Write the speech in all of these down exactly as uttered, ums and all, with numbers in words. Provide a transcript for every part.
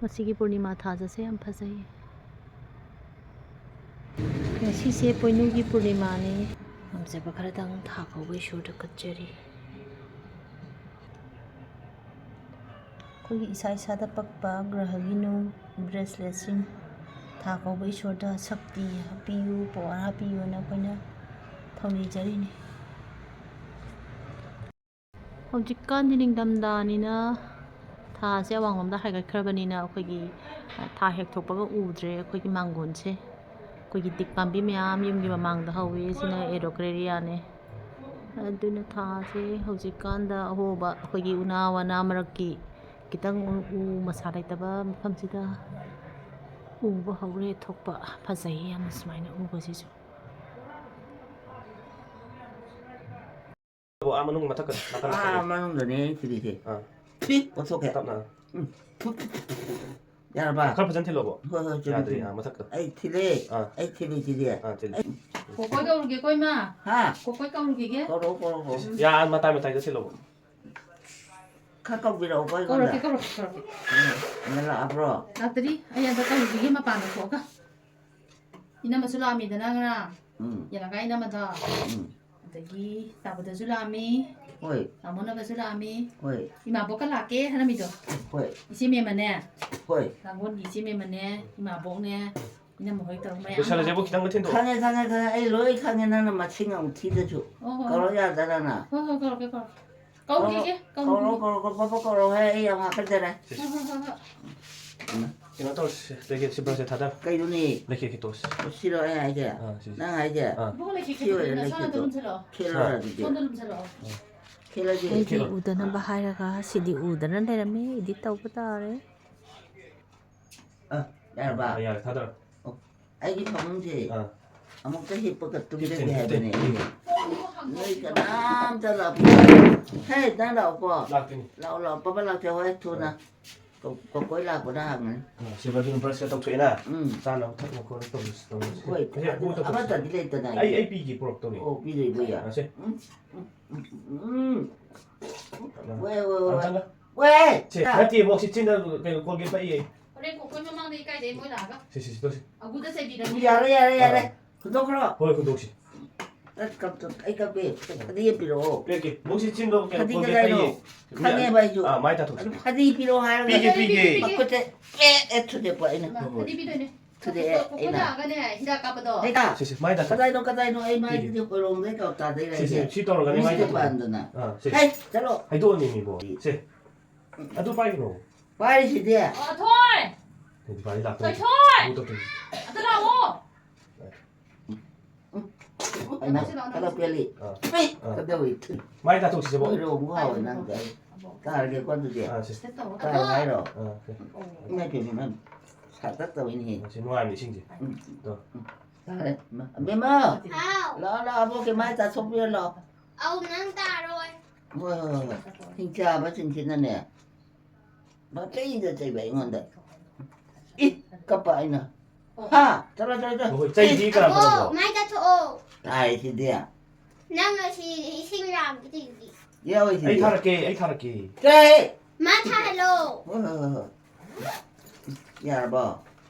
ꯃꯁꯤꯒꯤ ꯄꯨꯔꯅꯤꯃꯥ ꯊꯥꯖꯁꯦ ꯌꯥꯝ ꯐꯖꯩ꯫ ꯉꯁꯤꯁꯦ ꯄꯣꯏꯅꯨꯒꯤ ꯄꯨꯔꯅꯤꯃꯥꯅꯤ꯫ ꯉꯝꯖꯕ ꯈꯔꯗꯪ ꯊꯥ ꯀꯧꯕ ꯏꯁꯣꯔꯗ ꯀꯠꯆꯔꯤ꯫ ꯑꯩꯈꯣꯏꯒꯤ ꯏꯁꯥ ꯏꯁꯥꯗ ꯄꯛꯄ ꯒ꯭ꯔꯍꯒꯤ ꯅꯨꯡ, ꯕ꯭ꯔꯦꯁꯂꯦꯠꯁꯤꯡ ꯊꯥ ꯀꯧꯕ ꯏꯁꯣꯔꯗ ꯁꯛꯇꯤ ꯍꯥꯞꯄꯤꯌꯨ, ꯄꯋꯥꯔ ꯍꯥꯞꯄꯤꯌꯨꯅ ꯑꯩꯈꯣꯏꯅ ꯊꯧꯅꯤꯖꯔꯤꯅꯤ꯫ ꯍꯧꯖꯤꯛꯀꯥꯟꯗꯤ ꯅꯤꯡꯊꯝꯊꯥꯅꯤꯅ ꯊꯥꯁꯦ ꯑꯋꯥꯡꯂꯣꯝꯗ ꯍꯥꯏꯒꯠꯈ꯭ꯔꯕꯅꯤꯅ ꯑꯩꯈꯣꯏꯒꯤ ꯊꯥ ꯍꯦꯛ ꯊꯣꯛꯄꯒ ꯎꯗ꯭ꯔꯦ꯫ ꯑꯩꯈꯣꯏꯒꯤ ꯃꯥꯡꯒꯣꯟꯁꯦ ꯑꯩꯈꯣꯏꯒꯤ ꯇꯤꯛ ꯄꯥꯝꯕꯤ ꯃꯌꯥꯝ ꯌꯨꯝꯒꯤ ꯃꯃꯥꯡꯗ ꯍꯧꯋꯤ꯫ ꯁꯤꯅ ꯑꯦꯔꯣꯀ꯭ꯔꯦꯔꯤꯌꯥꯅꯦ꯫ ꯑꯗꯨꯅ ꯊꯥꯁꯦ ꯍꯧꯖꯤꯛꯀꯥꯟꯗ ꯑꯍꯣꯕ ꯑꯩꯈꯣꯏꯒꯤ ꯎꯅꯥ ꯋꯥꯅꯥ ꯃꯔꯛꯀꯤ ꯈꯤꯇꯪ ꯎ, ꯎ ꯃꯁꯥ ꯂꯩꯇꯕ ꯃꯐꯝꯁꯤꯗ ꯎꯕ ꯍꯧꯔꯦ ꯊꯣꯛꯄ꯫ ꯐꯖꯩꯌꯦ ꯌꯥꯝꯅ ꯁꯨꯃꯥꯏꯅ ꯎꯕꯁꯤꯁꯨ꯫ ꯑꯣ, ꯑꯥ ꯃꯅꯨꯡ ꯃꯊꯛ ꯅꯥꯀꯟ ꯑꯥ, ꯅꯥꯀꯟ꯫ ꯃꯅꯨꯡꯗꯅꯦ ꯑꯩ ꯊꯤꯜꯂꯤꯁꯦ꯫ ꯑꯥ꯫ ꯐꯤ ꯑꯣꯟꯊꯣꯛꯀꯦ꯫ ꯇꯞꯅ꯫ ꯎꯝ꯫ ꯐꯨ, ꯐꯨ, ꯐꯨ, ꯐꯨ, ꯐꯨ꯫ ꯌꯥꯔꯕ? ꯈꯔ ꯐꯖꯅ ꯊꯤꯜꯂꯣꯕ꯫ ꯍꯣꯏ, ꯍꯣꯏ, ꯆꯨꯝꯃꯤ, ꯌꯥꯗ꯭ꯔꯤ, ꯆꯨꯝꯃꯤ꯫ ꯑꯥ, ꯃꯊꯛꯇ꯫ ꯑꯩ ꯊꯤꯜꯂꯦ꯫ ꯑꯥ꯫ ꯑꯩ ꯊꯤꯜꯂꯤ, ꯊꯤꯜꯂꯤ꯫ ꯑꯥ, ꯊꯤꯜꯂꯤ꯫ ꯑꯩ ꯀꯣꯀꯣꯏ ꯀꯧꯔꯨꯒꯦꯀꯣ, ꯏꯃꯥ꯫ ꯍꯥ? ꯀꯣꯀꯣꯏ ꯀꯧꯔꯨꯈꯤꯒꯦ꯫ ꯀꯧꯔꯣ, ꯀꯧꯔꯣ, ꯀꯧꯔꯣ꯫ ꯌꯥ, ꯃꯇꯥꯏ ꯃꯇꯥꯏꯗ ꯊꯤꯜꯂꯣꯕ꯫ ꯈꯔ ꯀꯧꯕꯤꯔꯛꯎꯀꯣ ꯑꯩꯉꯣꯟꯗ꯫ ꯀꯧꯔꯛꯀꯦ, ꯀꯧꯔꯛꯀꯦ, ꯀꯧꯔꯛꯀꯦ꯫ ꯎꯝ, ꯂꯥꯛꯑꯕ꯭ꯔꯣ? ꯂꯥꯛꯇ꯭ꯔꯤ꯫ ꯑꯩ ꯑꯝꯇ ꯀꯧꯔꯨꯈꯤꯒꯦ ꯃꯄꯥꯟꯗ ꯊꯣꯛꯑꯒ꯫ ꯏꯅꯝꯃꯁꯨ ꯂꯥꯛꯑꯝꯃꯤꯗꯅ ꯉꯔꯥꯡ꯫ ꯎꯝ꯫ ꯌꯦꯂꯪꯀꯥ ꯏꯅꯝꯃꯗꯣ꯫ ꯎꯝ꯫ ꯑꯗꯒꯤ ꯇꯥꯕꯗꯁꯨ ꯂꯥꯛꯑꯝꯃꯤ꯫ ꯍꯣꯏ꯫ ꯇꯥꯃꯣꯅꯒꯁꯨ ꯂꯥꯛꯑꯝꯃꯤ꯫ ꯍꯣꯏ꯫ ꯏꯃꯥꯕꯣꯛꯀ ꯂꯥꯛꯀꯦ ꯍꯥꯏꯔꯝꯃꯤꯗꯣ꯫ ꯍꯣꯏ꯫ ꯏꯆꯦ ꯃꯦꯝꯃꯅꯦ꯫ ꯍꯣꯏ꯫ ꯂꯥꯡꯒꯣꯜꯒꯤ ꯏꯆꯦ ꯃꯦꯝꯃꯅꯦ, ꯏꯃꯥꯕꯣꯛꯅꯦ, ꯏꯅꯝꯃ ꯍꯣꯏ ꯇꯧꯔꯒ ꯃꯌꯥꯝ ꯂꯣꯏꯁꯜꯂꯁꯦꯕꯨ ꯂꯥꯛꯑꯦ꯫ ꯈꯤꯇꯪꯒ ꯊꯤꯟꯗꯣꯛꯑꯣ꯫ ꯈꯪꯉꯦ, ꯈꯪꯉꯦ, ꯈꯪꯉꯦ꯫ ꯑꯩ ꯂꯣꯏ ꯈꯪꯉꯦ꯫ ꯅꯪꯅ ꯃꯁꯤꯡ ꯑꯃꯨꯛ ꯊꯤꯗꯁꯨ꯫ ꯍꯣꯏ, ꯍꯣꯏ, ꯀꯧꯔꯛ ꯍꯣꯏ꯫ ꯌꯥꯗ꯭ꯔꯥ ꯅꯪꯅ? ꯍꯣꯏ, ꯍꯣꯏ, ꯀꯧꯔꯛꯀꯦ, ꯀꯧꯔꯛꯀꯦ꯫ ꯀꯧꯈꯤꯒꯦ, ꯀꯧꯔꯣ, ꯀꯧꯈꯤꯒꯦ꯫ ꯀꯧꯔꯣ, ꯀꯧꯔꯣ, ꯀꯧꯔꯣ, ꯄꯞ ꯄꯞ ꯀꯧꯔꯣ꯫ ꯍꯦ, ꯑꯩ ꯌꯥꯝ ꯍꯥꯀꯠꯆꯔꯦ꯫ ꯍꯣꯏ, ꯍꯣꯏ, ꯍꯣꯏ, ꯍꯣꯏ꯫ ꯎꯝ꯫ ꯀꯩꯅꯣ ꯇꯧꯔꯁꯤ, ꯂꯩꯒꯦ, ꯁꯤ ꯕ꯭ꯔꯁꯁꯦ ꯊꯥꯗꯔꯣ꯫ ꯀꯩꯅꯣꯅꯦ? ꯂꯩꯈꯦ, ꯈꯤꯇꯣꯛꯁꯤ꯫ ꯁꯤꯔꯣ ꯑꯩ ꯍꯥꯏꯁꯦ? ꯑꯥ, ꯁꯤꯁꯦ꯫ ꯅꯪ ꯍꯥꯏꯁꯦ? ꯑꯥ꯫ ꯏꯕꯨꯡꯉꯣ, ꯂꯩꯈꯦ, ꯁꯤ ꯑꯣꯏꯔꯦ, ꯈꯤꯇꯣꯛꯁꯤ꯫ ꯅꯁꯥꯅ ꯂꯩꯈꯦꯗꯣ꯫ ꯂꯨꯝꯁꯤꯜꯂꯛꯑꯣ꯫ ꯈꯦꯠꯂꯣ ꯑꯥ꯫ ꯑꯗꯨꯗꯤ꯫ ꯁꯣꯝꯗ ꯂꯨꯝꯁꯤꯜꯂꯛꯑꯣ꯫ ꯑꯥ꯫ ꯈꯦꯠꯂꯁꯤ꯫ ꯑꯩꯗꯤ ꯈꯦꯠꯂꯣ꯫ ꯎꯗꯅꯕ ꯍꯥꯏꯔꯒ ꯁꯤꯗꯤ ꯎꯗꯅ ꯂꯩꯔꯝꯃꯦ꯫ ꯏꯗꯤꯠ ꯇꯧꯕ ꯇꯥꯔꯦ꯫ ꯑ, ꯌꯥꯔꯕ? ꯑ, ꯌꯥꯔꯦ, ꯊꯥꯗꯔꯣ꯫ ꯑꯣ, ꯑꯩꯒꯤ ꯐꯃꯨꯡꯁꯦ ꯑꯥ꯫ ꯑꯃꯨꯛꯇ ꯍꯤꯞꯄꯒ ꯇꯨꯝꯖꯒꯦ ꯍꯤꯞꯇꯦ, ꯍꯤꯞꯇꯦ꯫ ꯍꯥꯏꯕꯅꯦ ꯑꯩꯁꯦ꯫ ꯅꯣꯏ ꯀꯅꯥꯝꯇ ꯂꯥꯛꯄ ꯌꯥꯔꯣꯏ꯫ ꯍꯦ, ꯅꯪ ꯂꯥꯛꯑꯣꯀꯣ꯫ ꯂꯥꯛꯇꯣꯏꯅꯤ꯫ ꯂꯥꯛꯑꯣ, ꯂꯥꯛꯑꯣ꯫ ꯄꯥꯄꯥ ꯂꯥꯛꯇꯦ, ꯍꯣꯏ, ꯊꯨꯅ꯫ ꯑꯥ꯫ ꯀꯧ-, ꯀꯧꯀꯣꯏ ꯂꯥꯛꯄꯅ ꯍꯪꯉꯅꯤ꯫ ꯑꯥ, ꯁꯤ ꯕꯥꯔꯕꯤꯟ ꯕ꯭ꯔꯁꯀ ꯇꯧꯊꯣꯛꯑꯦꯅ꯫ ꯎꯝ꯫ ꯆꯥꯅꯕ ꯊꯛꯅꯕ ꯈꯣꯠꯅꯕ ꯇꯧꯔꯁꯤ, ꯇꯧꯔꯁꯤ꯫ ꯍꯣꯏ, ꯍꯦ, ꯑꯗꯨ ꯄꯨ ꯇꯧꯊꯣꯛꯁꯤ꯫ ꯑꯃꯠꯇꯗꯤ ꯂꯩꯇꯅ ꯑꯩ, ꯑꯩ꯫ ꯑꯩ ꯄꯤꯒꯦ, ꯄꯨꯔꯛꯇꯧꯔꯤ꯫ ꯑꯣ, ꯄꯤꯗꯣꯏꯕ ꯌꯥ-꯫ ꯑꯥ, ꯁꯦ꯫ ꯎꯝ, ꯎꯝ, ꯎꯝ, ꯎꯝ꯫ ꯑꯥ꯫ ꯍꯣꯏ, ꯍꯣꯏ, ꯍꯣꯏ꯫ ꯑꯝꯇꯪꯒ꯫ ꯋꯦ! ꯁꯦ, ꯅꯠꯇꯦ, ꯃꯣꯛꯁꯤ ꯆꯤꯟꯗ ꯀꯩꯅꯣ ꯀꯣꯜꯒꯦꯠ ꯄꯛꯏꯌꯦ꯫ ꯍꯣꯔꯦꯟ ꯀꯣꯀꯣꯏ ꯃꯃꯥꯡꯗ ꯏꯀꯥꯏꯗꯩ ꯃꯣꯏ ꯂꯥꯛꯑꯒ꯫ ꯁꯦ, ꯁꯦ, ꯁꯦ, ꯇꯧꯁꯤ꯫ ꯑꯒꯨꯗ ꯆꯩꯕꯤꯔꯅꯤ꯫ ꯌꯥꯔꯦ, ꯌꯥꯔꯦ, ꯌꯥꯔꯦ꯫ ꯑꯥ꯫ ꯍꯨꯟꯗꯣꯛꯈ꯭ꯔꯣ꯫ ꯍꯣꯏ, ꯍꯨꯟꯗꯣꯛꯁꯤ꯫ ꯑꯩ ꯀꯞ-, ꯑꯩ ꯀꯞꯄꯦ꯫ ꯐꯗꯤ ꯑꯃ ꯄꯤꯔꯛꯑꯣ꯫ ꯄꯤꯔꯛꯀꯦ꯫ ꯃꯣꯛꯁꯤ ꯆꯤꯟꯗꯣ ꯀꯩꯅꯣ ꯐꯗꯤ ꯀꯣꯜꯒꯦꯠ ꯀꯗꯥꯏꯅꯣ? ꯄꯛꯏꯌꯦ꯫ ꯈꯪꯉꯦꯕ ꯑꯩꯁꯨ꯫ ꯑꯥ, ꯃꯥꯏ ꯇꯥꯊꯣꯛꯁꯤ꯫ ꯑꯗꯨ ꯐꯗꯤ ꯄꯤꯔꯛꯑꯣ ꯍꯥꯏꯔꯒ ꯄꯤꯒꯦ, ꯄꯤꯒꯦ꯫ ꯃꯈꯨꯠꯁꯦ ꯑꯦ, ꯑꯦ, ꯊꯨꯗꯦꯛꯄ ꯑꯩꯅ꯫ ꯍꯣꯏ, ꯍꯣꯏ꯫ ꯐꯗꯤ ꯄꯤꯗꯣꯏꯅꯦ꯫ ꯊꯨꯗꯦꯛꯑꯦ ꯀꯣꯀꯣꯏ ꯑꯩꯅ꯫ ꯂꯥꯛꯑꯒꯅꯦ, ꯍꯤꯗꯥꯛ ꯀꯥꯞꯄꯗꯣ꯫ ꯍꯦꯛꯇ꯫ ꯁꯦ, ꯁꯦ, ꯃꯥꯏ ꯇꯥꯊꯣꯛ꯫ ꯀꯗꯥꯏꯅꯣ, ꯀꯗꯥꯏꯅꯣ? ꯑꯩ ꯃꯥꯏꯗꯨꯗꯤ ꯄꯤꯒꯦ꯫ ꯍꯣꯏꯔꯣꯡꯗꯩ ꯀꯧ ꯇꯥꯗꯣꯏꯔꯥ ꯁꯦ, ꯁꯦ, ꯑꯩꯁꯦ? ꯁꯤ ꯇꯧꯔꯒꯅꯦ ꯃꯥꯏ ꯃꯤꯁꯦ ꯇꯥꯊꯣꯛ꯫ ꯄꯥꯟꯗꯅ꯫ ꯑꯥ, ꯁꯦ꯫ ꯍꯩ, ꯆꯠꯂꯣ꯫ ꯍꯩꯗꯣꯛꯑꯅꯤ ꯃꯤꯕꯣ꯫ ꯁꯦ꯫ ꯑꯗꯨ ꯄꯥꯏꯒꯅꯣ꯫ ꯄꯥꯏꯔꯤꯁꯤꯗꯤ꯫ ꯑꯣ, ꯑꯊꯣꯏ! ꯍꯧꯖꯤꯛ ꯄꯥꯏꯔꯤ ꯂꯥꯛꯇꯣꯏꯅꯤ꯫ ꯊꯣꯏꯊꯣꯏ! ꯑꯃꯨꯛ ꯇꯧꯗꯣꯏꯅꯤ꯫ ꯑꯗꯨ ꯂꯥꯛꯑꯣ! ꯍꯩꯃꯥ, ꯈꯔ ꯄꯦꯜꯂꯤ꯫ ꯑꯥ꯫ ꯑꯦ, ꯑꯥ꯫ ꯀꯩꯗꯧꯏ? ꯃꯥꯏ ꯇꯥꯊꯣꯛꯁꯤꯕꯣ꯫ ꯍꯣꯏꯔꯣꯡ ꯍꯥꯎꯋꯦ ꯅꯪꯗꯤ꯫ ꯇꯥꯔꯒꯦꯀꯣ ꯑꯗꯨꯗꯤ꯫ ꯑꯥ, ꯁꯦ, ꯁꯦ꯫ ꯇꯥꯔꯣ ꯍꯥꯏꯔꯣ? ꯑꯥ, ꯁꯦ꯫ ꯏꯃꯥꯏ ꯄꯦꯝꯃ, ꯅꯪ ꯁꯥꯇꯛ ꯇꯧꯏꯅꯦꯍꯦ꯫ ꯁꯤ ꯅꯨꯡꯉꯥꯏꯕꯅꯦ ꯏꯁꯤꯡꯁꯦ꯫ ꯎꯝ꯫ ꯇꯣ꯫ ꯎꯝ꯫ ꯇꯥꯔꯦ꯫ ꯏꯃꯥ, ꯑꯕꯦꯝꯃ! ꯍꯥꯎ꯫ ꯂꯥꯛꯑꯣ, ꯂꯥꯛꯑꯣ, ꯑꯕꯣꯛꯀꯤ ꯃꯥꯏ ꯇꯥꯊꯣꯛꯄꯤꯔꯣ ꯂꯥꯛꯑꯣ꯫ ꯑꯧ, ꯅꯪ ꯇꯥꯔꯣꯏ꯫ ꯍꯣꯏ, ꯍꯣꯏ, ꯍꯣꯏ, ꯍꯣꯏ꯫ ꯍꯤꯡꯆꯥꯕ ꯆꯤꯟꯁꯤꯅꯅꯦ꯫ ꯄꯪꯆꯩꯗ ꯆꯩꯕ ꯑꯩꯉꯣꯟꯗ꯫ ꯏ, ꯀꯞꯄ ꯑꯩꯅ꯫ ꯍꯥ? ꯆꯠꯂꯣ, ꯆꯠꯂꯣ, ꯆꯠꯂꯣ꯫ ꯍꯣꯏ, ꯆꯩꯗꯤ ꯀꯅꯥ ꯑꯕꯣꯛ, ꯀꯅꯥꯅꯣ? ꯃꯥꯏ ꯇꯥꯊꯣꯛꯑꯣ꯫ ꯇꯥꯏ ꯁꯤꯗꯤ꯫ ꯅꯪ ꯑꯁꯤ ꯏꯁꯤꯡ ꯂꯥꯝꯕ ꯆꯤꯡꯗꯤ꯫ ꯌꯥꯎꯋꯦ ꯁꯤꯗꯤ꯫ ꯑꯩ ꯊꯥꯔꯛꯀꯦ, ꯑꯩ ꯊꯥꯔꯛꯀꯦ꯫ ꯆꯦ! ꯃꯥ ꯊꯥꯍꯜꯂꯣ꯫ ꯍꯣꯏ, ꯍꯣꯏ, ꯍꯣꯏ, ꯍꯣꯏ꯫ ꯌꯥꯔꯕꯣ?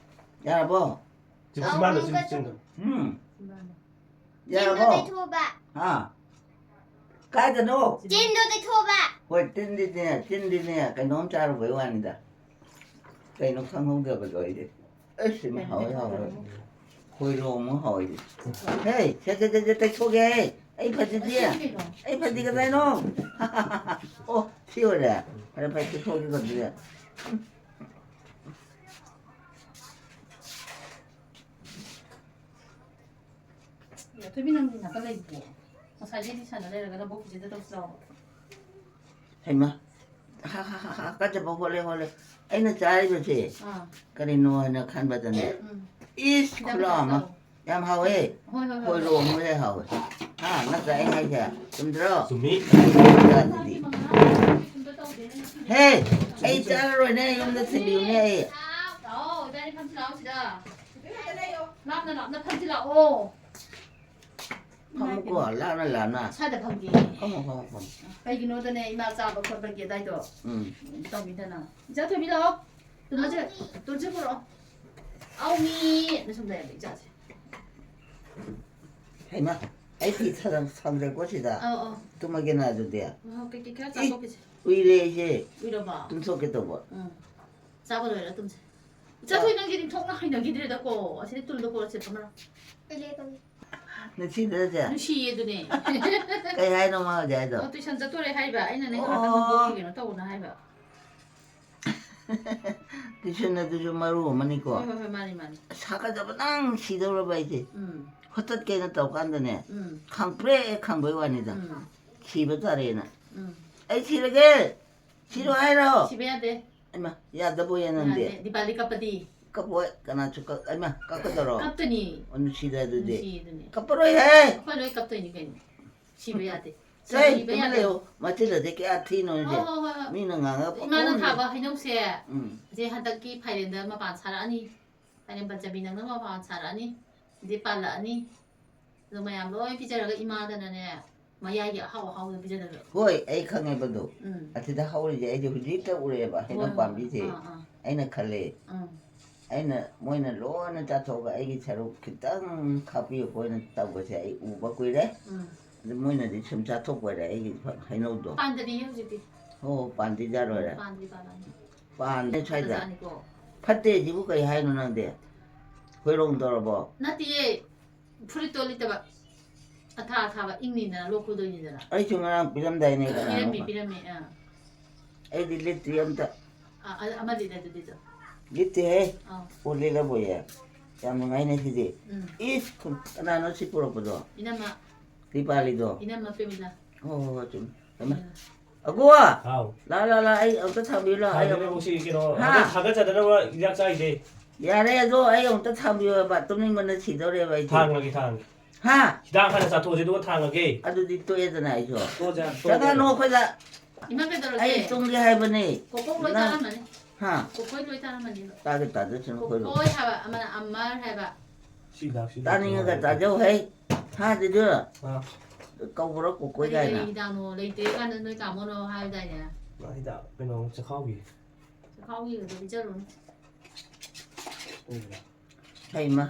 ꯌꯥꯔꯕꯣ? ꯆꯤꯡ-, ꯑꯧ, ꯆꯤꯡꯕꯥꯟꯗꯣ, ꯑꯃꯨꯛꯀ ꯆꯤꯡ-, ꯆꯤꯡꯗꯣ꯫ ꯎꯝ꯫ ꯆꯤꯟꯗꯣ ꯌꯥꯔꯕꯣ? ꯇꯩꯊꯣꯛꯑꯣꯕ꯫ ꯍꯥ? ꯀꯥꯏꯗꯅꯣ? ꯆꯤꯟꯗꯣ ꯇꯩꯊꯣꯛꯑꯣꯕ꯫ ꯍꯣꯏ, ꯆꯤꯟꯗꯤꯅꯦ, ꯆꯤꯟꯗꯤꯅꯦ, ꯀꯩꯅꯣꯝ ꯆꯥꯔꯨꯕꯩ ꯋꯥꯅꯤꯗ꯫ ꯀꯩꯅꯣ ꯈꯪꯍꯧꯗꯕꯗꯣ ꯑꯩꯗꯤ꯫ ꯑꯁ, ꯁꯤꯃ ꯍꯥꯎꯋꯦ, ꯍꯥꯎꯋꯦ꯫ ꯍꯣꯏꯔꯣꯡ ꯑꯃ ꯍꯥꯎꯋꯦ꯫ ꯍꯦ, ꯁꯦ, ꯁꯦ, ꯁꯦ, ꯁꯦ, ꯇꯩꯊꯣꯛꯀꯦ ꯍꯦ꯫ ꯑꯩ ꯐꯗꯤꯗꯤ꯫ ꯑꯁꯤ ꯀꯩꯅꯣ? ꯑꯩ ꯐꯗꯤ ꯀꯗꯥꯏꯅꯣ? ꯑꯣ, ꯁꯤ ꯑꯣꯏꯔꯦ꯫ ꯐꯔꯦ, ꯐꯔꯦ, ꯇꯩꯊꯣꯛꯀꯦꯀꯣ ꯑꯗꯨꯗꯤ꯫ ꯑꯦ, ꯊꯣꯏꯕꯤ, ꯅꯪꯗꯤ ꯅꯥꯀꯟ ꯂꯩꯕ꯭ꯔꯣ? ꯉꯁꯥꯏꯗꯩꯗꯤ ꯁꯥꯟꯅ ꯂꯩꯔꯒ ꯅꯕꯣꯛ ꯆꯦꯗ ꯇꯧꯁꯤ ꯂꯥꯎ꯫ ꯍꯩꯃꯥ꯫ ꯍꯥ, ꯍꯥ, ꯍꯥ, ꯍꯥ, ꯀꯠꯆꯕ ꯍꯣꯜꯂꯦ, ꯍꯣꯜꯂꯦ꯫ ꯑꯩꯅ ꯆꯥꯔꯤꯕꯁꯦ ꯑꯥ꯫ ꯀꯔꯤꯅꯣ ꯍꯥꯏꯅ ꯈꯟꯕꯗꯅꯦ꯫ ꯎꯝ꯫ ꯏꯁ, ꯈꯤꯇꯪ ꯈꯨꯂꯥ ꯈꯤꯇꯪ ꯑꯃ꯫ ꯆꯥꯎ꯫ ꯌꯥꯝ ꯍꯥꯎꯋꯦ꯫ ꯍꯣꯏ, ꯍꯣꯏ, ꯍꯣꯏ, ꯍꯣꯏ꯫ ꯍꯣꯏꯔꯣꯡ ꯍꯣꯏ ꯍꯥꯎꯋꯦ꯫ ꯍꯥ, ꯅꯠꯇ꯭ꯔꯥ ꯑꯩ ꯍꯥꯏꯁꯦ? ꯆꯨꯝꯗ꯭ꯔꯣ? ꯆꯨꯝꯃꯤ꯫ ꯑꯗꯨꯗꯤ꯫ ꯍꯦ, ꯑꯩ ꯆꯥꯔꯔꯣꯏꯅꯦ, ꯌꯨꯝꯗ ꯊꯤꯟꯕꯤꯌꯨꯅꯦ ꯑꯩ꯫ ꯂꯥꯛꯑꯣ, ꯏꯕꯥꯅꯤ ꯐꯝꯁꯤ ꯂꯥꯛꯑꯣ ꯁꯤꯗ꯫ ꯂꯥꯞꯅ ꯂꯥꯞꯅ ꯐꯝꯁꯤ ꯂꯥꯛꯑꯣ꯫ ꯐꯝꯃꯨꯀꯣ, ꯂꯥꯞꯅ ꯂꯥꯞꯅ꯫ ꯁ꯭ꯋꯥꯏꯗ ꯐꯝꯒꯦ꯫ ꯐꯝꯃꯣ, ꯐꯝꯃꯣ, ꯐꯝꯃꯣ꯫ ꯀꯩꯒꯤꯅꯣꯗꯅꯦ, ꯏꯃꯥ ꯆꯥꯕ ꯈꯣꯠꯄꯒꯤ ꯑꯗꯥꯏꯗꯣ ꯎꯝ꯫ ꯇꯧꯕꯤꯗꯅ꯫ ꯏꯆꯥ ꯊꯣꯏꯕꯤ ꯂꯥꯛꯑꯣ꯫ ꯇꯨꯜꯁꯦ, ꯇꯨꯜꯁꯦ ꯄꯨꯔꯛꯑꯣ꯫ ꯑꯧ, ꯃꯤ ꯁꯨꯝ ꯂꯩꯔꯝꯃꯦ ꯏꯆꯥꯁꯦ꯫ ꯍꯩꯃꯥ, ꯑꯩ ꯐꯤ ꯁꯪ-, ꯁꯪꯗ꯭ꯔꯦꯀꯣ ꯁꯤꯗ꯫ ꯑꯧ, ꯑꯧ꯫ ꯇꯨꯝꯃꯒꯦꯅ ꯑꯗꯨꯗꯤ꯫ ꯑꯣ, ꯀꯩꯀꯩ ꯈꯔ ꯏ, ꯆꯥꯊꯣꯛꯈꯤꯁꯦ꯫ ꯎꯏꯔꯦ ꯑꯩꯁꯦ꯫ ꯎꯏꯔꯕꯣ? ꯇꯨꯝꯊꯣꯛꯀꯦ ꯇꯧꯕ꯫ ꯎꯝ꯫ ꯆꯥꯕ ꯂꯣꯏꯔ ꯇꯨꯝꯁꯦ꯫ ꯏꯆꯥ ꯊꯣꯏ, ꯅꯪꯁꯦ ꯅꯤꯡꯊꯣꯛꯅ ꯍꯩꯅꯈꯤꯗ꯭ꯔꯦꯗꯀꯣ꯫ ꯑꯁꯤꯗꯤ ꯇꯨꯜꯗꯣ ꯄꯨꯔꯛꯑꯣ, ꯁꯦ ꯐꯝꯃꯔꯣ꯫ ꯅꯨꯡꯁꯤꯗ꯭ꯔꯁꯦ? ꯅꯨꯡꯁꯤꯌꯦ ꯑꯗꯨꯅꯦ꯫ ꯀꯩ ꯍꯥꯏꯅꯣ ꯃꯥ ꯍꯧꯖꯤꯛ ꯍꯥꯏꯗꯣ? ꯑꯣ, ꯇꯨꯏꯁꯟ ꯆꯠꯇꯣꯔꯦ ꯍꯥꯏꯕ꯫ ꯑꯩꯅꯅꯦ ꯉꯥꯏꯍꯥꯛꯇꯪ ꯑꯣ꯫ ꯅꯪꯕꯨ ꯀꯩꯅꯣ ꯇꯧꯅ ꯍꯥꯏꯕ꯫ ꯇꯨꯏꯁꯟ ꯑꯗꯨꯁꯨ ꯃꯔꯨ ꯑꯃꯅꯤꯀꯣ꯫ ꯍꯣꯏ, ꯍꯣꯏ, ꯍꯣꯏ, ꯃꯥꯅꯤ, ꯃꯥꯅꯤ꯫ ꯁꯥꯒꯠꯆꯕꯅ ꯁꯤꯗꯧꯔꯕ ꯑꯩꯁꯦ꯫ ꯎꯝ꯫ ꯍꯣꯇꯠꯀꯦꯅ ꯇꯧ ꯀꯥꯟꯗꯅꯦ, ꯎꯝ꯫ ꯈꯪꯄ꯭ꯔꯦꯛ ꯈꯪꯕꯩ ꯋꯥꯅꯤꯗ꯫ ꯎꯝ꯫ ꯁꯤꯕ ꯇꯥꯔꯦꯅ꯫ ꯎꯝ꯫ ꯑꯩ ꯁꯤꯔꯒꯦ! ꯁꯤꯔꯣ ꯍꯥꯏꯔꯣ? ꯁꯤꯕ ꯌꯥꯗꯦ꯫ ꯏꯃꯥ, ꯌꯥꯗꯕꯣꯏꯌꯦ ꯅꯪꯗꯤ꯫ ꯌꯥꯗꯦ꯫ ꯗꯤꯄꯥꯂꯤ ꯀꯞꯄꯗꯤ? ꯀꯞꯄꯣꯏ, ꯀꯅꯥꯁꯨ ꯀꯞ-, ꯏꯃꯥ, ꯀꯞꯀꯗꯧꯔꯣ? ꯀꯞꯇꯣꯏꯅꯤ꯫ ꯑꯣ, ꯅꯨꯡꯁꯤꯗ ꯑꯗꯨꯗꯤ꯫ ꯅꯨꯡꯁꯤ ꯑꯗꯨꯅꯤ꯫ ꯀꯞꯄꯔꯣꯏꯍꯦ! ꯑꯩꯈꯣꯏ ꯂꯣꯏ ꯀꯞꯇꯣꯏꯅꯤ ꯀꯩꯅꯣ꯫ ꯁꯤꯕ ꯌꯥꯗꯦ꯫ ꯁꯦ, ꯁꯤꯕ ꯇꯨꯃꯤꯟ ꯌꯥꯗꯦ꯫ ꯂꯩꯌꯨ꯫ ꯃꯆꯤꯟꯗꯗꯤ ꯀꯌꯥ ꯊꯤꯅꯣ ꯍꯣꯏ, ꯍꯧꯖꯤꯛ? ꯍꯣꯏ, ꯍꯣꯏ, ꯍꯣꯏ꯫ ꯃꯤꯅ ꯉꯥꯡꯉꯒ ꯏꯃꯥꯅ ꯄꯪꯈꯨꯝꯗ꯫ ꯊꯥꯕ ꯍꯩꯅꯧꯁꯦ, ꯎꯝ꯫ ꯁꯦ ꯍꯟꯗꯛꯀꯤ ꯐꯥꯏꯔꯦꯟꯗ ꯃꯄꯥꯟ ꯁꯥꯔꯛꯑꯅꯤ꯫ ꯐꯥꯏꯔꯦꯟ ꯄꯟꯆꯃꯤ ꯅꯪꯅꯕ ꯃꯄꯥꯟ ꯁꯥꯔꯛꯑꯅꯤ꯫ ꯑꯗꯩ ꯄꯥꯜꯂꯛꯑꯅꯤ꯫ ꯑꯗꯣ ꯃꯌꯥꯝ ꯂꯣꯏ ꯄꯤꯖꯔꯒ ꯏꯃꯥꯗꯅꯅꯦ, ꯃꯌꯥꯏꯒꯤ ꯑꯍꯥꯎ ꯑꯍꯥꯎꯕꯗꯣ ꯄꯤꯖꯗꯣꯏꯕ꯫ ꯍꯣꯏ, ꯑꯩ ꯈꯪꯉꯦꯕ ꯑꯗꯣ꯫ ꯎꯝ꯫ ꯑꯁꯤꯗ ꯍꯧꯔꯤꯁꯦ ꯑꯩꯗꯤ ꯍꯧꯖꯤꯛꯇ ꯎꯔꯛꯑꯦꯕ, ꯍꯩꯅꯧ ꯍꯣꯏ, ꯍꯣꯏ꯫ ꯄꯥꯝꯕꯤꯁꯦ꯫ ꯑꯥ, ꯑꯥ꯫ ꯑꯩꯅ ꯈꯜꯂꯦ꯫ ꯎꯝ꯫ ꯑꯩꯅ, ꯃꯣꯏꯅ ꯂꯣꯏꯅ ꯆꯥꯊꯣꯛꯑꯒ ꯑꯩꯒꯤ ꯁꯔꯨꯛ ꯈꯤꯇꯪ ꯈꯥꯛꯄꯤꯌꯨꯀꯣ ꯑꯣꯏꯅ ꯇꯧꯕꯁꯦ ꯑꯩ ꯎꯕ ꯀꯨꯏꯔꯦ꯫ ꯎꯝ꯫ ꯑꯗꯨ ꯃꯣꯏꯅꯗꯤ ꯁꯨꯝ ꯆꯥꯊꯣꯛꯄ ꯑꯣꯏꯔꯦ ꯑꯩꯒꯤ ꯍꯩꯅꯧꯗꯣ꯫ ꯄꯥꯟꯗꯔꯤꯌꯦ ꯍꯧꯖꯤꯛꯇꯤ꯫ ꯑꯣ, ꯄꯥꯟꯗꯤ ꯌꯥꯔꯣꯏꯔꯦ꯫ ꯄꯥꯟꯗꯤ ꯄꯥꯜꯂꯅꯤ꯫ ꯄꯥꯟꯗꯦ ꯁ꯭ꯋꯥꯏꯗ꯫ ꯐꯖꯖꯥꯠꯅꯤꯀꯣ꯫ ꯐꯠꯇꯦ ꯁꯤꯕꯨ ꯀꯩ ꯍꯥꯏꯅꯣ ꯅꯪꯗꯤ? ꯍꯣꯏꯔꯣꯡ ꯇꯧꯔꯕꯣ? ꯅꯠꯇꯤꯌꯦ꯫ ꯐꯨꯔꯤꯠꯇꯣ ꯂꯤꯠꯇꯕ꯫ ꯑꯊꯥ ꯑꯊꯥꯕ ꯏꯪꯅꯤꯗꯅ, ꯂꯣꯛ ꯈꯨꯗꯣꯏꯅꯤꯗꯅ꯫ ꯑꯩꯁꯨ ꯉꯔꯥꯡ ꯄꯤꯔꯝꯗꯥꯏꯅꯦ ꯀꯅꯥꯅꯣꯝꯃ꯫ ꯄꯤꯔꯝꯃꯤ, ꯄꯤꯔꯝꯃꯤ, ꯑꯥ꯫ ꯑꯩꯗꯤ ꯂꯤꯠꯇ꯭ꯔꯤ ꯑꯝꯇ꯫ ꯑꯥ, ꯑ-, ꯑꯃ ꯂꯤꯠꯂꯦ ꯑꯗꯨꯗꯤ ꯑꯗꯣ꯫ ꯂꯤꯠꯇꯦꯍꯦ꯫ ꯑꯥ꯫ ꯑꯣ, ꯂꯤꯠꯂꯕꯣꯌꯦ? ꯌꯥꯝ ꯅꯨꯡꯉꯥꯏꯅꯦ ꯁꯤꯗꯤ꯫ ꯎꯝ꯫ ꯏꯁ, ꯀꯅꯥꯅꯣ ꯁꯤ ꯄꯨꯔꯛꯄꯗꯣ? ꯏꯅꯝꯃ꯫ ꯗꯤꯄꯥꯂꯤꯗꯣ? ꯏꯅꯝꯃ ꯄ꯭ꯔꯦꯃꯤꯂꯥ꯫ ꯍꯣ, ꯍꯣ, ꯍꯣ, ꯆꯨꯝꯃꯤ꯫ ꯍꯩꯃꯥ꯫ ꯎꯝ꯫ ꯑꯒꯨ! ꯍꯥꯎ꯫ ꯂꯥ, ꯂꯥ, ꯂꯥ, ꯑꯩ ꯑꯝꯇ ꯊꯥꯡꯕꯤꯌꯨ ꯂꯥꯎ, ꯑꯩ ꯊꯥꯡꯕꯤꯔꯦ ꯑꯃꯨꯛ꯫ ꯃꯁꯤ ꯀꯩꯅꯣ, ꯍꯥ? ꯍꯥꯒꯠ-, ꯍꯥꯒꯠꯆꯗꯅꯕ ꯍꯤꯗꯥꯛ ꯆꯥꯏꯁꯦ꯫ ꯌꯥꯔꯦ, ꯑꯗꯣ ꯑꯩ ꯑꯃꯨꯛꯇ ꯊꯥꯡꯕꯤꯌꯣꯕ, ꯇꯨꯝꯅꯤꯡꯕꯅ ꯁꯤꯗꯧꯔꯦꯕ ꯑꯩꯗꯤ꯫ ꯊꯥꯡꯉꯒꯦ, ꯊꯥꯡꯉꯒꯦ꯫ ꯍꯥ? ꯍꯤꯗꯥꯛ ꯍꯥꯟꯅ ꯆꯥꯊꯣꯛꯑꯁꯦ, ꯑꯗꯨꯒ ꯊꯥꯡꯉꯒꯦ꯫ ꯑꯗꯨꯗꯤ ꯇꯣꯛꯑꯦꯗꯅ ꯑꯩꯁꯨ꯫ ꯇꯣꯛꯑꯁꯦ, ꯇꯣꯛꯑꯁꯦ꯫ ꯆꯪꯉꯛꯀꯅꯨ ꯑꯩꯈꯣꯏꯗ꯫ ꯏꯃꯥ ꯀꯩꯗꯧꯔꯒꯦ? ꯑꯩ ꯇꯨꯝꯒꯦ ꯍꯥꯏꯕꯅꯦ꯫ ꯀꯣꯀꯣ ꯂꯣꯏ ꯅꯪ ꯆꯥꯔꯝꯃꯅꯤ꯫ ꯍꯥ? ꯀꯣꯀꯣ ꯂꯣꯏ ꯆꯥꯔꯝꯃꯅꯤꯕ꯫ ꯇꯥꯒꯦ ꯇꯥꯖꯁꯅꯨ ꯑꯩꯈꯣꯏꯕꯨ꯫ ꯀꯣꯀꯣ ꯍꯥꯏꯕ ꯑꯃꯅ ꯑꯃꯔ ꯍꯥꯏꯕ꯫ ꯁꯤ ꯍꯤꯗꯥꯛꯁꯤ ꯇꯥꯅꯤꯡꯉꯒ ꯇꯥꯖꯧ ꯍꯩ꯫ ꯊꯥꯗ꯭ꯔꯤꯗꯨ ꯑꯥ꯫ ꯀꯧꯕ꯭ꯔꯣ ꯀꯣꯀꯣꯏ ꯀꯔꯤ ꯀꯥꯏꯅ? ꯀꯔꯤ ꯍꯤꯗꯥꯛꯅꯣ? ꯂꯩꯇ꯭ꯔꯦ ꯀꯥꯟꯗ ꯅꯣꯏ ꯇꯥꯃꯣꯅ ꯍꯥꯏꯕꯗꯥꯏꯅꯦ? ꯃꯥ ꯍꯤꯗꯥꯛ ꯀꯩꯅꯣ ꯆꯈꯥꯎꯒꯤ꯫ ꯆꯈꯥꯎꯒꯤ ꯑꯣꯏꯕ ꯄꯤꯖꯔꯨꯅꯨ꯫ ꯎꯝ꯫ ꯍꯩꯃ꯫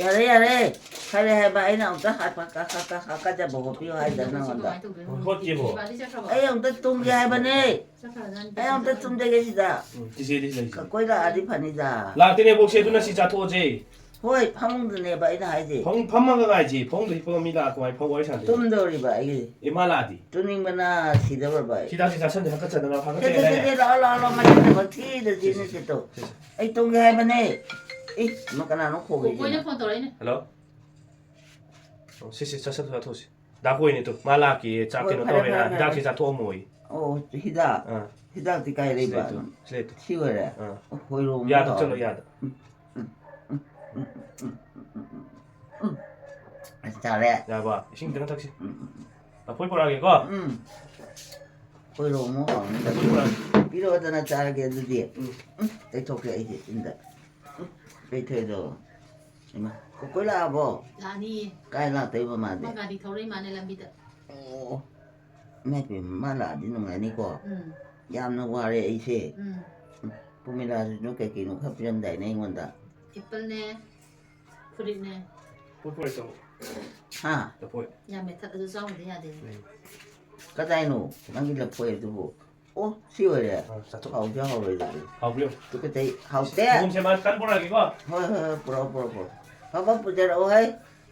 ꯌꯥꯔꯦ, ꯌꯥꯔꯦ꯫ ꯈꯔꯦ ꯍꯥꯏꯕ ꯑꯩꯅ ꯑꯃꯨꯛꯇ ꯍꯥꯞꯄ-, ꯀ-, ꯀ-, ꯀ-, ꯍꯥꯞꯀꯗꯕ ꯍꯣꯠꯄꯤꯌꯨ ꯍꯥꯏꯗ ꯅꯉꯣꯟꯗ꯫ ꯀꯃꯥꯏꯅ ꯇꯧꯗꯣꯏꯅꯣ? ꯍꯣꯠꯀꯦꯕꯣ꯫ ꯗꯤꯄꯥꯗꯤ ꯆꯠꯈ꯭ꯔꯕꯣ? ꯑꯩ ꯑꯃꯨꯛꯇ ꯇꯨꯝꯒꯦ ꯍꯥꯏꯕꯅꯦ꯫ ꯆꯠꯈ꯭ꯔꯖꯥꯠꯅꯤ꯫ ꯑꯩ ꯑꯃꯨꯛꯇ ꯇꯨꯝꯖꯒꯦ ꯁꯤꯗ꯫ ꯎꯝ, ꯆꯤꯆꯦꯗꯤ ꯂꯩꯁꯤ꯫ ꯀꯀꯣꯏ ꯂꯥꯛꯑꯗꯤ ꯐꯅꯤꯗ꯫ ꯂꯥꯛꯇꯦꯅꯦ, ꯕꯣꯛꯁꯦ, ꯑꯗꯨꯅ ꯁꯤ ꯆꯥꯊꯣꯛꯑꯁꯦ꯫ ꯍꯣꯏ, ꯐꯃꯨꯡꯗꯨꯅꯦꯕ ꯑꯩꯅ ꯍꯥꯏꯁꯦ꯫ ꯐꯃꯨꯡ ꯐꯝꯃꯒ ꯉꯥꯏꯁꯤ, ꯐꯃꯨꯡꯗ ꯍꯤꯞꯄꯒ ꯃꯤ ꯂꯥꯛꯑ ꯀꯃꯥꯏꯅ ꯐꯝ ꯋꯥꯔꯤ ꯁꯥꯟꯅꯗꯣꯏꯅꯣ? ꯇꯨꯝꯗꯧꯔꯤꯕ ꯑꯩꯒꯤ꯫ ꯏꯃꯥ ꯂꯥꯛꯑꯗꯤ? ꯇꯨꯝꯅꯤꯡꯕꯅ ꯁꯤꯗꯧꯔꯕ ꯑꯩ꯫ ꯍꯤꯗꯥꯛꯁꯤ ꯆꯥꯁꯟꯗꯦ, ꯍꯥꯀꯠꯆꯗꯅ ꯁꯦ, ꯁꯦ, ꯁꯦ, ꯍꯥꯀꯠꯆꯩ ꯁꯦ, ꯍꯥꯏꯗꯥꯏꯅꯦ? ꯂꯥꯛꯑꯣ, ꯂꯥꯛꯑꯣ, ꯂꯥꯛꯑꯣ, ꯃꯊꯪꯗ ꯃꯊꯤꯗ ꯁꯦ, ꯁꯦ, ꯁꯦ, ꯁꯦ, ꯁꯦ꯫ ꯑꯩ ꯇꯨꯝꯒꯦ ꯍꯥꯏꯕꯅꯦ꯫ ꯏ, ꯃ-, ꯀꯅꯥꯅꯣ ꯈꯣꯡꯉꯤꯁꯤꯅ? ꯀꯣꯀꯣꯏꯅ ꯐꯣꯟ ꯇꯧꯔꯛꯏꯅꯦ꯫ ꯍꯜꯂꯣ? ꯑꯣ, ꯁꯤ, ꯁꯤ, ꯆꯠꯁꯜꯂꯨ, ꯆꯠꯊꯣꯛꯁꯤ꯫ ꯗꯥ ꯀꯣꯏꯅꯦ ꯇꯨ, ꯃꯥ ꯂꯥꯛꯀꯦꯌꯦ, ꯆꯥꯛ ꯍꯣꯏ, ꯀꯩꯅꯣ ꯐꯔꯦ, ꯇꯧꯋꯦꯅ, ꯐꯔꯦ, ꯐꯔꯦ꯫ ꯍꯤꯗꯥꯛꯁꯦ ꯆꯥꯊꯣꯛꯑꯝꯃꯣꯌꯦ꯫ ꯑꯣ, ꯍꯤꯗꯥꯛ? ꯑꯥ꯫ ꯍꯤꯗꯥꯛꯇꯤ ꯀꯥꯏ ꯁꯤ ꯂꯩꯕ? ꯂꯩꯇꯣ, ꯁꯤ ꯂꯩꯇꯣ꯫ ꯁꯤ ꯑꯣꯏꯔꯦ? ꯑꯥ꯫ ꯑꯣ, ꯍꯣꯏꯔꯣꯡ ꯌꯥꯗ ꯂꯥꯎꯔꯦ꯫ ꯆꯠꯂꯣ, ꯌꯥꯗ꯫ ꯎꯝ, ꯎꯝ, ꯎꯝ, ꯎꯝ, ꯎꯝ, ꯎꯝ, ꯎꯝ꯫ ꯑꯁ, ꯆꯥꯔꯦ꯫ ꯌꯥꯔꯕ? ꯏꯁꯤꯡ ꯈꯤꯇꯪ ꯊꯛꯁꯤ꯫ ꯎꯝ, ꯎꯝ, ꯎꯝ꯫ ꯂꯐꯣꯏ ꯄꯨꯔꯛꯑꯒꯦꯀꯣ꯫ ꯎꯝ꯫ ꯍꯣꯏꯔꯣꯡ ꯑꯃ ꯍꯥꯎꯅꯤ꯫ ꯂꯐꯣꯏ ꯄꯨꯔꯛꯑꯒꯦ꯫ ꯄꯤꯔꯛꯑꯣꯗꯅ ꯆꯥꯔꯒꯦ ꯑꯗꯨꯗꯤ꯫ ꯎꯝ꯫ ꯎꯝ, ꯇꯩꯊꯣꯛꯀꯦ ꯑꯩꯁꯦ ꯏꯁꯤꯡꯗ꯫ ꯎꯝ, ꯇꯩꯊꯣꯛꯑꯦꯗꯣ꯫ ꯏꯃꯥ, ꯀꯣꯀꯣꯏ ꯂꯥꯛꯑꯕꯣ? ꯂꯥꯛꯑꯅꯤꯌꯦ꯫ ꯀꯥꯏ ꯂꯥꯛꯇꯣꯏꯕ ꯃꯥꯗꯤ? ꯃꯥ ꯒꯥꯔꯤ ꯊꯧꯔꯛꯏ ꯃꯥꯅꯦ ꯂꯝꯕꯤꯗ꯫ ꯑꯣ, ꯏꯃꯥꯏ ꯄꯦꯝꯃ, ꯃꯥ ꯂꯥꯛꯑꯗꯤ ꯅꯨꯡꯉꯥꯏꯅꯤꯀꯣ? ꯎꯝ꯫ ꯌꯥꯝꯅ ꯋꯥꯔꯦ ꯑꯩꯁꯦ꯫ ꯎꯝ꯫ ꯄꯨꯃꯤꯂꯥꯁꯤꯁꯨ ꯀꯩ ꯀꯩꯅꯣ ꯈꯔ ꯄꯤꯔꯝꯗꯥꯏꯅꯦ ꯑꯩꯉꯣꯟꯗ? ꯑꯦꯄꯜꯅꯦ, ꯐꯨꯔꯤꯠꯅꯦ꯫ ꯄꯣꯠ ꯄꯨꯔꯛꯏ ꯇꯧꯕ꯫ ꯍꯥ? ꯂꯐꯣꯏ꯫ ꯌꯥꯝ ꯃꯦꯠꯊꯠꯂꯁꯨ ꯆꯥꯎꯕꯗꯤ ꯌꯥꯗꯦ꯫ ꯎꯝ꯫ ꯀꯗꯥꯏꯅꯣ ꯅꯪꯒꯤ ꯂꯐꯣꯏ ꯑꯗꯨꯕꯨ? ꯑꯣ, ꯁꯤ ꯑꯣꯏꯔꯦ꯫ ꯑꯥ, ꯆꯥꯊꯣꯛ꯫ ꯍꯥꯎꯗꯤ ꯍꯥꯎꯔꯣꯏꯗꯕ꯫ ꯍꯥꯎꯕ꯭ꯔꯥ ꯌꯦꯡꯉꯨ꯫ ꯇꯨꯀꯠꯆꯩ, ꯍꯥꯎꯇꯦ꯫ ꯁꯪꯒꯣꯝꯁꯦ ꯃꯥ ꯀꯟꯅ ꯄꯨꯔꯛꯑꯒꯦꯀꯣ꯫ ꯍꯣꯏ, ꯍꯣꯏ, ꯍꯣꯏ, ꯄꯨꯔꯛꯑꯣ, ꯄꯨꯔꯛꯑꯣ, ꯄꯨꯔꯛꯑꯣ꯫ ꯐꯕ ꯄꯨꯖꯔꯛꯑꯣ ꯍꯦ꯫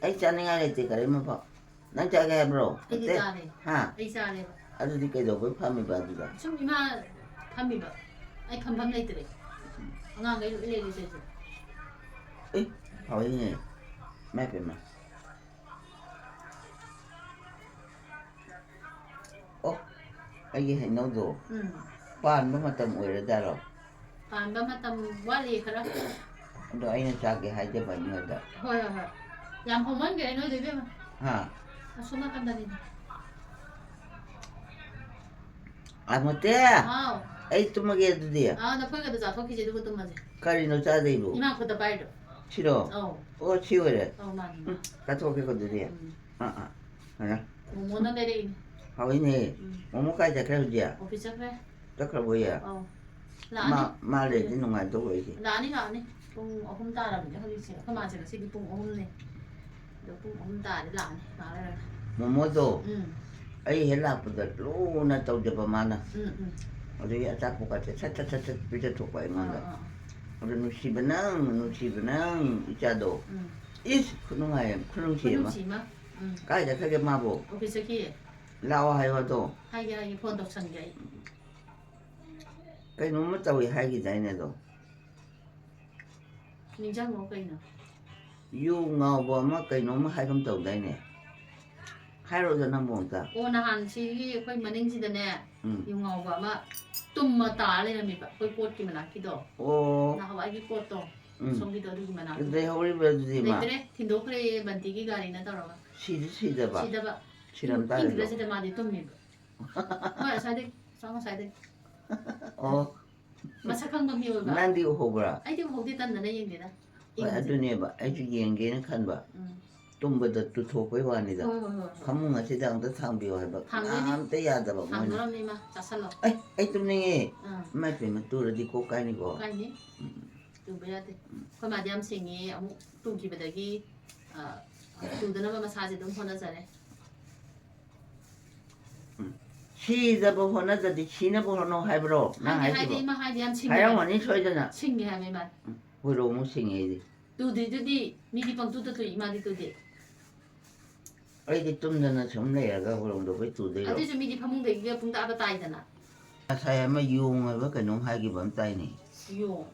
ꯑꯩ ꯆꯥꯅꯤꯡꯉꯥꯏ ꯂꯩꯇꯦ ꯀꯔꯤꯝꯐꯥꯎ꯫ ꯅꯪ ꯆꯥꯒꯦ ꯍꯥꯏꯕ꯭ꯔꯣ? ꯑꯩꯗꯤ ꯅꯠꯇꯦ? ꯆꯥꯔꯦ꯫ ꯍꯥ? ꯑꯩ ꯆꯥꯔꯦꯕ꯫ ꯑꯗꯨꯗꯤ ꯀꯩꯗꯧꯕꯩ ꯐꯝꯃꯤꯕ ꯑꯗꯨꯗ? ꯁꯨꯝ ꯏꯃꯥ ꯐꯝꯃꯤꯕ꯫ ꯑꯩ ꯐꯝꯐꯝ ꯂꯩꯇ꯭ꯔꯦ꯫ ꯑꯉꯥꯡꯈꯩ ꯂꯣꯏ ꯂꯩꯔꯦ ꯁꯤꯗꯩꯁꯤꯗ꯫ ꯑꯦ, ꯍꯥꯎꯏꯅꯦ꯫ ꯏꯃꯥꯏ ꯄꯦꯝꯃ꯫ ꯑꯣ, ꯑꯩꯒꯤ ꯍꯩꯅꯧꯗꯣ ꯎꯝ꯫ ꯄꯥꯟꯕ ꯃꯇꯝ ꯑꯣꯏꯔꯖꯥꯠꯂꯣ? ꯄꯥꯟꯕ ꯃꯇꯝ ꯋꯥꯠꯂꯤ ꯈꯔ꯫ ꯑꯗꯣ ꯑꯩꯅ ꯆꯥꯒꯦ ꯍꯥꯏꯖꯕ ꯑꯩꯉꯣꯟꯗ꯫ ꯍꯣꯏ, ꯍꯣꯏ, ꯍꯣꯏ꯫ ꯌꯥꯝ ꯍꯧꯃꯟꯈ꯭ꯔꯦ ꯅꯣꯏꯗꯣ ꯏꯕꯦꯝꯃ꯫ ꯍꯥ? ꯑꯁꯣꯝ ꯅꯥꯀꯟꯗꯅꯤꯅꯦ꯫ ꯑꯃꯨꯇꯦ, ꯍꯥꯎ꯫ ꯑꯩ ꯇꯨꯝꯃꯒꯦ ꯑꯗꯨꯗꯤ꯫ ꯑꯥ, ꯅꯐꯣꯏꯒꯗꯣ ꯆꯥꯊꯣꯛꯈꯤꯁꯦ, ꯑꯗꯨꯒ ꯇꯨꯝꯃꯁꯦ꯫ ꯀꯔꯤꯅꯣ ꯆꯥꯗꯣꯏꯕꯨ? ꯏꯃꯥ ꯈꯨꯠꯇ ꯄꯥꯏꯔꯤꯗꯣ꯫ ꯁꯤꯔꯣ? ꯑꯧ꯫ ꯑꯣ, ꯁꯤ ꯑꯣꯏꯔꯦ꯫ ꯑꯧ, ꯃꯥꯅꯤ, ꯃꯥꯅꯤ꯫ ꯆꯥꯊꯣꯛꯀꯦꯀꯣ ꯑꯗꯨꯗꯤ꯫ ꯎꯝ꯫ ꯑꯥ, ꯑꯥ꯫ ꯐꯔꯦ꯫ ꯃꯣꯃꯣꯅ ꯂꯩꯔꯛꯏꯅꯦ꯫ ꯍꯥꯎꯏꯅꯦ꯫ ꯎꯝ꯫ ꯃꯣꯃꯣ ꯀꯥꯏ ꯆꯠꯈ꯭ꯔꯦ ꯍꯧꯖꯤꯛ? ꯑꯣꯐꯤꯁ ꯆꯠꯈ꯭ꯔꯦ꯫ ꯆꯠꯈ꯭ꯔꯕꯣ ꯌꯥ? ꯑꯧ꯫ ꯂꯥꯛꯑꯅꯤ꯫ ꯃꯥ, ꯃꯥ ꯂꯩꯔꯗꯤ ꯅꯨꯡꯉꯥꯏꯗꯧꯕ ꯑꯩꯁꯦ꯫ ꯂꯥꯛꯑꯅꯤ, ꯂꯥꯛꯑꯅꯤ꯫ ꯄꯨꯡ ꯑꯍꯨꯝ ꯇꯥꯔꯕꯅꯦ ꯍꯧꯖꯤꯛꯁꯦ꯫ ꯑꯩꯈꯣꯏ ꯃꯥꯁꯦ ꯉꯁꯤꯗꯤ ꯄꯨꯡ ꯑꯍꯨꯝꯅꯦ꯫ ꯑꯗꯣ ꯄꯨꯡ ꯑꯍꯨꯝ ꯇꯥꯔꯗꯤ ꯂꯥꯛꯑꯅꯤ ꯉꯥꯏꯍꯥꯛ ꯂꯩꯔꯒ꯫ ꯃꯣꯃꯣꯗꯣ ꯎꯝ꯫ ꯑꯩ ꯍꯦꯛ ꯂꯥꯛꯄꯗ ꯂꯨꯅ ꯇꯧꯖꯕ ꯃꯥꯅ꯫ ꯎꯝ, ꯎꯝ꯫ ꯑꯗꯨꯒꯤ ꯑꯆꯥꯄꯣꯠꯀꯁꯦ ꯁꯠ ꯁꯠ ꯁꯠ ꯁꯠ ꯄꯤꯖꯊꯣꯛꯄ ꯑꯩꯉꯣꯟꯗ꯫ ꯑꯥ, ꯑꯥ꯫ ꯑꯗꯣ ꯅꯨꯡꯁꯤꯕ ꯅꯪ, ꯅꯨꯡꯁꯤꯕ ꯅꯪ ꯏꯆꯥꯗꯣ꯫ ꯎꯝ꯫ ꯏꯁ, ꯈꯨꯅꯨꯡꯉꯥꯏ ꯑꯃ, ꯈꯨꯅꯨꯡꯁꯤ ꯑꯃ꯫ ꯈꯨꯅꯨꯡꯁꯤ ꯑꯃ꯫ ꯎꯝ꯫ ꯀꯥꯏ ꯆꯠꯈ꯭ꯔꯒꯦ ꯃꯥꯕꯣ? ꯑꯣꯐꯤꯁ ꯆꯠꯈꯤꯌꯦ꯫ ꯂꯥꯛꯑꯣ ꯍꯥꯏꯌꯣ ꯑꯗꯣ꯫ ꯍꯥꯏꯒꯦ, ꯍꯥꯏꯒꯦ, ꯐꯣꯟ ꯇꯧꯁꯟꯒꯦ ꯑꯩ꯫ ꯀꯩꯅꯣꯝꯃ ꯇꯧꯏ ꯍꯥꯏꯈꯤꯗꯥꯏꯅꯦ ꯑꯗꯣ? ꯅꯤꯡꯁꯤꯡꯉꯣ ꯀꯩꯅꯣ? ꯌꯨ ꯉꯥꯎꯕ ꯑꯃ ꯀꯩꯅꯣꯝꯃ ꯍꯥꯏꯒꯨꯝ ꯇꯧꯗꯥꯏꯅꯦ? ꯍꯥꯏꯔꯛꯑꯣꯗ ꯅꯪꯕꯨ ꯑꯝꯇ꯫ ꯑꯣ, ꯅꯍꯥꯟ ꯁꯤꯒꯤ ꯑꯩꯈꯣꯏ ꯃꯅꯤꯡꯁꯤꯗꯅꯦ, ꯎꯝ꯫ ꯌꯨ ꯉꯥꯎꯕ ꯑꯃ ꯇꯨꯝꯃ ꯇꯥꯔ ꯂꯩꯔꯝꯃꯤꯕ, ꯑꯩꯈꯣꯏ ꯀꯣꯔꯠꯀꯤ ꯃꯅꯥꯛꯀꯤꯗꯣ꯫ ꯑꯣ꯫ ꯅꯍꯥꯟꯋꯥꯏꯒꯤ ꯀꯣꯔꯠꯇꯣ, ꯎꯝ꯫ ꯁꯣꯝꯒꯤꯗꯣ, ꯑꯗꯨꯒꯤ ꯃꯅꯥꯛꯀꯤ꯫ ꯑꯗꯨꯗꯩ ꯍꯧꯔꯤꯕ꯭ꯔꯥ ꯑꯗꯨꯗꯤ ꯃꯥ? ꯂꯩꯇ꯭ꯔꯦ, ꯊꯤꯟꯗꯣꯛꯈ꯭ꯔꯦꯌꯦ ꯕꯟꯇꯤꯒꯤ ꯒꯥꯔꯤꯅ ꯇꯧꯔꯒ꯫ ꯁꯤꯗꯤ ꯁꯤꯗꯕ? ꯁꯤꯗꯕ꯫ ꯁꯤꯔꯝ ꯇꯥꯔꯦ ꯏꯪꯈ꯭ꯔꯦ ꯑꯗꯣ꯫ ꯁꯤꯗ ꯃꯥꯗꯤ ꯇꯨꯝꯃꯤꯕ꯫ ꯍꯣꯏ, ꯑꯁ꯭ꯋꯥꯏꯗꯩ, ꯑꯁ꯭ꯋꯥꯏ ꯉꯁꯥꯏꯗꯩ꯫ ꯑꯣ꯫ ꯃꯁꯛ ꯈꯪꯕ ꯃꯤ ꯑꯣꯏꯕ꯫ ꯅꯪꯗꯤ ꯎꯍꯧꯕ꯭ꯔꯥ? ꯑꯩꯗꯤ ꯎꯍꯧꯗꯦ, ꯇꯟꯗꯅ ꯌꯦꯡꯗꯦꯗ꯫ ꯍꯣꯏ, ꯌꯦꯡꯗꯦ꯫ ꯑꯗꯨꯅꯦꯕ ꯑꯩꯁꯨ ꯌꯦꯡꯒꯦꯅ ꯈꯟꯕ꯫ ꯎꯝ꯫ ꯇꯨꯝꯕꯗ ꯇꯨꯊꯣꯛꯄꯩ ꯋꯥꯅꯤꯗ꯫ ꯍꯣꯏ, ꯍꯣꯏ, ꯍꯣꯏ, ꯍꯣꯏ꯫ ꯐꯃꯨꯡ ꯑꯁꯤꯗ ꯑꯝꯇ ꯊꯥꯡꯕꯤꯌꯨ ꯍꯥꯏꯕ꯫ ꯊꯥꯡꯗꯣꯏꯅꯤ꯫ ꯀꯅꯥꯝꯇ ꯌꯥꯗꯕ ꯃꯣꯏꯅ꯫ ꯊꯥꯡꯗꯣꯔꯝꯅꯤ ꯏꯃꯥ, ꯆꯥꯁꯜꯂꯣ꯫ ꯑꯩ, ꯑꯩ ꯇꯨꯝꯅꯤꯡꯉꯦ꯫ ꯑꯥ꯫ ꯏꯃꯥ ꯏꯄꯦꯝꯃ, ꯇꯨꯔꯗꯤ ꯀꯣꯛ ꯀꯥꯏꯅꯤꯀꯣ꯫ ꯀꯥꯏꯅꯤ꯫ ꯎꯝ꯫ ꯇꯨꯕ ꯌꯥꯗꯦ꯫ ꯎꯝ꯫ ꯑꯩꯈꯣꯏ ꯃꯥꯗꯤ ꯌꯥꯝ ꯁꯤꯡꯉꯤ, ꯑꯃꯨꯛ ꯇꯨꯈꯤꯕꯗꯒꯤ, ꯑ, ꯇꯨꯗꯅꯕ ꯃꯁꯥꯁꯦ ꯑꯗꯨꯝ ꯍꯣꯠꯅꯖꯔꯦ꯫ ꯎꯝ꯫ ꯁꯤꯗꯕ ꯍꯣꯠꯅꯗ꯭ꯔꯗꯤ ꯁꯤꯅꯕ ꯍꯣꯠꯅꯧ ꯍꯥꯏꯕ꯭ꯔꯣ ꯅꯪ ꯍꯥꯏꯗꯤ, ꯍꯥꯏꯁꯤꯕꯣ? ꯍꯥꯏꯗꯤ, ꯏꯃꯥ ꯍꯥꯏꯗꯤ ꯌꯥꯝ ꯁꯤꯡꯉꯦ꯫ ꯍꯥꯏꯔꯝꯒꯅꯤ ꯁꯣꯏꯗꯅ꯫ ꯁꯤꯡꯉꯦ ꯍꯥꯏꯕ ꯏꯃꯥ꯫ ꯎꯝ, ꯍꯨꯏꯔꯣ ꯑꯃꯨꯛ ꯁꯤꯡꯉꯦ ꯑꯩꯗꯤ꯫ ꯇꯨꯗ꯭ꯔꯤꯗꯨꯗꯤ ꯃꯤꯗꯤ ꯄꯪꯇꯨꯗ ꯇꯨꯏ, ꯏꯃꯥꯗꯤ ꯇꯨꯗꯦ꯫ ꯑꯩꯗꯤ ꯇꯨꯝꯗꯅ ꯁꯨꯝ ꯂꯩꯔꯒ ꯍꯨꯏꯔꯣꯡꯗꯧꯕꯩ ꯇꯨꯗꯣꯏꯔꯣ? ꯑꯗꯨꯏꯁꯨ ꯃꯤꯗꯤ ꯐꯃꯨꯡꯗꯒꯤꯒ ꯄꯨꯡꯇꯥꯗ ꯇꯥꯏꯗꯅ꯫ ꯉꯁꯥꯏ ꯑꯃ ꯌꯣꯡ ꯍꯥꯏꯕ ꯀꯩꯅꯣꯝ ꯍꯥꯏꯈꯤꯕ ꯑꯃ ꯇꯥꯏꯅꯦ꯫ ꯌꯣꯡ?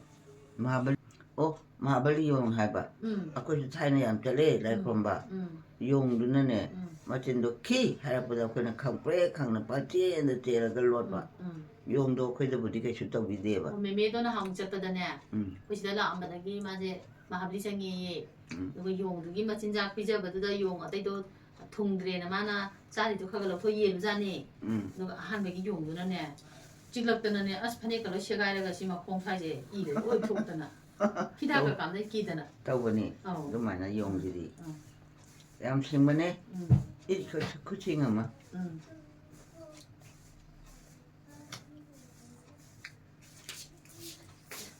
ꯃꯍꯥꯕꯂꯤ, ꯑꯣ, ꯃꯍꯥꯕꯂꯤ ꯌꯣꯡ ꯍꯥꯏꯕ꯫ ꯎꯝ꯫ ꯑꯩꯈꯣꯏꯁꯨ ꯊꯥꯏꯅ ꯌꯥꯝ ꯆꯠꯂꯦ ꯂꯥꯏ ꯎꯝ, ꯈꯨꯔꯨꯝꯕ꯫ ꯎꯝ꯫ ꯌꯣꯡꯗꯨꯅꯅꯦ, ꯎꯝ꯫ ꯃꯆꯤꯟꯗꯣ "ꯈꯤ" ꯍꯥꯏꯔꯛꯄꯗ ꯑꯩꯈꯣꯏꯅ ꯈꯪꯄ꯭ꯔꯦꯛ ꯈꯪꯅ ꯄꯪꯆꯦꯟꯗ ꯆꯦꯜꯂꯒ ꯂꯣꯠꯄ꯫ ꯎꯝ, ꯎꯝ꯫ ꯌꯣꯡꯗꯣ ꯑꯩꯈꯣꯏꯗꯕꯨꯗꯤ ꯀꯩꯁꯨ ꯇꯧꯕꯤꯗꯦꯕ꯫ ꯑꯣ, ꯃꯦꯃꯦꯗꯣ ꯅꯍꯥꯟꯃꯨꯛ ꯆꯠꯄꯗꯅꯦ, ꯎꯝ꯫ ꯑꯩꯈꯣꯏ ꯁꯤꯗ ꯂꯥꯛꯑꯝꯕꯗꯒꯤ ꯃꯥꯁꯦ ꯃꯍꯥꯕꯂꯤ ꯆꯪꯉꯦꯌꯦ꯫ ꯎꯝ꯫ ꯑꯗꯨꯒ ꯌꯣꯡꯗꯨꯒꯤ ꯃꯆꯤꯟꯖꯥꯛ ꯄꯤꯖꯕꯗꯨꯗ ꯌꯣꯡ ꯑꯇꯩꯗꯣ ꯊꯨꯡꯗ꯭ꯔꯦꯅ ꯃꯥꯅ ꯆꯥꯔꯤꯗꯣ ꯈꯔ ꯈꯔ ꯂꯧꯊꯣꯛ ꯌꯦꯜꯂꯨꯖꯥꯠꯅꯤ꯫ ꯎꯝ꯫ ꯑꯗꯨꯒ ꯑꯍꯥꯟꯕꯒꯤ ꯌꯣꯡꯗꯨꯅꯅꯦ, ꯆꯤꯛꯂꯛꯇꯅꯅꯦ, ꯑꯁ, ꯐꯅꯦꯛꯀ ꯂꯣꯏ ꯁꯦꯒꯥꯏꯔꯒ ꯁꯤ ꯃꯈꯣꯡ ꯁ꯭ꯋꯥꯏꯁꯦ ꯏ ꯂꯣꯏ ꯊꯣꯛꯇꯅ꯫ ꯍꯤꯗꯥꯛꯀ ꯀꯥꯞꯅꯩ ꯀꯤꯗꯅ꯫ ꯇꯧꯕꯅꯤ꯫ ꯑꯧ꯫ ꯑꯗꯨꯃꯥꯏꯅ ꯌꯣꯡꯁꯤꯗꯤ꯫ ꯑꯧ꯫ ꯌꯥꯝ ꯁꯤꯡꯕꯅꯦ꯫ ꯎꯝ꯫ ꯏꯠ ꯈꯨꯠ-, ꯈꯨꯠꯁꯤꯡ ꯑꯃ꯫ ꯎꯝ꯫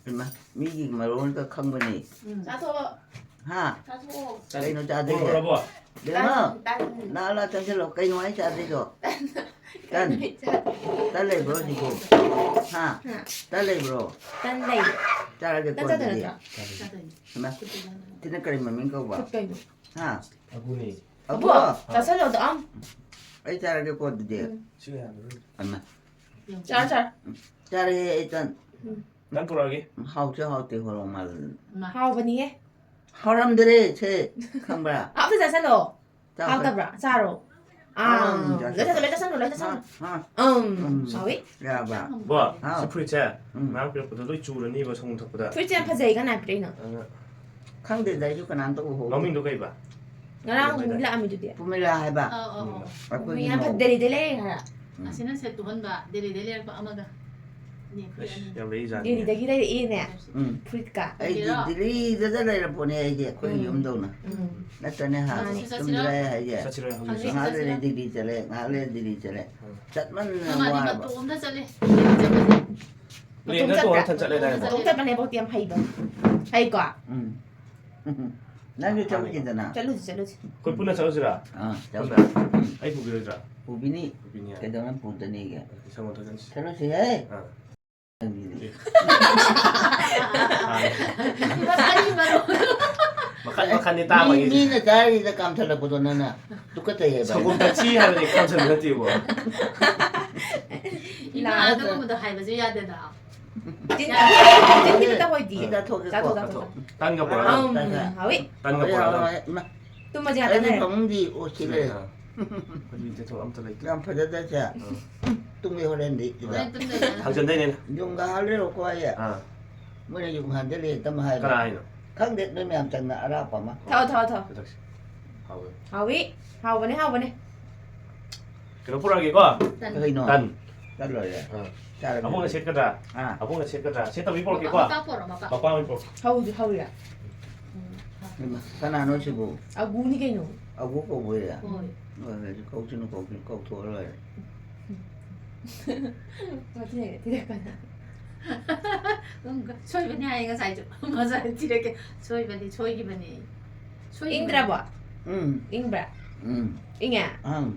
ꯏꯃꯥ, ꯃꯤꯒꯤ ꯃꯔꯣꯟꯒ ꯈꯪꯕꯅꯦ꯫ ꯎꯝ꯫ ꯆꯥꯊꯣꯛꯑꯣ꯫ ꯍꯥ? ꯆꯥꯊꯣꯛꯑꯣ꯫ ꯀꯩꯅꯣ ꯆꯥꯗꯣꯏꯁꯦ? ꯍꯧꯔꯕꯣ? ꯕꯦꯝꯃ, ꯇꯟ, ꯇꯟ꯫ ꯂꯥꯛꯑꯣ, ꯂꯥꯛꯑꯣ, ꯆꯪꯁꯤꯜꯂꯣ꯫ ꯀꯩꯅꯣ ꯑꯩ ꯆꯥꯗꯣꯏꯗꯣ? ꯇꯟ꯫ ꯇꯟ ꯆꯥꯗꯣꯏ꯫ ꯇꯟ ꯂꯩꯕ꯭ꯔꯣ ꯍꯧꯖꯤꯛꯄꯨ? ꯍꯥ? ꯍꯥ? ꯇꯟ ꯂꯩꯕ꯭ꯔꯣ? ꯇꯟ ꯂꯩ꯫ ꯆꯥꯔꯒꯦꯀꯣ ꯇꯟ ꯆꯥꯗꯣꯏ ꯑꯗꯨꯗꯤ꯫ ꯅꯠꯇ꯭ꯔꯣ? ꯆꯥꯗꯣꯏꯅꯤ꯫ ꯏꯃꯥ, ꯁꯤꯅ ꯀꯔꯤ ꯃꯃꯤꯡ ꯀꯧꯕ? ꯈꯨꯠ ꯀꯩꯅꯣ? ꯍꯥ? ꯑꯕꯨꯅꯦ꯫ ꯑꯕꯨ? ꯑꯕꯨ? ꯆꯥꯁꯜꯂꯣ ꯑꯗꯣ, ꯑꯝ꯫ ꯑꯩ ꯆꯥꯔꯒꯦꯀꯣ ꯑꯗꯨꯗꯤ꯫ ꯎꯝ꯫ ꯁꯤ ꯌꯥꯗ꯭ꯔꯣ? ꯑꯃ꯫ ꯆꯥꯔꯣ, ꯆꯥꯔꯣ꯫ ꯆꯥꯔꯦ ꯑꯩ ꯇꯟ꯫ ꯎꯝ꯫ ꯇꯟ ꯄꯨꯔꯛꯑꯒꯦ꯫ ꯍꯥꯎꯁꯨ ꯍꯥꯎꯇꯦ ꯍꯣꯔꯣꯡ ꯃꯥꯜꯂꯗꯅ꯫ ꯃꯥ꯫ ꯍꯥꯎꯕꯅꯤꯍꯦ꯫ ꯍꯥꯎꯔꯝꯗꯔꯦ ꯁꯦ, ꯈꯪꯕ꯭ꯔꯥ? ꯑꯝꯇ ꯆꯥꯁꯜꯂꯣ꯫ ꯆꯥꯎ, ꯆꯥꯎ꯫ ꯍꯥꯎꯇꯕ꯭ꯔꯥ? ꯆꯥꯔꯣ꯫ ꯑꯥ, ꯎꯝ, ꯂꯣꯏ ꯆꯥꯁꯜꯂꯣ, ꯂꯣꯏ ꯆꯥꯁꯜꯂꯣ, ꯂꯣꯏ ꯆꯥꯁꯜꯂꯣ꯫ ꯍꯥ, ꯍꯥ꯫ ꯎꯝ, ꯎꯝ꯫ ꯍꯥꯎꯋꯤ꯫ ꯌꯥꯔꯕ? ꯕꯣ, ꯍꯥꯎ꯫ ꯁꯤ ꯐꯨꯔꯤꯠꯁꯦ ꯎꯝ꯫ ꯉꯔꯥꯡ ꯄꯤꯔꯛꯄꯗꯣ ꯂꯣꯏ ꯆꯨꯔꯅꯤꯕ, ꯁꯪꯒꯣꯝ ꯊꯛꯄꯗ꯫ ꯐꯨꯔꯤꯠꯁꯦ ꯌꯥꯝ ꯐꯖꯩ, ꯀꯅꯥ ꯄꯤꯔꯛꯏꯅꯣ? ꯑꯗꯨꯅ ꯈꯪꯗꯦꯗ, ꯑꯩꯁꯨ ꯀꯅꯥꯝꯇ ꯎꯍꯧꯗꯦ꯫ ꯃꯃꯤꯡꯗꯣ ꯀꯩꯕ? ꯉꯔꯥꯡ ꯄꯨꯃꯤꯂꯥ꯫ ꯂꯥꯛꯑꯝꯃꯤꯗꯨꯗꯤ꯫ ꯄꯨꯃꯤꯂꯥ ꯍꯥꯏꯕ꯫ ꯑꯧ, ꯑꯧ, ꯑꯧ꯫ ꯑꯩꯈꯣꯏꯒꯤ ꯌꯥꯝ ꯐ-, ꯃꯧ꯫ ꯗꯦꯜꯂꯤꯗ ꯂꯩꯔꯦ ꯍꯥꯏꯔ꯫ ꯎꯝ꯫ ꯑꯁꯤꯅ ꯁꯦꯠ ꯇꯨꯍꯟꯕ, ꯗꯦꯜꯂꯤꯗ ꯂꯩꯔꯛꯄ ꯑꯃꯒ꯫ ꯏꯅꯦ, ꯐꯨꯔꯤꯠ ꯑꯁ, ꯑꯅꯤ꯫ ꯌꯥꯝ ꯂꯩꯖꯥꯠꯅꯤ꯫ ꯗꯦꯜꯂꯤꯗꯒꯤ ꯂꯩꯔꯛꯑꯦꯅꯦ꯫ ꯎꯝ꯫ ꯐꯨꯔꯤꯠꯀ꯫ ꯑꯩꯗꯤ ꯀꯨꯝꯕꯤꯔꯣ? ꯗꯤꯜꯂꯤꯗꯗ ꯂꯩꯔꯛꯄꯅꯦ ꯑꯩꯗꯤ, ꯑꯩꯈꯣꯏ ꯎꯝ꯫ ꯌꯨꯝꯗꯧꯅ꯫ ꯎꯝ꯫ ꯅꯠꯇ꯭ꯔꯅꯦ ꯍꯥ? ꯃꯥꯅꯤ꯫ ꯆꯠꯁꯤꯔꯣ? ꯇꯨꯝꯗ꯭ꯔꯦ ꯍꯥꯏꯁꯦ꯫ ꯆꯠꯁꯤꯔꯣ ꯍꯧꯖꯤꯛ? ꯍꯧꯖꯤꯛ ꯉꯥꯏꯍꯥꯛ ꯂꯩꯔꯦ ꯆꯠꯁꯤꯔꯣ? ꯗꯤꯜꯂꯤ ꯆꯠꯂꯦ, ꯉꯥꯏꯍꯥꯛ ꯂꯩꯔꯦ ꯗꯤꯜꯂꯤ ꯆꯠꯂꯦ꯫ ꯎꯝ꯫ ꯆꯠꯃꯟꯗꯅ ꯃꯥꯗꯤ ꯋꯥꯔꯕ꯫ ꯃꯇꯣꯝꯇ ꯆꯠꯂꯦ꯫ ꯄ꯭ꯂꯦꯟꯗ ꯃꯇꯣꯝ ꯇꯣꯡꯉ ꯆꯠꯄ꯭ꯔꯥ? ꯊꯟ ꯆꯠꯂꯦꯗꯥꯏꯅꯦ? ꯃꯇꯣꯝ ꯆꯠꯄꯅꯦ, ꯚꯣꯠꯇꯤ ꯌꯥꯝ ꯍꯩꯕ꯫ ꯍꯩꯀꯣ? ꯎꯝ꯫ ꯅꯪꯁꯨ ꯆꯠꯂꯨꯁꯤꯗꯅ꯫ ꯆꯠꯂꯨꯁꯤ, ꯆꯠꯂꯨꯁꯤ꯫ ꯑꯩꯈꯣꯏ ꯄꯨꯟꯅ ꯆꯠꯂꯨꯁꯤꯔꯥ? ꯑꯥ, ꯆꯠꯂꯨꯁꯤ꯫ ꯄꯨꯟꯅ? ꯑꯩ ꯄꯨꯕꯤꯔꯣꯏꯗ꯭ꯔꯥ? ꯄꯨꯕꯤꯅꯤ꯫ ꯄꯨꯕꯤꯅꯤ ꯍꯥꯏ꯫ ꯀꯩꯗꯧꯅ ꯄꯨꯗꯅꯤꯒꯦ? ꯏꯁꯪ ꯑꯣꯟꯊꯣꯛꯀꯅꯤ꯫ ꯆꯠꯂꯨꯁꯤꯍꯦ꯫ ꯑꯥ꯫ ꯃꯈꯟ ꯃꯈꯟꯅꯤ ꯃꯤ, ꯇꯥꯕꯒꯤ꯫ ꯃꯤꯅ ꯆꯥꯔꯤꯗ ꯀꯥꯝꯊꯠꯂꯛꯄꯗꯣ ꯅꯪꯅ ꯇꯨꯀꯠꯆꯩ ꯍꯥꯏꯕ꯫ ꯁꯪꯒꯣꯝ ꯊꯛꯁꯤ ꯍꯥꯏꯕꯗꯤ ꯀꯥꯝꯊꯠꯄ ꯅꯠꯇꯦꯕꯣ꯫ ꯏꯃꯥ, ꯑꯗꯨꯒꯨꯝꯕꯗꯣ ꯍꯥꯏꯕꯁꯨ ꯌꯥꯗꯦꯗ꯫ ꯆꯤꯟ-, ꯆꯤꯟ ꯈꯤꯇ ꯍꯣꯏꯗꯤ꯫ ꯁꯤꯗ ꯊꯣꯛꯀꯦꯀꯣ꯫ ꯆꯥꯊꯣꯛ, ꯆꯥꯊꯣꯛ, ꯆꯥꯊꯣꯛ꯫ ꯇꯟꯒ ꯄꯨꯔꯛꯑꯒ꯫ ꯎꯝ, ꯇꯟꯒ꯫ ꯍꯥꯎꯋꯤ꯫ ꯇꯟꯒ ꯍꯣꯏ, ꯄꯨꯔꯛꯑꯒ꯫ ꯍꯣꯏ, ꯍꯣꯏ, ꯏꯃꯥ꯫ ꯇꯨꯝꯃꯁꯦ ꯉꯥꯛꯇ ꯑꯩꯗꯤ ꯉꯥꯏꯔꯦ꯫ ꯐꯃꯨꯡꯗꯤ ꯑꯣ ꯁꯤ ꯂꯩꯔꯦ꯫ ꯑꯥ꯫ ꯑꯩꯈꯣꯏꯗꯤ ꯇꯦꯊꯣꯛ ꯑꯝꯇ ꯂꯩꯇꯦ꯫ ꯌꯥꯝ ꯐꯖꯗ꯭ꯔꯁꯦ꯫ ꯑꯥ꯫ ꯇꯨꯝꯒꯦ ꯍꯣꯔꯦꯟꯗꯤ ꯁꯤꯗ꯫ ꯍꯣꯔꯦꯟ ꯇꯨꯝꯗꯣꯏꯅꯦ꯫ ꯍꯥꯡꯖꯟꯗꯣꯏꯅꯦ꯫ ꯌꯨꯡꯒ ꯍꯥꯜꯂꯦꯔꯣꯀꯣ ꯑꯩ꯫ ꯑꯥ꯫ ꯃꯣꯏꯅ ꯌꯨꯡ ꯍꯥꯟꯖꯜꯂꯦ ꯍꯦꯛꯇ ꯍꯥꯏꯕ꯫ ꯀꯅꯥ ꯍꯥꯏꯅꯣ? ꯈꯪꯗꯦ, ꯅꯣꯏ ꯃꯌꯥꯝ ꯆꯪꯅ ꯑꯔꯥꯞꯄ ꯑꯃ꯫ ꯊꯛꯑꯣ, ꯊꯛꯑꯣ, ꯊꯛꯑꯣ꯫ ꯊꯛꯁꯤ꯫ ꯍꯥꯎꯋꯦ꯫ ꯍꯥꯎꯋꯤ꯫ ꯍꯥꯎꯕꯅꯦ, ꯍꯥꯎꯕꯅꯦ꯫ ꯀꯩꯅꯣ ꯄꯨꯔꯛꯑꯒꯦꯀꯣ? ꯇꯟ꯫ ꯀꯩꯅꯣ? ꯇꯟ꯫ ꯇꯟ ꯂꯣꯏꯔꯦ꯫ ꯑꯥ꯫ ꯑꯕꯣꯛꯅ ꯁꯦꯠꯀꯗ꯭ꯔꯥ? ꯑꯥ꯫ ꯑꯕꯣꯛꯅ ꯁꯦꯠꯀꯗ꯭ꯔꯥ? ꯁꯦꯠꯇꯕꯤ ꯄꯣꯔꯛꯀꯦꯀꯣ꯫ ꯃꯄꯥ ꯄꯣꯔꯛꯑꯣ, ꯃꯄꯥ꯫ ꯃꯄꯥ ꯑꯣꯏꯅ ꯄꯣꯔꯛꯀꯦ꯫ ꯍꯧꯗꯤ ꯍꯧꯔꯤꯔꯥ? ꯎꯝ꯫ ꯀꯅꯥꯅꯣ ꯁꯤꯕꯨ? ꯑꯒꯨꯅꯤ ꯀꯩꯅꯣ꯫ ꯑꯒꯨ ꯀꯧꯕꯣꯏꯔꯦ? ꯍꯣꯏ꯫ ꯍꯣꯏ, ꯍꯣꯏ, ꯀꯧꯁꯅꯨ, ꯀꯧꯁꯅꯨ, ꯀꯧꯊꯣꯛꯑ ꯂꯣꯏꯔꯦ꯫ ꯃꯊꯤ ꯂꯩꯔꯦ, ꯊꯤꯔꯛꯀꯅꯨ꯫ ꯎꯝ, ꯁꯣꯏꯕꯅꯦ ꯍꯥꯏꯌꯦ ꯉꯁꯥꯏꯁꯨ꯫ ꯉꯁꯥꯏ ꯊꯤꯔꯛꯀꯦ꯫ ꯁꯣꯏꯕꯅꯤ, ꯁꯣꯏꯈꯤꯕꯅꯦ꯫ ꯁꯣꯏꯈꯤꯕꯅꯦ꯫ ꯏꯪꯗ꯭ꯔꯕꯣ? ꯎꯝ꯫ ꯏꯪꯕ꯭ꯔꯥ? ꯎꯝ꯫ ꯏꯪꯉꯦ? ꯑꯪ꯫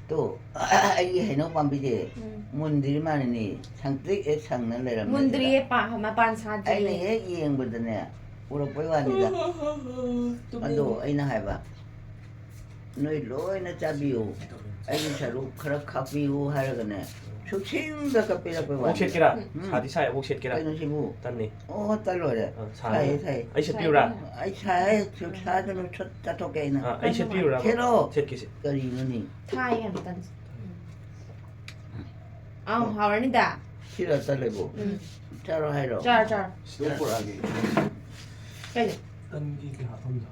ꯇꯣ, ꯑꯩꯒꯤ ꯍꯩꯅꯧ ꯄꯥꯝꯕꯤꯁꯦ ꯎꯝ꯫ ꯃꯨꯟꯗ꯭ꯔꯤ ꯃꯥꯜꯂꯤꯅꯦ, ꯁꯪꯇ꯭ꯔꯤꯛ ꯍꯦꯛ ꯁꯪꯅ ꯂꯩꯔꯝꯃꯦ ꯁꯤꯗ꯫ ꯃꯨꯟꯗ꯭ꯔꯤꯌꯦ, ꯄꯥ-, ꯃꯄꯥꯟ ꯁꯥꯗ꯭ꯔꯤꯌꯦ꯫ ꯑꯩꯅ ꯍꯦꯛ ꯌꯦꯡꯕꯗꯅꯦ, ꯎꯔꯛꯄꯩ ꯋꯥꯅꯤꯗ꯫ ꯇꯨꯝꯅꯤꯡꯉꯦ꯫ ꯑꯗꯣ ꯑꯩꯅ ꯍꯥꯏꯕ, "ꯅꯣꯏ ꯂꯣꯏꯅ ꯆꯥꯕꯤꯌꯨ, ꯑꯩꯒꯤ ꯁꯔꯨꯛ ꯈꯔ ꯈꯥꯛꯄꯤꯌꯨ" ꯍꯥꯏꯔꯒꯅꯦ, ꯁꯨꯛꯁꯤꯡꯗ ꯀꯛꯄꯤꯔꯛꯄꯩ ꯑꯃꯨꯛ ꯋꯥꯅꯤꯗ꯫ ꯁꯦꯠꯀꯦꯔꯥ? ꯎꯝ꯫ ꯁꯥꯗꯤ ꯁꯥꯏ, ꯑꯃꯨꯛ ꯁꯦꯠꯀꯦꯔꯥ? ꯀꯩꯅꯣ ꯁꯤꯕꯨ? ꯇꯟꯅꯤ꯫ ꯑꯣ, ꯇꯜ ꯂꯣꯏꯔꯦ꯫ ꯑ, ꯁꯥꯏ꯫ ꯁꯥꯏꯌꯦ, ꯁꯥꯏꯌꯦ꯫ ꯑꯩ ꯁꯦꯠꯄꯤꯌꯨꯔꯥ? ꯑꯩ ꯁꯥꯏ, ꯁꯨꯛ ꯁꯥꯗꯅ ꯁꯠ ꯆꯥꯊꯣꯛꯀꯦ ꯑꯩꯅ꯫ ꯑ, ꯑꯩ ꯁꯦꯠꯄꯤꯌꯨꯔꯥ? ꯁꯦꯠꯂꯣ꯫ ꯁꯦꯠꯀꯦ, ꯁꯦ-, ꯀꯔꯤꯅꯣꯅꯦ? ꯊꯥꯏ ꯌꯥꯝ ꯇꯟ-, ꯎꯝ꯫ ꯑꯥꯎ, ꯍꯥꯎꯔꯅꯤꯗ꯫ ꯁꯤꯔ ꯇꯜꯂꯦꯕꯨ꯫ ꯎꯝ꯫ ꯆꯥꯔꯣ ꯍꯥꯏꯔꯣ? ꯆꯥꯔꯣ, ꯆꯥꯔꯣ꯫ ꯁꯤꯗ ꯄꯨꯔꯛꯑꯒꯦ꯫ ꯀꯩꯅꯣ? ꯇꯟꯒꯤ ꯀꯩ ꯍꯥꯞꯐꯝꯗꯣ?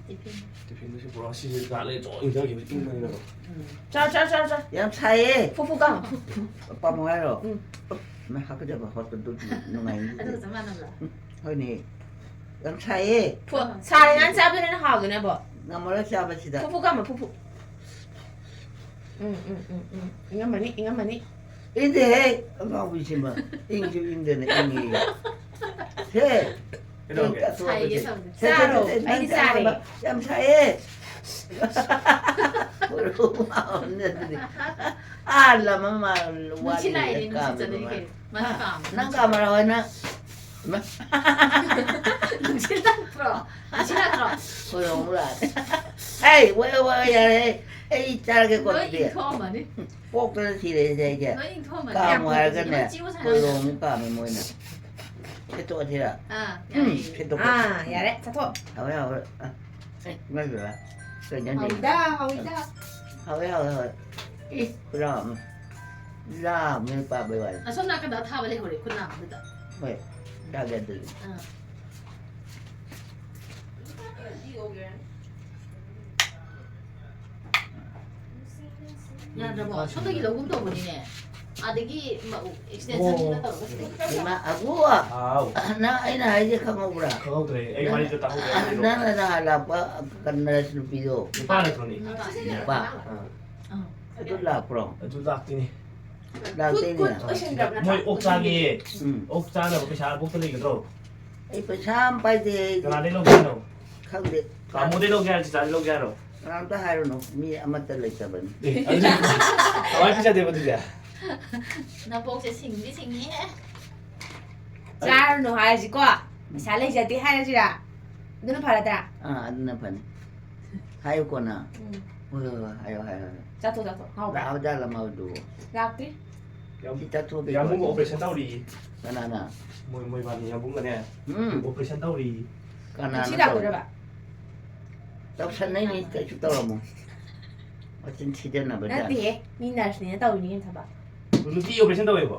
ꯇꯤꯐꯤꯟ꯫ ꯇꯤꯐꯤꯟꯗꯣ ꯁꯤ ꯄꯨꯔꯛꯑꯣ, ꯁꯤꯁꯦ ꯉꯥꯏꯍꯥꯛ ꯂꯩꯔ ꯆꯣ ꯏꯪꯊꯈꯤꯕ ꯏꯪꯕꯅꯤꯅꯀꯣ꯫ ꯎꯝ꯫ ꯆꯥꯔꯣ, ꯆꯥꯔꯣ, ꯆꯥꯔꯣ, ꯆꯥꯔꯣ꯫ ꯌꯥꯝ ꯁꯥꯏꯌꯦ꯫ ꯐꯨ, ꯐꯨ ꯀꯥꯝꯃꯣ꯫ ꯄꯥꯝꯃꯣ ꯍꯥꯏꯔꯣ? ꯎꯝ꯫ ꯃꯩ ꯍꯥꯞꯀꯗꯕ ꯍꯣꯠꯄꯗꯨ ꯅꯨꯡꯉꯥꯏꯅꯤ꯫ ꯑꯗꯨꯒ ꯆꯞ ꯃꯥꯟꯅꯕ꯭ꯔꯥ? ꯎꯝ, ꯍꯣꯏꯅꯦ꯫ ꯌꯥꯝ ꯁꯥꯏꯌꯦ꯫ ꯐꯨ-, ꯁꯥꯔꯤꯉꯩ ꯆꯥꯕꯗꯨꯅ ꯍꯦꯟꯅ ꯍꯥꯎꯗꯣꯏꯅꯦ, ꯑꯕꯣ꯫ ꯉꯝꯃꯔꯣꯏ ꯆꯥꯕꯁꯤꯗ꯫ ꯐꯨ, ꯐꯨ ꯀꯥꯝꯃꯣ, ꯐꯨ, ꯐꯨ꯫ ꯎꯝ, ꯎꯝ, ꯎꯝ, ꯎꯝ꯫ ꯏꯪꯉꯝꯃꯅꯤ, ꯏꯪꯉꯝꯃꯅꯤ꯫ ꯏꯪꯗꯦꯍꯦ, ꯑꯉꯥꯎꯕꯤꯁꯤꯃ꯫ ꯏꯪꯁꯨ ꯏꯪꯗꯅ ꯏꯪꯉꯤ꯫ ꯁꯦ, ꯀꯩꯗꯧꯔꯒꯦ? ꯏꯪ ꯇꯥꯊꯣꯛꯑꯒ ꯁꯥꯏꯌꯦ, ꯁꯦ꯫ ꯁꯥꯕꯗꯤ꯫ ꯁꯦ, ꯁꯦ, ꯆꯥꯔꯣ, ꯁꯦ, ꯁꯦ, ꯑꯩꯗꯤ ꯅꯪ ꯆꯥꯔꯦ꯫ ꯆꯥꯕ ꯌꯥꯝ ꯁꯥꯏꯌꯦ꯫ ꯈꯣꯏꯔꯣ ꯉꯥꯎꯔꯝꯅꯤ ꯑꯗꯨꯗꯤ꯫ ꯑꯥ, ꯂꯝ ꯑꯃ ꯅꯨꯡꯁꯤꯠ ꯋꯥꯠꯂꯤꯉꯩꯗ ꯂꯥꯛꯏꯅꯦ, ꯅꯨꯡꯁꯤꯠ ꯀꯥꯝꯃꯤꯕ ꯆꯠꯂꯤꯅꯦ ꯃꯥꯅ꯫ ꯀꯩꯅꯣ꯫ ꯃꯥꯅ ꯍꯥ? ꯀꯥꯝꯃꯦ꯫ ꯅꯪ ꯀꯥꯝꯃꯔꯣ ꯍꯣꯏ ꯅꯪ? ꯏꯃꯥ꯫ ꯅꯨꯡꯁꯤꯠ ꯂꯥꯛꯇ꯭ꯔꯣ? ꯅꯨꯡꯁꯤꯠ ꯂꯥꯛꯇ꯭ꯔꯣ? ꯍꯣꯏꯔꯣꯡ ꯂꯥꯛꯑꯦ꯫ ꯑꯩ, ꯋꯥꯏ, ꯋꯥꯏ, ꯌꯥꯔꯦ꯫ ꯑꯩ ꯆꯥꯔꯒꯦꯀꯣ ꯂꯣꯏ ꯑꯗꯨꯗꯤ꯫ ꯏꯪꯊꯣꯛꯑꯝꯃꯅꯤ꯫ ꯄꯣꯛꯇꯅ ꯁꯤꯔꯦꯁꯦ ꯑꯩꯁꯦ꯫ ꯂꯣꯏ ꯏꯪꯊꯣꯛꯑꯝꯃꯅꯤ꯫ ꯀꯥꯝꯃꯨ ꯍꯥꯏꯔꯒꯅꯦ, ꯏꯃꯥ ꯆꯤꯡꯉꯨ ꯁꯥꯟꯅꯕ꯫ ꯍꯣꯏꯔꯣꯡ ꯀꯥꯝꯃꯦ ꯃꯣꯏꯅ꯫ ꯁꯦꯠꯇꯣꯛꯑꯁꯤꯔ? ꯑꯥ, ꯎꯝ, ꯌꯥꯏꯌꯦ꯫ ꯁꯦꯠꯇꯣꯛꯄ꯫ ꯑꯥ, ꯌꯥꯔꯦ, ꯆꯠꯊꯣꯛ꯫ ꯍꯥꯎꯋꯦ, ꯍꯥꯎꯋꯦ꯫ ꯑ, ꯑꯦ, ꯏꯃꯥꯏ ꯄꯦꯝꯃ꯫ ꯀꯩꯅꯣꯅꯦ? ꯍꯥꯎꯏꯗ, ꯍꯥꯎꯏꯗ꯫ ꯍꯥꯎꯋꯦ, ꯍꯥꯎꯋꯦ, ꯍꯥꯎꯋꯦ꯫ ꯏ, ꯄꯨꯔꯥ ꯂꯥꯝꯃꯦ ꯄꯥꯕꯩ ꯋꯥꯅꯤ꯫ ꯑꯁꯣꯝ ꯅꯥꯀꯟꯗ ꯑꯊꯥꯕ ꯂꯩꯍꯧꯔꯦ, ꯈꯨꯠ ꯅꯥꯝꯃꯗꯨꯗ꯫ ꯍꯣꯏ, ꯆꯥꯒꯦ ꯑꯗꯨꯗꯤ꯫ ꯑꯥ꯫ ꯌꯥꯗ꯭ꯔꯕꯣ? ꯁꯣꯝꯗꯒꯤ ꯂꯧꯒꯨꯝ ꯇꯧꯕꯅꯤꯅꯦ꯫ ꯑꯗꯒꯤ extension ꯁꯤꯅ ꯇꯧꯔꯒ ꯁꯤꯗꯩ꯫ ꯏꯃꯥ ꯑꯕꯨ, ꯍꯥꯎ꯫ ꯅꯪ ꯑꯩꯅ ꯍꯥꯏꯁꯦ ꯈꯪꯍꯧꯕ꯭ꯔꯥ? ꯈꯪꯍꯧꯗ꯭ꯔꯦ꯫ ꯑꯩ ꯋꯥꯔꯤꯗꯣ ꯇꯥꯍꯧꯗ꯭ꯔꯦ꯫ ꯅꯪꯅ ꯅꯍꯥꯟ ꯂꯥꯛꯄ ꯀꯟꯅ ꯅꯔꯁ ꯅꯨꯄꯤꯗꯣ? ꯅꯨꯄꯥ ꯅꯠꯇ꯭ꯔꯣꯅꯦ? ꯅꯨꯄꯥ꯫ ꯑꯥ꯫ ꯑꯗꯨ ꯂꯥꯛꯄ꯭ꯔꯣ? ꯑꯗꯨ ꯂꯥꯛꯇꯦꯅꯦ꯫ ꯂꯥꯛꯇꯦꯅꯦ꯫ ꯈꯨꯠ ꯑꯣꯏꯁꯟꯈ꯭ꯔꯕ ꯅꯠꯇ꯭ꯔꯣ? ꯃꯣꯏ ꯑꯣꯛ ꯆꯥꯒꯦꯌꯦ꯫ ꯎꯝ꯫ ꯑꯣꯛ ꯆꯥꯅꯕ ꯄꯩꯁꯥ ꯕꯣꯛꯁꯇ ꯂꯩꯒꯗ꯭ꯔꯣ? ꯑꯩ ꯄꯩꯁꯥ ꯑꯃ ꯄꯥꯏꯗꯦ ꯑꯩ꯫ ꯀꯅꯥꯗꯩ ꯂꯧꯒꯦ ꯍꯥꯏꯅꯣ? ꯈꯪꯗꯦ꯫ ꯀꯥꯃꯣꯗꯩ ꯂꯧꯒꯦ ꯍꯥꯏꯔꯣ? ꯆꯤꯆꯥꯗꯩ ꯂꯧꯒꯦ ꯍꯥꯏꯔꯣ? ꯀꯅꯥꯝꯇ ꯍꯥꯏꯔꯨꯅꯨ, ꯃꯤ ꯑꯃꯠꯇ ꯂꯩꯇꯕꯅꯤ꯫ ꯑꯦ, ꯑꯗꯨꯗꯤ ꯀꯃꯥꯏꯅ ꯄꯤꯖꯗꯦꯕ ꯑꯗꯨꯗꯤ? ꯅꯕꯣꯛꯁꯦ ꯁꯤꯡꯗꯤ ꯁꯤꯡꯉꯤꯍꯦ꯫ ꯆꯥꯔꯨꯅꯨ ꯍꯥꯏꯔꯁꯤꯀꯣ꯫ ꯄꯩꯁꯥ ꯂꯩꯖꯗꯦ ꯍꯥꯏꯔꯁꯤꯔꯥ? ꯑꯗꯨꯅ ꯐꯔꯗ꯭ꯔꯥ? ꯑꯥ, ꯑꯗꯨꯅ ꯐꯅꯤ꯫ ꯍꯥꯏꯌꯨꯀꯣ ꯅꯪ꯫ ꯎꯝ꯫ ꯍꯣꯏ, ꯍꯣꯏ, ꯍꯣꯏ, ꯍꯥꯏꯌꯣ, ꯍꯥꯏꯌꯣ, ꯍꯥꯏꯌꯣ꯫ ꯆꯥꯊꯣꯛ ꯆꯥꯊꯣꯛ ꯍꯥꯎꯕ꯭ꯔꯥ? ꯂꯥꯛꯑꯕ ꯖꯥꯠꯂ ꯃꯥꯗꯨꯕꯨ? ꯂꯥꯛꯇ꯭ꯔꯤ꯫ ꯁꯤ ꯆꯠꯊꯣꯛꯀꯦ ꯌꯥꯝꯕꯨꯡ ꯇꯧꯔꯤ꯫ ꯑꯣꯄꯔꯦꯁꯟ ꯇꯧꯔꯤ꯫ ꯀꯅꯥꯅ? ꯃꯣꯏ ꯃꯣꯏꯕꯥꯅꯤ ꯌꯥꯝꯕꯨꯡꯒꯅꯦ꯫ ꯎꯝ꯫ ꯑꯣꯄꯔꯦꯁꯟ ꯇꯧꯔꯤ꯫ ꯀꯅꯥꯅ ꯁꯤ ꯇꯧꯔꯤ? ꯂꯥꯛꯇꯣꯏꯔꯕ? ꯇꯧꯁꯟꯅꯩꯅꯤ, ꯀꯩꯁꯨ ꯇꯧꯔꯝꯃꯣ꯫ ꯃꯆꯤꯟ ꯊꯤꯖꯟꯅꯕ ꯖꯥꯠ꯫ ꯅꯠꯇꯦꯍꯦ꯫ ꯃꯤ ꯅꯔꯁꯅꯤꯅ ꯇꯧꯔꯤꯅꯤ ꯀꯩꯅꯣ ꯊꯕꯛ꯫ ꯅꯨꯡꯇꯤ ꯑꯣꯄꯔꯦꯁꯟ ꯇꯧꯋꯦꯕꯣ?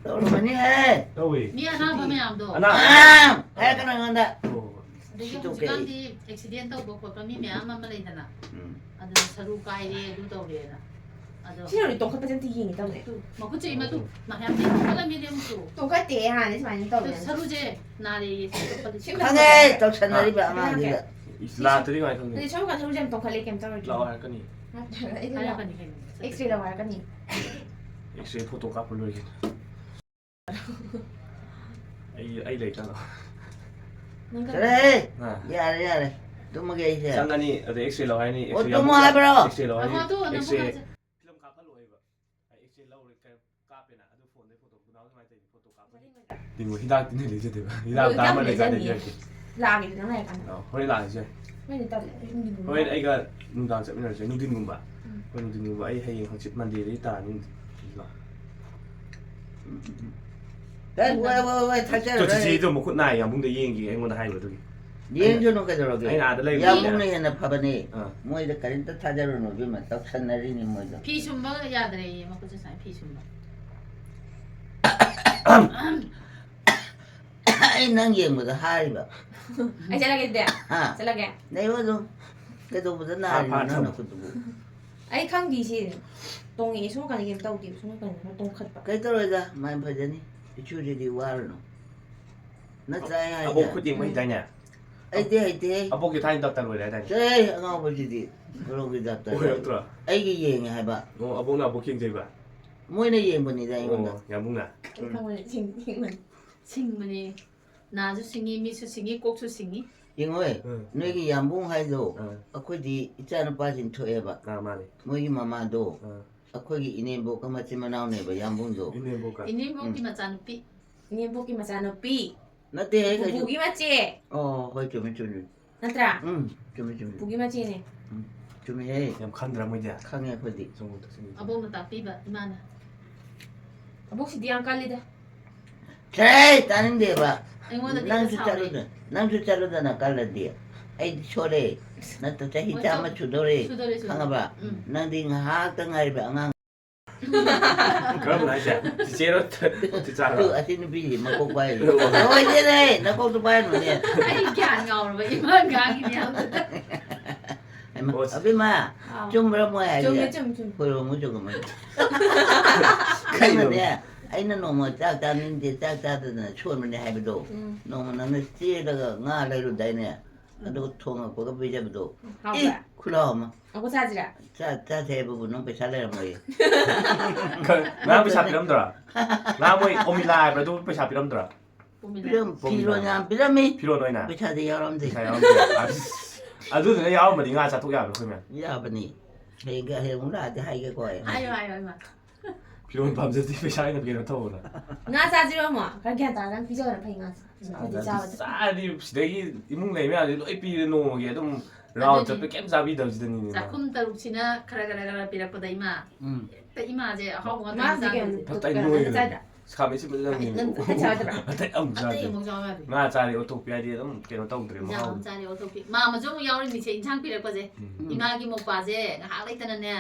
ꯇꯧꯔꯝꯃꯅꯤꯍꯦ꯫ ꯇꯧꯋꯦ꯫ ꯃꯤ ꯑꯅꯥꯕ ꯃꯌꯥꯝꯗꯣ꯫ ꯑꯅꯥ- ꯑꯥ! ꯍꯥꯏꯔꯛꯀꯅꯨ ꯑꯩꯉꯣꯟꯗ꯫ ꯑꯣ꯫ ꯑꯗꯒꯤ ꯁꯤꯗꯣꯛꯀꯦ꯫ ꯍꯧꯖꯤꯛꯀꯥꯟꯗꯤ ꯑꯦꯛꯁꯤꯗꯦꯟ ꯇꯧꯕ ꯈꯣꯠꯄ ꯃꯤ ꯃꯌꯥꯝ ꯑꯃ ꯂꯩꯗꯅ꯫ ꯎꯝ꯫ ꯑꯗꯨꯅ ꯁꯔꯨ ꯀꯥꯏꯔꯦ, ꯑꯗꯨ ꯇꯧꯔꯦꯅ꯫ ꯑꯗꯣ ꯁꯤ ꯂꯧꯔꯤ ꯇꯣꯡꯈꯠꯄꯁꯦ ꯑꯝꯇ ꯌꯦꯡꯒꯦ ꯇꯧꯅꯦ꯫ ꯇꯨ, ꯃꯈꯨꯠꯁꯦ ꯏꯃꯥ ꯇꯨ, ꯃꯌꯥꯝꯗꯤ ꯇꯣꯡꯈꯠꯂꯝꯃꯤꯅꯦ ꯑꯃꯨꯛꯁꯨ꯫ ꯇꯣꯡꯈꯠꯇꯦ ꯍꯥꯟꯅꯗꯤ ꯁꯨꯃꯥꯏꯅ ꯑꯗꯣ ꯇꯧꯔꯦ꯫ ꯁꯔꯨꯁꯦ ꯅꯥꯔꯦꯌꯦ, ꯁꯤ ꯇꯣꯡꯈꯠꯂꯤꯁꯦ꯫ ꯁꯤ ꯈꯪꯉꯦ, ꯇꯧꯁꯟꯅꯔꯤꯕ ꯑꯉꯥꯡꯗꯨꯗ꯫ ꯏꯁ, ꯂꯥꯛꯇ꯭ꯔꯗꯤ ꯀꯃꯥꯏꯅ ꯈꯪꯅꯤ? ꯑꯗꯩ ꯁꯔꯨ ꯀꯥꯟ ꯁꯔꯨꯁꯦ ꯌꯥꯝ ꯇꯣꯡꯈꯠꯂꯦ, ꯀꯩꯝ ꯇꯧꯔꯣꯏꯗ꯭ꯔꯣ? ꯂꯥꯛꯑꯣ ꯍꯥꯏꯔꯛꯀꯅꯤ꯫ ꯅꯠꯇ꯭ꯔꯒ ꯑꯩ ꯍꯥꯏꯔꯛꯀꯅꯤ ꯀꯩꯅꯣ꯫ ꯑꯦꯛꯁꯔꯦ ꯂꯧ ꯍꯥꯏꯔꯛꯀꯅꯤ꯫ ꯑꯦꯛꯁꯔꯦ ꯐꯣꯇꯣ ꯀꯥꯞꯄ ꯂꯣꯏꯔꯦ ꯀꯩꯅꯣ꯫ ꯑꯩ ꯑꯩ ꯂꯩꯇꯅ꯫ ꯅꯪ ꯀꯩꯅꯣ- ꯆꯠꯂꯍꯦ! ꯑꯥ꯫ ꯌꯥꯔꯦ, ꯌꯥꯔꯦ꯫ ꯇꯨꯝꯃꯒꯦ ꯑꯩꯁꯦ꯫ ꯆꯪꯉꯅꯤ ꯑꯗ ꯑꯦꯛꯁꯔꯦ ꯂꯧ ꯍꯥꯏꯅꯤ꯫ ꯑꯣ, ꯑꯦꯛꯁꯔꯦ ꯇꯨꯝꯃꯣ ꯌꯥꯎꯕ- ꯍꯥꯏꯕ꯭ꯔꯣ? ꯑꯦꯛꯁꯔꯦ ꯂꯧ ꯍꯥꯏꯅꯤ꯫ ꯑꯍꯣ, ꯑꯗꯨ ꯅꯪ ꯑꯦꯛꯁꯔꯦ ꯄꯨꯡ ꯐꯤꯂꯝ ꯀꯥꯞꯍꯜꯂꯣ ꯍꯥꯏꯕ꯫ ꯑꯩ ꯑꯦꯛꯁꯔꯦ ꯂꯧꯔꯦ ꯀ- ꯀꯥꯞꯄꯦꯅ ꯑꯗꯨ ꯐꯣꯟꯗꯩ ꯐꯣꯇꯣ ꯄꯨꯅꯥꯎ ꯑꯗꯨꯃꯥꯏꯅ ꯇꯧꯔꯤꯅꯤ ꯐꯣꯇꯣ ꯀꯥꯞꯄ꯫ ꯇꯤꯡꯉꯣ ꯍꯤꯗꯥꯛꯇꯤ ꯅꯣꯏ ꯂꯩꯖꯗꯦꯕ꯫ ꯍꯤꯗꯥꯛ ꯍꯤꯗꯥꯛ ꯑꯃ ꯂꯩꯖꯗꯦ ꯂꯩꯖꯗꯦ꯫ ꯄꯤꯔꯛꯀꯦ꯫ ꯂꯥꯛꯑꯒꯦ ꯅꯪ ꯂꯩꯔꯀꯥꯟꯗ꯫ ꯑꯣ, ꯍꯣꯔꯦꯟ ꯂꯥꯛꯑꯁꯦ꯫ ꯍꯣꯔꯦꯟꯗꯤ ꯇꯜꯂꯦ꯫ ꯑꯩ ꯅꯨꯡꯊꯤꯟꯒꯨꯝꯕ꯫ ꯍꯣꯔꯦꯟ ꯑꯩꯒ ꯅꯨꯡꯗꯥꯡ ꯆꯠꯃꯤꯟꯅꯔꯁꯦ ꯅꯨꯡꯊꯤꯟꯒꯨꯝꯕ꯫ ꯎꯝ꯫ ꯍꯣꯏ ꯅꯨꯡꯊꯤꯟꯒꯨꯝꯕ ꯑꯩ ꯍꯌꯦꯡ ꯍꯪꯆꯤꯠ ꯃꯟꯗꯦꯗꯗꯤ ꯇꯥꯔꯅꯤ ꯅꯨꯡꯊꯤꯟ꯫ ꯇꯠ, ꯋꯥꯏ, ꯋꯥꯏ, ꯋꯥꯏ, ꯊꯛꯆꯔꯔꯣꯏ꯫ ꯆꯤꯆꯦꯗꯣ ꯃꯈꯨꯠ ꯅꯥꯏ ꯌꯥꯝꯕꯨꯡꯗ ꯌꯦꯡꯒꯦ ꯑꯩꯉꯣꯟꯗ ꯍꯥꯏꯕ ꯑꯗꯨꯒꯤ꯫ ꯌꯦꯡꯖꯅꯨ ꯀꯩꯗꯧꯔꯒꯦ? ꯑꯩꯅ ꯑꯥꯗ ꯂꯩꯕꯅꯤꯅ꯫ ꯌꯥꯝꯕꯨꯡꯅ ꯍꯦꯟꯅ ꯐꯕꯅꯦ꯫ ꯑꯥ꯫ ꯃꯣꯏꯗ ꯀꯔꯤꯝꯇ ꯊꯥꯖꯔꯨꯅꯨ ꯏꯕꯦꯝꯃ, ꯇꯧꯁꯟꯅꯔꯤꯅꯤ ꯃꯣꯏꯗꯣ꯫ ꯐꯤ ꯁꯨꯝꯕ ꯌꯥꯗ꯭ꯔꯦꯌꯦ, ꯃꯈꯨꯠꯁꯦ ꯁꯨꯃꯥꯏꯅ ꯐꯤ ꯁꯨꯝꯕ꯫ ꯑꯩ ꯅꯪ ꯌꯦꯡꯕꯗ ꯍꯥꯏꯔꯤꯕ꯫ ꯑꯩ ꯆꯠꯂꯒꯦ ꯑꯗꯨꯗꯤ꯫ ꯍꯥ? ꯆꯠꯂꯒꯦ꯫ ꯂꯩꯌꯣ ꯑꯗꯨꯝ꯫ ꯀꯩꯗꯧꯕꯗ ꯅꯥꯔꯤꯅꯣ ꯐꯥ- ꯅꯪ ꯐꯥ- ꯅꯈꯨꯠꯇꯨꯕꯨ? ꯑꯩ ꯈꯪꯗꯦ ꯁꯤ꯫ ꯇꯣꯡꯉꯛꯑꯦ, ꯁꯣꯝ ꯀꯥꯟꯗ ꯀꯩꯝ ꯇꯧꯗꯦ, ꯁꯣꯝ ꯀꯥꯟꯗ ꯈꯔ ꯇꯣꯡꯈꯠꯄ꯫ ꯀꯩ ꯇꯧꯔꯣꯏꯗ, ꯃꯥꯏ ꯐꯖꯅꯤ꯫ ꯏꯆꯨꯁꯤꯗꯤ ꯋꯥꯔꯨꯅꯨ꯫ ꯅꯠꯇ꯭ꯔꯥ ꯑꯩ ꯍꯥꯏꯁꯦ? ꯑꯕꯣꯛ ꯈꯨꯠ ꯌꯦꯡꯕ ꯍꯩꯗꯥꯏꯅꯦ? ꯑꯩꯗꯤ ꯍꯩꯇꯦꯍꯦ꯫ ꯑꯕꯣꯛꯀꯤ ꯊꯥꯏꯅ ꯗꯥꯛꯇꯔ ꯑꯣꯏꯔꯦ ꯍꯥꯏꯗꯥꯏꯅꯦ? ꯆꯠꯂꯍꯦ, ꯑꯉꯥꯎꯕꯁꯤꯗꯤ꯫ ꯀꯔꯣꯝꯒꯤ ꯗꯥꯛꯇꯔ? ꯑꯣꯏꯔꯛꯇ꯭ꯔꯣ? ꯑꯩꯒꯤ ꯌꯦꯡꯉꯦ ꯍꯥꯏꯕ꯫ ꯑꯣ, ꯑꯕꯣꯛꯅ ꯑꯕꯣꯛ ꯌꯦꯡꯖꯩꯕ? ꯃꯣꯏꯅ ꯌꯦꯡꯕꯅꯤꯗ ꯑꯩꯉꯣꯟꯗ꯫ ꯑꯣ, ꯌꯥꯝꯕꯨꯡꯅ? ꯑꯩ ꯈꯪꯕꯅꯦ, ꯁꯤꯡ- ꯁꯤꯡꯕꯅꯦ꯫ ꯁꯤꯡꯕꯅꯦ꯫ ꯅꯥꯁꯨ ꯁꯤꯡꯉꯤ, ꯃꯤꯠꯁꯨ ꯁꯤꯡꯉꯤ, ꯀꯣꯛꯁꯨ ꯁꯤꯡꯉꯤ꯫ ꯌꯦꯡꯉꯣꯏ, ꯎꯝ. ꯅꯣꯏꯒꯤ ꯌꯥꯝꯕꯨꯡ ꯍꯥꯏꯗꯣ, ꯑꯥ. ꯑꯩꯈꯣꯏꯗꯤ ꯏꯆꯥ ꯅꯨꯄꯥꯁꯤꯡ ꯊꯣꯛꯑꯦꯕ꯫ ꯑꯥ, ꯃꯥꯅꯦ. ꯃꯣꯏꯒꯤ ꯃꯃꯥꯗꯣ, ꯑꯥ. ꯑꯩꯈꯣꯏꯒꯤ ꯏꯅꯦꯝꯕꯣꯛꯀ ꯃꯆꯤꯟ ꯃꯅꯥꯎꯅꯦꯕ ꯌꯥꯝꯕꯨꯡꯗꯣ꯫ ꯏꯅꯦꯝꯕꯣꯛꯀ. ꯏꯅꯦꯝꯕꯣꯛꯀꯤ ꯎꯝ. ꯃꯆꯥꯅꯨꯄꯤ꯫ ꯏꯅꯦꯝꯕꯣꯛꯀꯤ ꯃꯆꯥꯅꯨꯄꯤ꯫ ꯅꯠꯇꯦꯍꯦ, ꯀꯩꯁꯨ꯫ ꯄꯨꯄꯨꯒꯤ ꯃꯆꯦ꯫ ꯑꯣ, ꯍꯣꯏ, ꯆꯨꯝꯃꯤ, ꯆꯨꯝꯃꯤ꯫ ꯅꯠꯇ꯭ꯔꯥ? ꯎꯝ, ꯆꯨꯝꯃꯤ, ꯆꯨꯝꯃꯤ꯫ ꯄꯨꯄꯨꯒꯤ ꯃꯆꯦꯅꯦ꯫ ꯆꯨꯝꯃꯤꯍꯦ꯫ ꯌꯥꯝ ꯈꯟꯗ꯭ꯔꯥ ꯃꯣꯏꯗꯤ? ꯈꯪꯉꯦ ꯑꯩꯈꯣꯏꯗꯤ꯫ ꯁꯪꯒꯣꯝ ꯊꯛꯆꯤꯟꯕꯤꯗꯣ. ꯑꯕꯣꯛꯅ ꯇꯥꯛꯄꯤꯕ ꯏꯃꯥꯅ꯫ ꯑꯕꯣꯛꯁꯤꯗꯤ ꯌꯥꯝ ꯀꯜꯂꯤꯗ꯫ ꯆꯠꯂꯍꯦ, ꯇꯥꯅꯤꯡꯗꯦꯕ꯫ ꯑꯩꯉꯣꯟꯗꯗꯤ ꯅꯪꯁꯨ ꯁꯥꯎꯔꯦ꯫ ꯆꯠꯂꯨꯗ-, ꯅꯪꯁꯨ ꯆꯠꯂꯨꯗꯅ ꯀꯜꯂꯗꯤ꯫ ꯑꯩꯗꯤ ꯁꯣꯔꯦ꯫ ꯅꯠꯇ꯭ꯔ ꯆꯍꯤ ꯍꯣꯏ, ꯆꯥꯝꯃ ꯆꯨꯝ-, ꯁꯨꯗꯧꯔꯦ꯫ ꯁꯨꯗꯧꯔꯦ, ꯁꯨꯗꯧꯔꯦ꯫ ꯈꯪꯉꯕ? ꯎꯝ. ꯅꯪꯗꯤ ꯉꯥꯏꯍꯥꯛꯇ ꯉꯥꯏꯔꯤꯕ ꯑꯉꯥꯡ꯫ ꯀꯔꯝꯕꯅ ꯍꯥꯏꯁꯦ? ꯆꯤꯆꯦꯔꯣ? ꯆꯤꯆꯥꯔꯣ? ꯑꯗꯨ ꯑꯁꯤ ꯅꯨꯄꯤꯁꯤ ꯃꯀꯣꯛ ꯄꯥꯏꯔꯤ꯫ ꯑꯣꯏꯗꯦꯅꯦ, ꯅꯀꯣꯛꯇꯣ ꯄꯥꯏꯔꯨꯅꯦ꯫ ꯑꯩ ꯒ꯭ꯌꯥꯟ ꯉꯥꯎꯔꯕ ꯏꯃꯥ ꯉꯥꯡꯉꯤꯅꯦ ꯍꯥꯏꯕꯗꯨꯗ꯫ ꯍꯩꯃ, ꯑꯣ, ꯑꯕꯦꯝꯃ, ꯑꯥ. ꯆꯨꯝꯕ꯭ꯔꯥ ꯃꯣꯏ ꯍꯥꯏꯁꯦ? ꯆꯨꯝꯃꯦ, ꯆꯨꯝꯃꯦ, ꯆꯨꯝꯃꯦ꯫ ꯈꯣꯏꯔꯣꯝꯃꯨ ꯆꯨꯝꯃꯦ꯫ ꯀꯩꯅꯣ? ꯅꯪꯅꯅꯦ, ꯑꯩꯅ ꯅꯣꯡꯃ ꯆꯥꯛ ꯆꯥꯅꯤꯡꯗꯦ, ꯆꯥꯛ ꯆꯥꯗꯗꯅ ꯁꯣꯟꯕꯅꯦ ꯍꯥꯏꯕꯗꯣ, ꯎꯝ. ꯅꯣꯡꯃ ꯅꯪꯅ ꯆꯦꯜꯂꯒ ꯉꯥ ꯂꯩꯔꯨꯗꯥꯏꯅꯦ? ꯑꯗꯨꯒ ꯊꯣꯡꯉꯛꯄꯒ ꯄꯤꯖꯕꯗꯣ꯫ ꯍꯥꯎꯕ꯭ꯔꯥ? ꯏ, ꯈꯨꯂꯥꯎ ꯑꯃ꯫ ꯑꯩꯈꯣꯏ ꯆꯥꯁꯤꯔꯥ? ꯆꯥ-, ꯆꯥꯁꯦ ꯍꯥꯏꯕꯕꯨ ꯅꯪ ꯄꯩꯁꯥ ꯂꯩꯔꯝꯃꯣꯏꯌꯦ꯫ ꯉꯔꯥꯡ ꯄꯩꯁꯥ ꯄꯤꯔꯝꯗ꯭ꯔꯣ? ꯉꯔꯥꯡ ꯃꯣꯏ ꯑꯣꯃꯤꯂꯥ ꯍꯥꯏꯕ꯭ꯔꯥ, ꯑꯗꯨ ꯄꯩꯁꯥ ꯄꯤꯔꯝꯗ꯭ꯔꯣ? ꯎꯃꯤꯂꯥ꯫ ꯄꯤꯔꯝ-, ꯐꯤꯔꯣꯟ ꯌꯥꯝ ꯄꯤꯔꯝꯃꯤ꯫ ꯐꯤꯔꯣꯟ ꯑꯣꯏꯅ? ꯄꯩꯁꯥꯗꯤ ꯌꯥꯎꯔꯝꯗꯦ꯫ ꯄꯩꯁꯥ ꯌꯥꯎꯔꯝꯗꯦ꯫ ꯑꯁ, ꯑꯗꯨꯗꯨꯅ ꯌꯥꯎꯔꯝꯃꯗꯤ ꯉꯥ ꯆꯥꯊꯣꯛ ꯌꯥꯕ꯭ꯔꯥ ꯑꯩꯈꯣꯏ ꯃꯌꯥꯝ? ꯌꯥꯕꯅꯤ꯫ ꯍꯌꯦꯡ, ꯍꯌꯦꯡ ꯑꯃꯨꯛ ꯂꯥꯛꯑꯗꯤ ꯍꯥꯏꯒꯦꯀꯣ ꯑꯩ꯫ ꯍꯥꯏꯌꯣ, ꯍꯥꯏꯌꯣ, ꯏꯃꯥ꯫ ꯐꯤꯔꯣꯟ ꯄꯥꯝꯖꯗꯦ, ꯄꯩꯁꯥ ꯑꯣꯏꯅ ꯀꯩꯅꯣ ꯇꯧꯕꯅ꯫ ꯉꯥ ꯆꯥꯁꯤꯔꯣ ꯑꯃꯨꯛ? ꯈꯔ ꯒ꯭ꯌꯥꯟ ꯇꯥꯔꯒ ꯄꯤꯖꯕꯅ ꯐꯩ ꯉꯥꯁꯦ꯫ ꯍꯧꯖꯤꯛ ꯆꯥꯕꯗꯤ꯫ ꯆꯥꯔꯗꯤ ꯁꯤꯗꯒꯤ ꯏꯃꯨꯡ ꯂꯩ ꯃꯌꯥꯝꯁꯦ ꯂꯣꯏ ꯄꯤꯔꯦ ꯅꯣꯡꯃꯒꯤ, ꯑꯗꯨꯝ ꯔꯥꯎꯟ ꯑꯗꯨꯅꯤ꯫ ꯆꯠꯄ ꯀꯩꯝ ꯆꯥꯕꯤꯗꯕꯁꯤꯗꯅꯤꯅꯦ꯫ ꯆꯥꯛꯈꯨꯝ ꯇꯔꯨꯛꯁꯤꯅ ꯈꯔ ꯈꯔ ꯈꯔ ꯄꯤꯔꯛꯄꯗ ꯏꯃꯥ꯫ ꯎꯝ꯫ ꯍꯦꯛꯇ ꯏꯃꯥꯁꯦ ꯑꯍꯥꯎꯕ ꯉꯥꯛꯇ ꯃꯥꯁꯦ ꯆꯥꯕ꯫ ꯀꯩꯅꯣ ꯐꯠꯇ ꯑꯩ ꯀꯩꯅꯣ ꯅꯣꯏꯔꯦ꯫ ꯆꯥꯗ꯭ꯔꯥ? ꯈꯥꯃꯦꯟ ꯑꯁꯤꯟꯕꯗꯤ ꯅꯪ ꯅꯪ ꯑꯇꯩ ꯆꯥꯗ꯭ꯔꯥ? ꯑꯇꯩ ꯑꯃꯨꯛ ꯑꯇꯩ ꯆꯥꯗꯦ꯫ ꯑꯃꯨꯛ ꯆꯥꯎ ꯌꯥꯗꯦ꯫ ꯉꯥ ꯆꯥꯔꯦ ꯑꯣꯟꯊꯣꯛꯄꯤ ꯍꯥꯏꯗꯤ ꯑꯗꯨꯝ ꯀꯩꯅꯣ ꯇꯧꯗ꯭ꯔꯦ ꯏꯟꯖꯥꯡ ꯃꯍꯥꯎ꯫ ꯑꯃ ꯆꯥꯔꯦ ꯑꯣꯟꯊꯣꯛꯄꯤ꯫ ꯃꯥ ꯑꯃꯁꯨ ꯑꯃꯨꯛ ꯌꯥꯎꯔꯤꯅꯤꯁꯦ ꯏꯟꯖꯥꯡ ꯄꯤꯔꯛꯄꯁꯦ꯫ ꯎꯝ꯫ ꯏꯃꯥꯒꯤ ꯃꯧꯄꯥꯁꯦ ꯉꯥꯏꯍꯥꯛ ꯂꯩꯇꯅꯅꯦ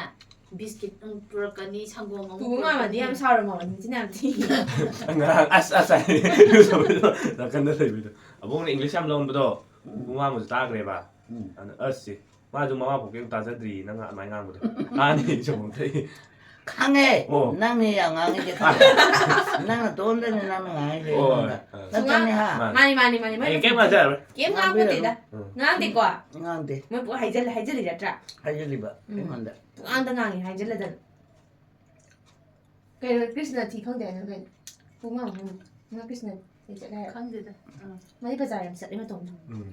ꯕꯤꯁꯀꯤꯠ ꯑꯃꯨꯛ ꯄꯨꯔꯛꯀꯅꯤ, ꯁꯪꯒꯣꯝ ꯑꯃꯨꯛ ꯄꯨꯄꯨ ꯃꯥꯃꯗꯤ ꯌꯥꯝ ꯄꯨꯔꯛꯀꯅꯤ꯫ ꯁꯥꯎꯔꯝꯃꯕꯅꯤ, ꯃꯆꯤꯟ ꯌꯥꯝ ꯊꯤ꯫ ꯉꯔꯥꯡ ꯑꯁ ꯑꯁ ꯍꯥꯏ꯫ ꯅꯥꯀꯟꯗ ꯂꯩꯕꯗꯣ꯫ ꯑꯕꯣꯛꯅ ꯏꯪꯂꯤꯁ ꯌꯥꯝ ꯂꯣꯟꯕꯗꯣ ꯄꯨꯡ ꯃꯥꯡꯕꯁꯨ ꯇꯥꯈ꯭ꯔꯦꯕ꯫ ꯎꯝ꯫ ꯑꯗꯨꯅ ꯑꯁ ꯁꯤ ꯃꯥꯁꯨ ꯃꯃꯥ ꯄꯣꯛꯀꯦ ꯇꯥꯖꯗ꯭ꯔꯤ ꯅꯪ ꯑꯗꯨꯃꯥꯏꯅ ꯉꯥꯡꯕꯗꯣ꯫ ꯃꯥꯅꯤ ꯆꯨꯝꯃꯛꯇꯩ꯫ ꯈꯪꯉꯦ꯫ ꯑꯣ꯫ ꯅꯪꯅꯦ ꯌꯥꯝ ꯉꯥꯡꯉꯤꯁꯦ ꯈꯪꯉꯦ꯫ ꯅꯪ ꯅꯇꯣꯝꯗꯅꯦ ꯅꯪꯅ ꯉꯥꯡꯉꯤꯁꯦ ꯑꯣ, ꯑꯩꯉꯣꯟꯗ꯫ ꯑꯥ꯫ ꯅꯠꯇ꯭ꯔꯅꯦ ꯍꯥ? ꯃꯥꯅꯤ꯫ ꯑꯩ ꯀꯩꯝ ꯉꯥꯡꯖꯔꯔꯣꯏ꯫ ꯀꯩꯝ ꯉꯥꯡꯉꯛꯄꯗꯦꯗ꯫ ꯎꯝ꯫ ꯉꯥꯡꯗꯦꯀꯣ? ꯉꯥꯡꯗꯦ꯫ ꯃꯣꯏ ꯄꯨꯡꯍꯥꯏꯖꯜ-, ꯍꯥꯏꯖꯜꯂꯤ ꯅꯠꯇ꯭ꯔꯥ? ꯍꯥꯏꯖꯜꯂꯤꯕ ꯎꯝ꯫ ꯑꯩꯉꯣꯟꯗ꯫ ꯄꯨꯡꯉꯥꯡꯗ ꯉꯥꯡꯉꯤ ꯍꯥꯏꯖꯜꯂꯗꯅ꯫ ꯀꯩꯅꯣ ꯀ꯭ꯔꯤꯁꯅ ꯊꯤ ꯈꯪꯗꯦ ꯍꯥꯏꯅ ꯀꯩꯅꯣ? ꯄꯨꯡꯉꯥꯡ ꯉꯥꯡꯉꯤ꯫ ꯉꯥ ꯀ꯭ꯔꯤꯁꯅ ꯊꯤ ꯆꯠꯂꯦ ꯍꯥꯏꯔꯣ? ꯈꯪꯗꯦꯗ꯫ ꯑꯥ꯫ ꯃꯥꯗꯤ ꯕꯖꯥꯔ ꯌꯥꯝ ꯆꯠꯂꯦ ꯃꯇꯣꯝꯗ꯫ ꯎꯝ꯫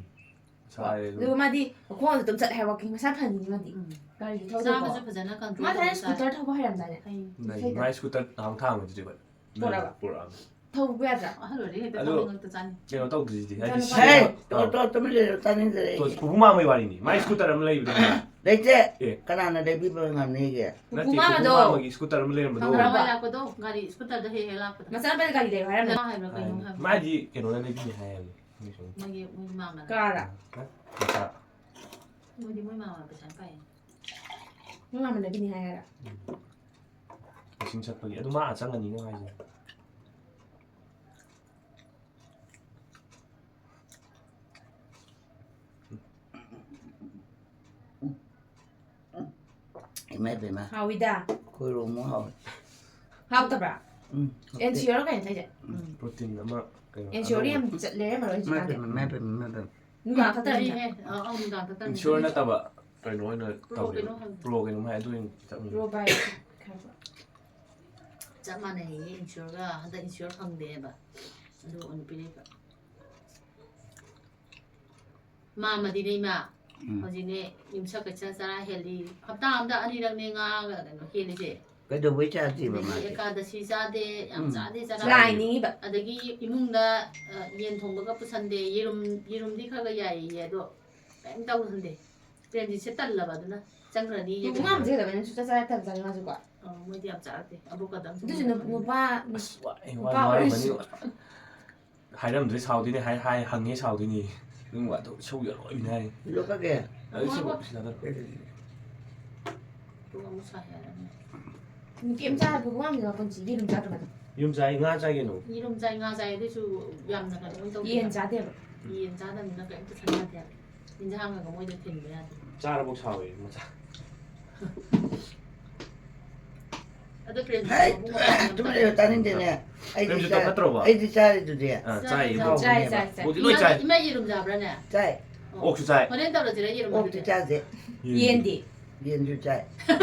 ꯁꯥꯏ ꯑꯗꯨ꯫ ꯑꯗꯨꯒ ꯃꯥꯗꯤ ꯈꯣꯡꯅ ꯑꯗꯨꯝ ꯆꯠꯂꯦ ꯍꯥꯏ, walking ꯃꯁꯥ ꯐꯅꯤꯡꯉꯤ ꯃꯥꯗꯤ꯫ ꯎꯝ꯫ ꯒꯥꯔꯤꯗꯤ ꯊꯧꯗꯦꯀꯣ꯫ ꯆꯥꯕꯁꯨ ꯐꯖꯅ control ꯃꯥ ꯊꯥꯏꯅ ꯇꯧꯔ ꯆꯥꯏ꯫ Scooter ꯊꯧꯕ ꯍꯩꯔꯝꯗꯥꯏꯅꯦ? ꯍꯩ꯫ ꯂꯩ꯫ ꯏꯁꯩꯗ꯫ ꯃꯥꯏ scooter ꯊꯥꯡ ꯊꯥꯡꯕꯗꯨꯗꯤ ꯚꯥꯏ꯫ ꯄꯣꯔꯛꯑꯕ? ꯄꯨꯔꯛꯑꯕ꯫ ꯊꯧꯕ ꯌꯥꯗ꯭ꯔꯥ? ꯑꯍꯜ ꯑꯣꯏꯔꯗꯤ ꯍꯦꯛꯇ ꯑꯗꯣ ꯊꯧꯅꯤꯡꯉꯛꯇ ꯆꯥꯅꯤ꯫ ꯀꯩꯅꯣ ꯇꯧꯗ꯭ꯔꯤꯁꯤꯗꯤ, ꯍꯥꯏꯗꯤ ꯏꯆꯥꯅꯨꯄꯥ꯫ ꯁꯤ-, ꯍꯦ! ꯇꯣ, ꯇꯣ, ꯇꯨꯃꯤꯟ ꯂꯩꯌꯨ, ꯇꯥꯅꯤꯡꯗ꯭ꯔꯦ ꯑꯩ꯫ ꯇꯣ, ꯄꯨꯄꯨ ꯃꯥꯝꯃꯩ ꯋꯥꯔꯤꯅꯤ꯫ ꯃꯥꯏ scooter ꯑꯃ ꯂꯩꯕꯗꯣ ꯈꯪꯕ꯭ꯔꯥ? ꯂꯩꯇꯦ꯫ ꯑꯦ꯫ ꯀꯅꯥꯅ ꯂꯩꯕꯤꯕ ꯉꯝꯅꯤꯒꯦ? ꯄꯨꯄꯨ ꯅꯠꯇꯦ, ꯄꯨꯄꯨ ꯃꯥꯝꯃꯗꯣ꯫ ꯃꯥꯝꯃꯒꯤ scooter ꯑꯃ ꯂꯩꯔꯝꯕꯗꯣ꯫ ꯈꯪꯕ꯭ꯔꯥ? ꯅꯍꯥꯟꯋꯥꯏ ꯂꯥꯛꯄꯗꯣ, ꯒꯥꯔꯤ scooterꯗ ꯍꯦꯛ ꯍꯦꯛ ꯂꯥꯛꯄꯗꯣ꯫ ꯃꯆꯥꯅꯨꯄꯥꯗ ꯒꯥꯔꯤ ꯂꯩꯌꯣ ꯍꯥꯏꯔꯝꯕ? ꯃꯥ ꯍꯥꯏꯕ꯭ꯔꯥ ꯀꯩꯅꯣ ꯍꯥꯏꯕ꯭ꯔꯥ? ꯃꯥꯗꯤ ꯀꯩꯅꯣꯅ ꯂꯩꯕꯤꯅꯦ ꯍꯥꯏ ꯍꯥꯏꯕꯅꯤ꯫ ꯃꯣꯏꯒꯤ, ꯃꯣꯏꯒꯤ ꯃꯥꯝꯃꯅ꯫ ꯀꯅꯥꯅ? ꯃꯆꯥ꯫ ꯃꯣꯏꯗꯤ ꯃꯣꯏ ꯃꯥꯝꯃ ꯄꯩꯁꯥ ꯌꯥꯝ ꯄꯥꯏꯌꯦ꯫ ꯃꯣꯏ ꯃꯥꯝꯃ ꯂꯩꯕꯤꯅꯦ ꯍꯥꯏ ꯍꯥꯏꯔ? ꯎꯝ꯫ ꯀꯣꯆꯤꯡ ꯆꯠꯄꯒꯤ꯫ ꯑꯗꯨ ꯃꯥ ꯑꯥ ꯆꯪꯉꯅꯤꯅꯦ ꯍꯥꯏꯁꯦ꯫ ꯏꯃꯥ ꯏꯕꯦꯝꯃ꯫ ꯍꯥꯎꯋꯤꯗ꯫ ꯈꯣꯏꯔꯣꯡꯃꯨꯛ ꯍꯥꯎꯋꯤ꯫ ꯍꯥꯎꯇꯕ꯭ꯔꯥ? ꯎꯝ, ꯍꯥꯎꯇꯦ꯫ ꯑꯦꯟ ꯁꯤ ꯑꯣꯔ ꯀꯩꯅꯣ ꯇꯧꯏꯁꯦ? ꯎꯝ, protein ꯑꯃ ꯀꯩꯅꯣ ꯑꯦꯟ ꯁꯤ ꯑꯣꯔ ꯌꯥꯝ ꯑꯅꯧꯕ꯫ ꯆꯠ-, ꯂꯩꯔꯝꯃꯔꯣꯏ ꯏꯃꯥ ꯍꯧꯖꯤꯛꯀꯥꯟꯗꯤ꯫ ꯏꯕꯦꯝꯃ, ꯏꯃꯥ ꯏꯕꯦꯝꯃ, ꯏꯃꯥ ꯏꯕꯦꯝꯃ꯫ ꯅꯨꯡꯗꯥꯡ ꯈꯛꯇꯅꯦ꯫ ꯂꯩꯍꯦ, ꯑ, ꯑꯧ, ꯅꯨꯡꯗꯥꯡ ꯈꯛꯇꯅꯦ꯫ Ensure ꯅꯠꯇꯕ ꯀꯩꯅꯣ ꯑꯣꯏꯅ Pro ꯇꯧꯋꯦ꯫ ꯀꯩꯅꯣ ꯍꯥꯏꯕꯗꯣ꯫ Pro ꯀꯩꯅꯣꯝ ꯍꯥꯏ, ꯑꯗꯨ ꯑꯣꯏꯅ ꯆꯠꯅꯤꯡꯉꯦ꯫ Pro Biotic ꯍꯥꯏꯕ꯭ꯔꯣ? ꯆꯞ ꯃꯥꯟꯅꯩꯌꯦ, Ensureꯒ꯫ ꯍꯟꯗꯛ Ensure ꯐꯪꯗꯦꯕ, ꯑꯗꯨ ꯑꯣꯏꯅ ꯄꯤꯔꯛꯏꯕ꯫ ꯃꯥꯝꯃꯗꯤꯅꯦ ꯏꯃꯥ, ꯎꯝ꯫ ꯍꯧꯖꯤꯛꯅꯦ ꯌꯨꯝꯁꯀꯩꯁ ꯆꯔꯥ ꯍꯦꯜꯂꯤ꯫ ꯍꯞꯇꯥ ꯑꯃꯗ ꯑꯅꯤꯔꯛꯅꯦ ꯉꯥꯒ ꯀꯩꯅꯣ ꯍꯦꯜꯂꯤꯁꯦ꯫ ꯀꯩꯗꯧꯕꯩ ꯆꯥꯗ꯭ꯔꯤꯕ ꯑꯗꯒꯤ ꯃꯥꯗꯤ? ꯑꯦꯀꯥꯗꯁꯤ ꯆꯥꯗꯦ, ꯌꯥꯝ ꯎꯝ꯫ ꯆꯥꯗꯦ ꯆꯔꯥ꯫ ꯂꯥꯏ ꯅꯤꯡꯉꯤꯕ꯫ ꯑꯗꯒꯤ ꯏꯃꯨꯡꯗ, ꯑ, ꯌꯦꯟ ꯊꯣꯡꯕꯒ ꯄꯨꯁꯟꯗꯦ, ꯌꯦꯔꯨꯝ, ꯌꯦꯔꯨꯝꯗꯤ ꯈꯔ ꯈꯔ ꯌꯥꯏꯌꯦ, ꯑꯗꯣ ꯀꯩꯝ ꯇꯧꯍꯟꯗꯦ꯫ ꯄ꯭ꯔꯦꯝꯖꯤꯠꯁꯦ ꯇꯜꯂꯕ ꯑꯗꯨꯅ ꯆꯪꯈ꯭ꯔꯅꯤ ꯄꯨꯡ ꯃꯉꯥ ꯌꯦꯔꯨꯝ꯫ ꯃꯇꯨꯡꯗ ꯀꯩꯅꯣ ꯁꯨꯡꯆꯥ ꯆꯥ ꯌꯥꯗꯕ ꯆꯥꯅꯤ ꯃꯥꯁꯨꯀꯣ꯫ ꯑ, ꯃꯣꯏꯗꯤ ꯌꯥꯝ ꯆꯥꯔꯛꯇꯦ꯫ ꯑꯕꯣꯛꯀꯗꯪ ꯑꯗꯨꯁꯨ ꯅꯨ-, ꯆꯥꯔꯛꯄꯅꯤ꯫ ꯅꯨꯄꯥ, ꯅꯨ-, ꯑꯁ, ꯋꯥ-, ꯅꯨꯄꯥ ꯋꯥꯔꯝꯃꯅꯤ꯫ ꯑꯣꯏꯔꯁꯨ꯫ ꯍꯥꯏꯔꯝꯗ꯭ꯔꯦ, ꯁꯥꯎꯗꯣꯏꯅꯦ, ꯍꯥꯏ, ꯍꯥꯏ, ꯍꯪꯉꯦ, ꯁꯥꯎꯗꯣꯏꯅꯦ꯫ ꯅꯪ ꯋꯥꯗꯣ ꯏꯁꯧ ꯌꯥꯝ ꯂꯣꯏꯕꯅꯦ ꯍꯥꯏ꯫ ꯂꯣꯛꯀꯒꯦ? ꯑꯗꯨ ꯁꯤ ꯍꯣꯏ, ꯍꯣꯏ꯫ ꯁꯤꯗ ꯅꯠꯇ꯭ꯔꯣ? ꯄꯨꯡ ꯑꯃ ꯁꯥꯏ ꯍꯥꯏꯔꯕꯅꯦ꯫ ꯀꯩꯝ ꯆꯥꯗꯕ ꯋꯥꯅꯤꯗ ꯄꯨꯟꯁꯤꯒꯤ ꯑꯗꯨꯝ ꯆꯥꯗꯕꯅꯦ꯫ ꯌꯦꯔꯨꯝ ꯆꯥꯏ, ꯉꯥ ꯆꯥꯏ ꯀꯩꯅꯣ? ꯌꯦꯔꯨꯝ ꯆꯥꯏ, ꯉꯥ ꯆꯥꯏ, ꯑꯗꯨꯏꯁꯨ ꯌꯥꯝꯅ ꯀꯩꯅꯣ ꯑꯣꯏꯅ ꯇꯧꯗꯦꯕ꯫ ꯌꯦꯟ ꯆꯥꯗꯦꯕ꯫ ꯌꯦꯟ ꯆꯥꯗꯕꯅꯤꯅ ꯀꯩꯝꯇ ꯆꯥꯟꯅꯗꯦꯕ꯫ ꯏꯟꯖꯥꯡꯒ ꯃꯣꯏꯗ ꯊꯤꯟꯕ ꯌꯥꯗꯦ꯫ ꯆꯥꯔꯕꯧ ꯁꯥꯎꯋꯦ ꯃꯆꯥ꯫ ꯑꯗꯣ ꯄ꯭ꯔꯦꯝꯖꯤꯠꯇꯣ ꯍꯩ, ꯃꯕꯨꯛ ꯐꯠꯇꯕ ꯌꯥꯝ ꯇꯨꯃꯤꯟ ꯇꯜꯂꯦ꯫ ꯂꯩꯌꯨ, ꯇꯥꯅꯤꯡꯗꯦꯅꯦ꯫ ꯑꯩꯗꯤ ꯄ꯭ꯔꯦꯝꯖꯤꯠꯇꯣ ꯆꯥ-, ꯐꯠꯇ꯭ꯔꯣꯕ? ꯑꯩꯗꯤ ꯆꯥꯔꯤꯗꯨꯗꯤ꯫ ꯑꯥ, ꯆꯥꯏ, ꯆꯥꯏ, ꯏꯕꯨꯡ꯫ ꯆꯥꯏ, ꯆꯥꯏ, ꯆꯥꯏ꯫ ꯃꯣꯏꯗꯤ ꯂꯣꯏ ꯏꯃꯥ, ꯆꯥꯏ꯫ ꯏꯃꯥ ꯌꯦꯔꯨꯝ ꯆꯥꯕ꯭ꯔꯥꯅꯦ? ꯆꯥꯏ꯫ ꯑꯣ꯫ ꯑꯣꯛꯁꯨ ꯆꯥꯏ꯫ ꯍꯣꯔꯦꯟ ꯇꯧꯔꯁꯤꯔ ꯌꯦꯔꯨꯝ ꯑꯣꯛꯇꯤ ꯑꯗꯨꯗꯤ? ꯆꯥꯗꯦ꯫ ꯌꯦꯟꯗꯤ? ꯌꯦꯟꯁꯨ ꯆꯥꯏ꯫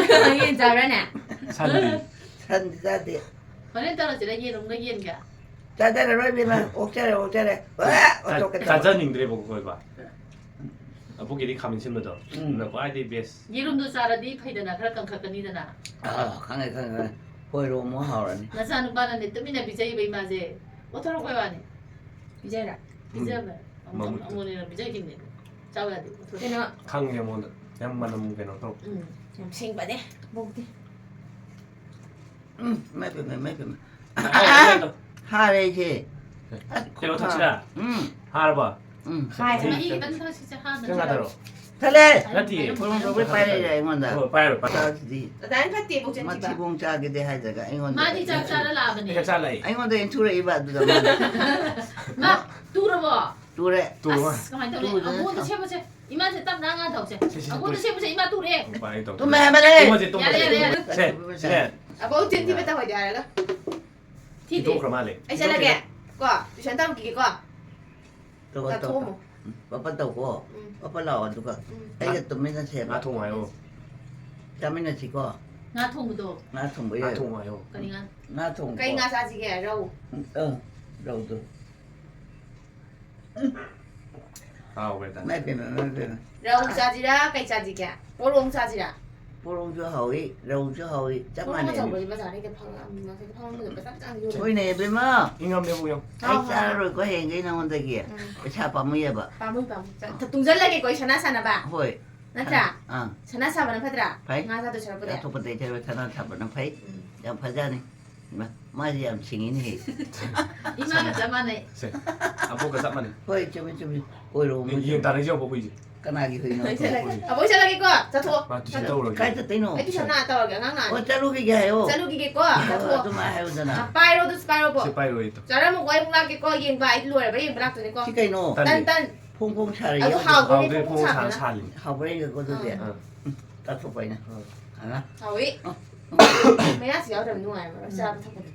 ꯌꯦꯟ ꯆꯥꯕ꯭ꯔꯥꯅꯦ? ꯁꯟꯗꯤ? ꯁꯟꯗꯤ ꯆꯥꯗꯦ꯫ ꯍꯣꯔꯦꯟ ꯇꯧꯔꯁꯤꯔ ꯌꯦꯔꯨꯝꯒ ꯌꯦꯟꯒ? ꯆꯥꯖꯔꯔꯣꯏ ꯏꯕꯦꯝꯃ, ꯑꯣꯛꯆꯔꯦ, ꯑꯣꯛꯆꯔꯦ꯫ ꯆꯥ-, ꯑꯣꯟꯊꯣꯛꯀꯦ ꯇꯧꯕ꯫ ꯆꯥꯖꯅꯤꯡꯗ꯭ꯔꯦꯕꯀꯣ ꯑꯩꯈꯣꯏ ꯕꯥ꯫ ꯑꯕꯣꯛꯀꯤꯗꯤ ꯈꯥꯃꯦꯟ ꯁꯤꯟꯕꯗꯣ꯫ ꯎꯝ꯫ ꯑꯗꯨꯅ ꯈ꯭ꯋꯥꯏꯗꯒꯤ best꯫ ꯌꯦꯔꯨꯝꯗꯣ ꯆꯥꯔꯗꯤ ꯐꯩꯗꯅ, ꯈꯔ ꯀꯟꯈꯠꯀꯅꯤꯗꯅ꯫ ꯑꯥ, ꯈꯪꯉꯦ, ꯈꯪꯉꯦ, ꯈꯪꯉꯦ꯫ ꯍꯣꯏꯔꯣ ꯑꯃꯨꯛ ꯍꯥꯎꯔꯅꯤ꯫ ꯅꯆꯥꯅꯨꯄꯥꯅꯅꯦ ꯇꯨꯃꯤꯟꯅ ꯄꯤꯖꯩꯕ ꯏꯃꯥꯁꯦ꯫ ꯑꯣꯊꯣꯔꯛꯄꯩ ꯋꯥꯅꯤ꯫ ꯄꯤꯖꯩꯔꯥ? ꯄꯤꯖꯕ꯫ ꯎꯝ꯫ ꯑꯃꯨꯛ-, ꯃꯃꯨꯠꯇꯣ꯫ ꯑꯃꯨꯛ ꯑꯣꯏꯅ ꯄꯤꯖꯈꯤꯕꯅꯦ꯫ ꯆꯥꯎ ꯌꯥꯗꯦ꯫ ꯑꯣꯊꯣꯔꯛꯑꯦ꯫ ꯀꯩꯅꯣ? ꯈꯪꯉꯦ ꯃꯉꯣꯟꯗ꯫ ꯌꯥꯝ ꯃꯅꯝ ꯀꯩꯅꯣ ꯇꯧ꯫ ꯎꯝ꯫ ꯌꯥꯝ ꯁꯦꯡꯕꯅꯦ, ꯑꯕꯣꯛꯇꯤ꯫ ꯎꯝ, ꯏꯃꯥꯏ ꯄꯦꯝꯃ, ꯏꯃꯥꯏ ꯄꯦꯝꯃ꯫ ꯑꯣ, ꯑꯣ, ꯑꯣ꯫ ꯍꯥꯔꯦ ꯑꯩꯁꯦ꯫ ꯀꯩꯅꯣ ꯊꯛꯁꯤꯔꯥ? ꯎꯝ꯫ ꯍꯥꯔꯕ? ꯎꯝ꯫ ꯍꯥꯏ, ꯃꯍꯤ ꯈꯤꯇꯪ ꯊꯛꯁꯤꯁꯦ, ꯍꯥꯟꯅ ꯀꯩꯅꯣ ꯊꯛꯑꯣ꯫ ꯊꯛꯑꯣ꯫ ꯊꯛꯑꯦ꯫ ꯅꯠꯇꯦ꯫ ꯐꯣꯔꯣꯡ ꯇꯧꯕꯩ ꯄꯥꯏꯔꯛꯏꯔꯥ ꯑꯩꯉꯣꯟꯗ? ꯍꯣꯏ, ꯄꯥꯏꯔꯣ, ꯄꯥꯏꯔꯣ꯫ ꯆꯥꯁꯤꯗꯤ꯫ ꯑꯗꯥꯏꯅ ꯐꯠꯇꯦ, ꯏꯕꯣꯛ ꯆꯦꯟꯈꯤꯕ꯫ ꯃꯊꯤꯕꯣꯡ ꯆꯥꯒꯦꯗꯤ ꯍꯥꯏꯗ꯭ꯔꯒ ꯑꯩꯉꯣꯟꯗ ꯃꯥꯗꯤ ꯆꯥꯛ ꯆꯥꯔ ꯂꯥꯛꯑꯕꯅꯦ꯫ ꯑꯩ ꯆꯥꯛ ꯆꯥ ꯂꯥꯛꯏ꯫ ꯑꯩꯉꯣꯟꯗ ꯏꯟꯊꯨꯔꯛꯏꯕ ꯑꯗꯨꯗ ꯃꯥꯅ꯫ ꯃꯥ ꯇꯨꯔꯕꯣ? ꯇꯨꯔꯦ꯫ ꯇꯨꯔꯕ꯫ ꯑꯁ, ꯀꯃꯥꯏꯅ ꯇꯧꯅꯤ? ꯇꯨꯗꯅ ꯑꯃꯨꯛ ꯑꯝꯇ ꯁꯦꯝꯃꯣꯁꯦ꯫ ꯏꯃꯥꯁꯦ ꯇꯞꯅ ꯉꯥꯡ ꯇꯧꯁꯦ꯫ ꯁꯦ, ꯁꯦ, ꯁꯦ, ꯑꯃꯨꯛ ꯑꯝꯇ ꯇꯨꯔꯦ꯫ ꯁꯦꯝꯃꯣꯁꯦ, ꯏꯃꯥ ꯇꯨꯔꯦ꯫ ꯎꯄꯥꯏ ꯂꯩꯇꯧ꯫ ꯇꯨꯝꯃꯦ ꯍꯥꯏꯕꯅꯦ꯫ ꯇꯨꯝꯃꯁꯦ, ꯇꯨꯝꯃꯁꯦ꯫ ꯌꯥꯔꯦ, ꯌꯥꯔꯦ, ꯌꯥꯔꯦ꯫ ꯁꯦ, ꯁꯦ꯫ ꯑꯕꯣꯛ ꯆꯤꯟ ꯊꯤꯕ ꯇꯧꯍꯣꯏꯗꯦ ꯍꯥꯏꯔꯒ꯫ ꯊꯤꯗꯦ꯫ ꯊꯤꯗꯣꯛꯈ꯭ꯔ ꯃꯥꯜꯂꯦ꯫ ꯑꯩ ꯆꯠꯂꯒꯦ꯫ ꯊꯤꯗꯣꯛꯈ꯭ꯔꯦ꯫ ꯀꯣ, ꯇꯨꯏꯁꯟ ꯇꯝꯈꯤꯒꯦꯀꯣ꯫ ꯇꯧ, ꯇꯧ, ꯆꯥꯊꯣꯛꯑꯝꯃꯣ꯫ ꯇꯧ꯫ ꯎꯝ, ꯄꯄ ꯇꯧꯀꯣ꯫ ꯎꯝ꯫ ꯄꯄ ꯂꯥꯛꯑꯣ ꯑꯗꯨꯒ ꯎꯝ꯫ ꯑꯩꯒ ꯇꯨꯃꯤꯟꯅꯁꯦꯕ꯫ ꯉꯥ ꯊꯣꯡꯉꯣ ꯍꯥꯏꯌꯣ꯫ ꯆꯥꯃꯤꯟꯅꯁꯤꯀꯣ꯫ ꯉꯥ ꯊꯣꯡꯕꯗꯣ꯫ ꯉꯥ ꯊꯣꯡꯕ ꯉꯥ ꯌꯥꯏ꯫ ꯊꯣꯡꯉꯣ ꯍꯥꯏꯌꯣ꯫ ꯀꯔꯤ ꯉꯥ? ꯉꯥ ꯊꯣꯡꯕ꯫ ꯀꯩ ꯉꯥ ꯆꯥꯁꯤꯒꯦ? ꯔꯧ? ꯎꯝ, ꯑꯪ, ꯔꯧꯗꯣ꯫ ꯍꯥꯎꯈ꯭ꯔꯦꯗ꯫ ꯏꯃꯥꯏ ꯄꯦꯝꯃ, ꯏꯃꯥꯏ ꯄꯦꯝꯃ꯫ ꯔꯧ ꯆꯥꯁꯤꯔꯥ, ꯀꯩ ꯆꯥꯁꯤꯒꯦ? ꯄꯣꯔꯣꯡ ꯆꯥꯁꯤꯔꯥ? ꯄꯣꯔꯣꯡꯁꯨ ꯍꯥꯎꯏ, ꯔꯧꯁꯨ ꯍꯥꯎꯏ, ꯆꯞ ꯄꯣꯔꯣꯡ ꯃꯥꯟꯅꯩ꯫ ꯑꯆꯧꯕꯗꯤ ꯕꯖꯥꯔꯗ ꯍꯦꯛꯇ ꯐꯪꯉ-, ꯎꯝ, ꯍꯦꯛꯇ ꯐꯪꯉꯝꯕꯗꯣ ꯄꯪꯆꯥ ꯆꯥꯅ ꯌꯣꯜꯂꯦ꯫ ꯍꯣꯏꯅꯦ, ꯏꯕꯦꯝꯃ꯫ ꯏꯪꯉꯝꯅꯦꯕꯨ ꯌꯦꯡꯉꯣ꯫ ꯑꯩ ꯍꯥꯎ, ꯍꯥꯎ, ꯍꯥꯎ꯫ ꯆꯥꯔꯔꯣꯏꯀꯣ ꯍꯌꯦꯡꯈꯩ ꯅꯉꯣꯟꯗꯒꯤ꯫ ꯎꯝ꯫ ꯄꯩꯁꯥ ꯄꯥꯝꯃꯨꯏꯌꯦꯕ꯫ ꯄꯥꯝꯃꯨꯏ, ꯄꯥꯝꯃꯨꯏ꯫ ꯆ-, ꯇꯨꯡꯁꯤꯜꯂꯒꯦꯀꯣ, ꯑꯩ ꯁꯅꯥ ꯁꯥꯅꯕ꯫ ꯍꯣꯏ꯫ ꯅꯠꯇ꯭ꯔꯥ? ꯑꯥ꯫ ꯁꯅꯥ ꯁꯥꯕꯅ ꯐꯠꯇ꯭ꯔꯥ? ꯐꯩ꯫ ꯉꯥ ꯆꯥꯗꯣꯏ ꯁꯔꯨꯛꯄꯨꯗꯤ꯫ ꯑꯇꯣꯞꯄꯗ ꯏꯊꯩ ꯁꯅꯥ ꯁꯥꯕꯅ ꯐꯩ꯫ ꯎꯝ꯫ ꯌꯥꯝ ꯐꯖꯅꯤ꯫ ꯏꯃꯥ, ꯃꯥꯁꯦ ꯌꯥꯝ ꯁꯤꯡꯉꯤꯅꯦꯍꯦ꯫ ꯏꯃꯥꯒ ꯆꯞ ꯃꯥꯟꯅꯩ꯫ ꯁꯦ, ꯑꯕꯣꯛꯀ ꯆꯞ ꯃꯥꯟꯅꯩ꯫ ꯍꯣꯏ, ꯆꯨꯝꯃꯤ, ꯆꯨꯝꯃꯤ꯫ ꯑꯣꯏꯔꯣ, ꯌꯦꯟ, ꯃꯣꯏꯁꯨ꯫ ꯌꯦꯟ ꯇꯥꯟꯅꯁꯤ ꯌꯦꯡꯉꯣ, ꯑꯩꯈꯣꯏꯁꯦ꯫ ꯀꯅꯥꯒꯤ ꯍꯨꯏꯅꯣ? ꯑꯩꯈꯣꯏ ꯆꯠꯂꯒꯦ꯫ ꯑꯕꯣꯛ ꯆꯠꯂꯒꯦꯀꯣ, ꯆꯠꯊꯣꯛꯑꯣ꯫ ꯃꯥ ꯇꯨꯏꯁꯟ ꯇꯧꯔꯨꯔꯒꯦ꯫ ꯀꯥꯏ ꯆꯠꯇꯣꯏꯅꯣ? ꯑꯩ ꯇꯨꯏꯁꯟ ꯂꯥꯛꯑ ꯇꯧꯔꯒꯦ, ꯑꯉꯥꯡ ꯂꯥꯛꯑꯅꯤ꯫ ꯑꯣ, ꯆꯠꯂꯨꯈꯤꯒꯦ ꯍꯥꯏꯌꯣ꯫ ꯆꯠꯂꯨꯈꯤꯒꯦꯀꯣ, ꯑꯣ, ꯆꯠꯊꯣꯛꯑꯣ꯫ ꯑꯗꯨꯃꯥꯏ ꯍꯥꯏꯌꯨꯗꯅ꯫ ꯑ, ꯄꯥꯏꯔꯣ, ꯑꯗꯨꯁꯨ ꯄꯥꯏꯔꯣꯕꯣ꯫ ꯁꯤ ꯄꯥꯏꯔꯣ, ꯑꯩ ꯇꯧ-꯫ ꯆꯥꯔꯝꯃꯨꯀꯣ, ꯑꯩ ꯑꯃꯨꯛ ꯂꯥꯛꯀꯦꯀꯣ, ꯌꯦꯡꯕ꯫ ꯑꯩ ꯂꯣꯏꯔꯕ꯭ꯔꯥ ꯌꯦꯡꯕ ꯂꯥꯛꯇꯣꯏꯅꯦꯀꯣ꯫ ꯁꯤ ꯀꯩꯅꯣ? ꯇꯟ, ꯇꯟ꯫ ꯐꯣꯡ ꯐꯣꯡ ꯁꯥꯔꯤ ꯑꯗꯨ ꯌꯦꯡꯉꯣ꯫ ꯍꯥꯎꯕꯅꯦ, ꯍꯥꯎꯕꯅꯦ, ꯐꯣꯡ ꯐꯣꯡ ꯐꯣꯡ ꯁꯥꯕꯅ꯫ ꯁꯥꯍꯜꯂꯤ꯫ ꯍꯥꯎꯕ꯭ꯔꯥ ꯌꯦꯡꯒꯦꯀꯣ ꯑꯗꯨꯗꯤ꯫ ꯑꯥ꯫ ꯎꯝ, ꯆꯥꯊꯣꯛꯄ ꯑꯩꯅ꯫ ꯑꯥ꯫ ꯑꯥ꯫ ꯍꯥꯎꯋꯤ꯫ ꯑꯥ꯫ ꯃꯌꯥꯁꯤ ꯌꯥꯎꯗ꯭ꯔꯕ ꯅꯨꯡꯉꯥꯏꯔꯝꯃꯔꯣꯏ ꯆꯥꯕ ꯊꯛꯄꯗ꯫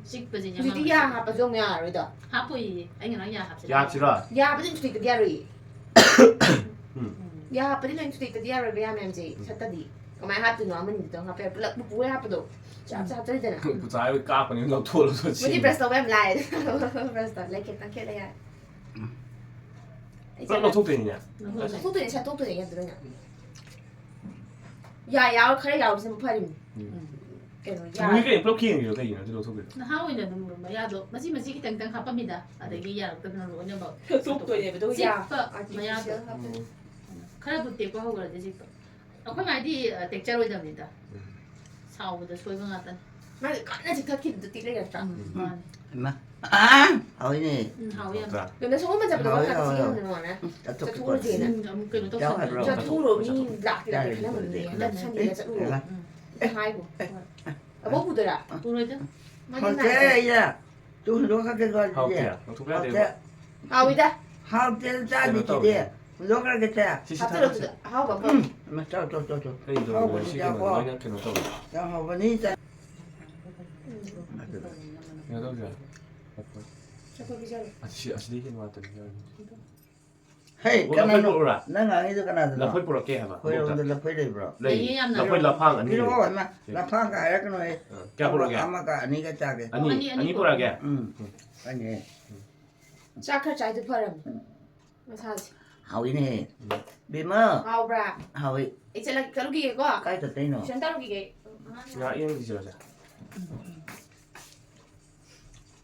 ꯆꯤꯛꯄꯁꯤꯅ ꯍꯧꯖꯤꯛꯇꯤ ꯌꯥ ꯍꯥꯞꯄꯁꯨ ꯑꯃꯨꯛ ꯌꯥꯔꯔꯣꯏꯗꯣ꯫ ꯍꯥꯞꯄꯣꯏꯌꯦ꯫ ꯑꯩ ꯉꯔꯥꯡ ꯌꯥ ꯍꯥꯞꯆꯔꯦ꯫ ꯌꯥꯁꯤꯔꯣ? ꯌꯥꯕꯗꯤ ꯁꯨꯇꯤꯛꯇꯗꯤ ꯌꯥꯔꯣꯏꯌꯦ꯫ ꯎꯝ꯫ ꯌꯥ ꯍꯥꯞꯄꯗꯤ ꯂꯣꯏ ꯁꯨꯇꯤꯛꯇꯗꯤ ꯌꯥꯔꯣꯏꯕ ꯌꯥ ꯃꯌꯥꯝꯁꯦ ꯁꯠꯇꯗꯤ꯫ ꯀꯃꯥꯏꯅ ꯍꯥꯞꯇꯣꯏꯅꯣ? ꯑꯃꯅꯤꯗꯪ ꯍꯥꯞꯄ ꯌꯥꯏ꯫ ꯄꯨꯂꯞ ꯄꯨꯔ ꯍꯥꯞꯄꯗꯣ꯫ ꯆꯞ ꯆꯞ ꯍꯥꯞꯆꯔꯤꯗꯅ꯫ ꯄꯨꯆꯥ ꯍꯣꯏ ꯀꯥꯞꯄꯅꯤ ꯂꯧꯊꯣꯛꯑ ꯂꯧꯊꯣꯛꯑ ꯃꯣꯏꯗꯤ ꯕ꯭ꯔꯁ ꯇꯧꯕ ꯌꯥꯝ ꯂꯥꯏ꯫ ꯕ꯭ꯔꯁ ꯇꯧ ꯂꯩ ꯈꯤꯇꯪ ꯈꯦꯠꯂ ꯌꯥꯔꯦ꯫ ꯄꯨꯂꯞ ꯂꯧꯊꯣꯛꯇꯣꯏꯅꯤꯅꯦ꯫ ꯂꯧꯊꯣꯛꯇꯣꯏꯅꯦ ꯁꯠꯇꯣꯛꯇꯣꯏꯅꯦ ꯑꯗꯨꯅ꯫ ꯌꯥ ꯌꯥꯎꯔ ꯈꯔ ꯌꯥꯎꯕꯁꯦ ꯐꯔꯤꯅꯤ꯫ ꯀꯩꯅꯣ ꯌꯥ ꯃꯣꯏ ꯀꯩ ꯄꯨꯂꯞ ꯀꯦꯟꯒꯤꯔꯣ ꯀꯩꯒꯤꯅꯣ ꯑꯗꯨ ꯂꯧꯊꯣꯛꯈ꯭ꯔꯤꯗꯣ? ꯅꯍꯥ ꯑꯣꯏꯅ ꯑꯗꯨꯝ ꯃꯌꯥꯗꯣ ꯃꯆꯤ ꯃꯆꯤ ꯈꯤꯇꯪ ꯈꯤꯇꯪ ꯍꯥꯞꯄꯝꯃꯤꯗ꯫ ꯑꯗꯒꯤ ꯌꯥꯔꯛꯇꯗꯅ ꯂꯣꯏꯅꯃꯛ ꯂꯧꯊꯣꯛꯇꯣꯏꯅꯦꯕ ꯑꯗꯨꯒ ꯌꯥ ꯆꯤꯛꯄ ꯃꯌꯥꯗꯣ꯫ artificial ꯍꯥꯞꯄ꯫ ꯈꯔꯕꯨ ꯇꯦꯛꯄ ꯍꯧꯈ꯭ꯔꯗꯤ ꯆꯤꯛꯄ꯫ ꯑꯩꯈꯣꯏ ꯃꯥꯏꯗꯤ ꯇꯦꯛꯆꯔꯣꯏꯗꯕꯅꯤꯗ꯫ ꯁꯥꯎꯕꯗ ꯁꯣꯏꯕ ꯉꯥꯛꯇꯅꯤ꯫ ꯃꯥꯗꯤ ꯀꯟꯅ ꯆꯤꯛꯊꯠꯈꯤꯕꯗꯨꯗ ꯇꯦꯛꯂꯛꯏ ꯅꯠꯇ꯭ꯔꯥ? ꯃꯥꯅꯤ꯫ ꯏꯃꯥ ꯍꯥꯎꯏꯅꯦ꯫ ꯎꯝ, ꯍꯥꯎꯋꯤ ꯌꯥꯝ꯫ ꯅꯠꯇ꯭ꯔꯥ? ꯀꯩꯅꯣ ꯁꯒꯣꯜ ꯃꯟ ꯆꯠꯄꯗꯣ ꯍꯥꯎꯋꯦ, ꯈꯔ ꯍꯥꯎꯋꯦ. ꯆꯤꯛꯍꯟꯕ ꯅꯨꯡꯉꯥꯏꯅꯦ꯫ ꯆꯠꯊꯣꯛꯀꯦ ꯆꯠꯊꯣꯛꯎꯔꯁꯦꯅ꯫ ꯎꯝ, ꯑꯃꯨꯛ ꯀꯩꯅꯣ ꯌꯥꯎ ꯍꯥꯏꯕ꯭ꯔꯣ? ꯇꯧꯁꯟꯅꯤ꯫ ꯆꯠꯊꯣꯛꯎꯔꯣ ꯃꯤ ꯂꯥꯛꯇꯦ ꯂꯥꯛꯇꯦ ꯈꯜꯂꯝꯒꯅꯤ꯫ ꯍꯟꯗꯛ ꯁꯟꯗꯦꯗ ꯆꯠꯂꯨꯔꯣ꯫ ꯏꯃꯥ, ꯍꯥꯏꯒꯣ꯫ ꯑꯕꯣꯛ ꯄꯨꯗꯣꯏꯔꯥ? ꯄꯨꯔꯣꯏꯗ꯫ ꯃꯥꯗꯤ ꯍꯥꯎꯇꯦ ꯅꯥꯏ꯫ ꯑꯩꯅ꯫ ꯇꯨ ꯍꯨꯟꯗꯣꯛꯈ꯭ꯔꯒꯦꯀꯣ ꯑꯗꯨꯗꯤ꯫ ꯍꯥꯎꯇꯦ꯫ ꯂꯧꯊꯣꯛꯄ ꯍꯥꯎꯇꯦ꯫ ꯌꯥꯗꯦꯕ꯫ ꯍꯥꯎꯏꯗ꯫ ꯍꯥꯎꯇꯦ ꯀꯩꯅꯣ ꯆꯥꯗ꯭ꯔꯤꯁꯤꯗꯤ꯫ ꯇꯧꯔꯦ꯫ ꯍꯨꯟꯗꯣꯛꯈ꯭ꯔꯒꯦꯁꯦ꯫ ꯁꯤ ꯁꯤ ꯍꯥꯞꯆꯤꯜꯂꯣ ꯊꯥꯗꯣꯛꯁꯦ꯫ ꯑꯗꯨꯗ ꯑꯍꯥꯎꯕ ꯑꯃ꯫ ꯎꯝ꯫ ꯏꯃꯥ ꯆꯥꯎ ꯆꯥꯎ ꯆꯥꯎ ꯆꯥꯎ꯫ ꯀꯩꯗꯧꯕꯅꯣ ꯍꯥꯎꯕꯅꯤ ꯁꯤ ꯆꯥꯎ ꯀꯩꯅꯣ ꯀꯣ꯫ ꯂꯣꯏꯅ ꯀꯩꯅꯣ ꯇꯧꯔꯦ꯫ ꯌꯥꯝ ꯍꯥꯎꯕꯅꯤ ꯆꯥ꯫ ꯀꯩꯅꯣ ꯇꯧꯁꯤꯔꯥ? ꯆꯠꯊꯣꯛ ꯄꯤꯖꯔꯣ꯫ ꯑꯁꯤ ꯑꯁꯤꯗꯤ ꯍꯦꯟꯅ ꯋꯥꯠꯇꯅꯤ꯫ ꯍꯦ ꯑꯣ, ꯀꯅꯥꯅꯣ? ꯂꯐꯣꯏ ꯄꯨꯔꯛꯎꯔꯥ? ꯅꯪ ꯉꯥꯡꯉꯤꯗꯣ ꯀꯅꯥꯗꯅꯣ? ꯂꯐꯣꯏ ꯄꯨꯔꯛꯀꯦ ꯍꯥꯏꯕ꯫ ꯑꯩꯈꯣꯏꯔꯣꯝꯗ ꯂꯐꯣꯏ ꯂꯩꯕ꯭ꯔꯣ? ꯂꯩ꯫ ꯂꯩꯌꯦ ꯌꯥꯝꯅ꯫ ꯂꯐꯣꯏ ꯂꯐꯥꯡ ꯑꯅꯤ ꯂꯩ꯫ ꯄꯤꯔꯛꯑꯣ ꯏꯃꯥ꯫ ꯂꯐꯥꯡꯒ ꯍꯥꯏꯔꯛꯀꯅꯨꯍꯦ꯫ ꯑ, ꯀꯌꯥ ꯄꯨꯔꯛꯑꯒꯦ? ꯑꯃꯒ ꯑꯅꯤꯒ ꯆꯥꯒꯦ꯫ ꯑꯅꯤ ꯑꯅꯤ, ꯑꯅꯤ ꯑꯅꯤ ꯄꯨꯔꯛꯑꯒꯦ꯫ ꯎꯝ꯫ ꯑꯅꯤ꯫ ꯆꯥꯛ ꯈꯔ ꯆꯥꯏꯗꯨ ꯐꯔꯕꯅꯤ꯫ ꯃꯁꯥꯁꯦ꯫ ꯍꯥꯎꯏꯅꯦ꯫ ꯕꯦꯝꯃ꯫ ꯍꯥꯎꯕ꯭ꯔꯥ? ꯍꯥꯎꯏ꯫ ꯑꯩ ꯆꯠꯂ ꯆꯠꯂꯨꯈꯤꯒꯦꯀꯣ꯫ ꯀꯥꯏ ꯆꯠꯇꯣꯏꯅꯣ? ꯇꯨꯏꯁꯟ ꯇꯧꯔꯨꯈꯤꯒꯦ꯫ ꯉꯥ ꯌꯦꯡꯈꯤꯁꯤꯔꯣ ꯁꯦ?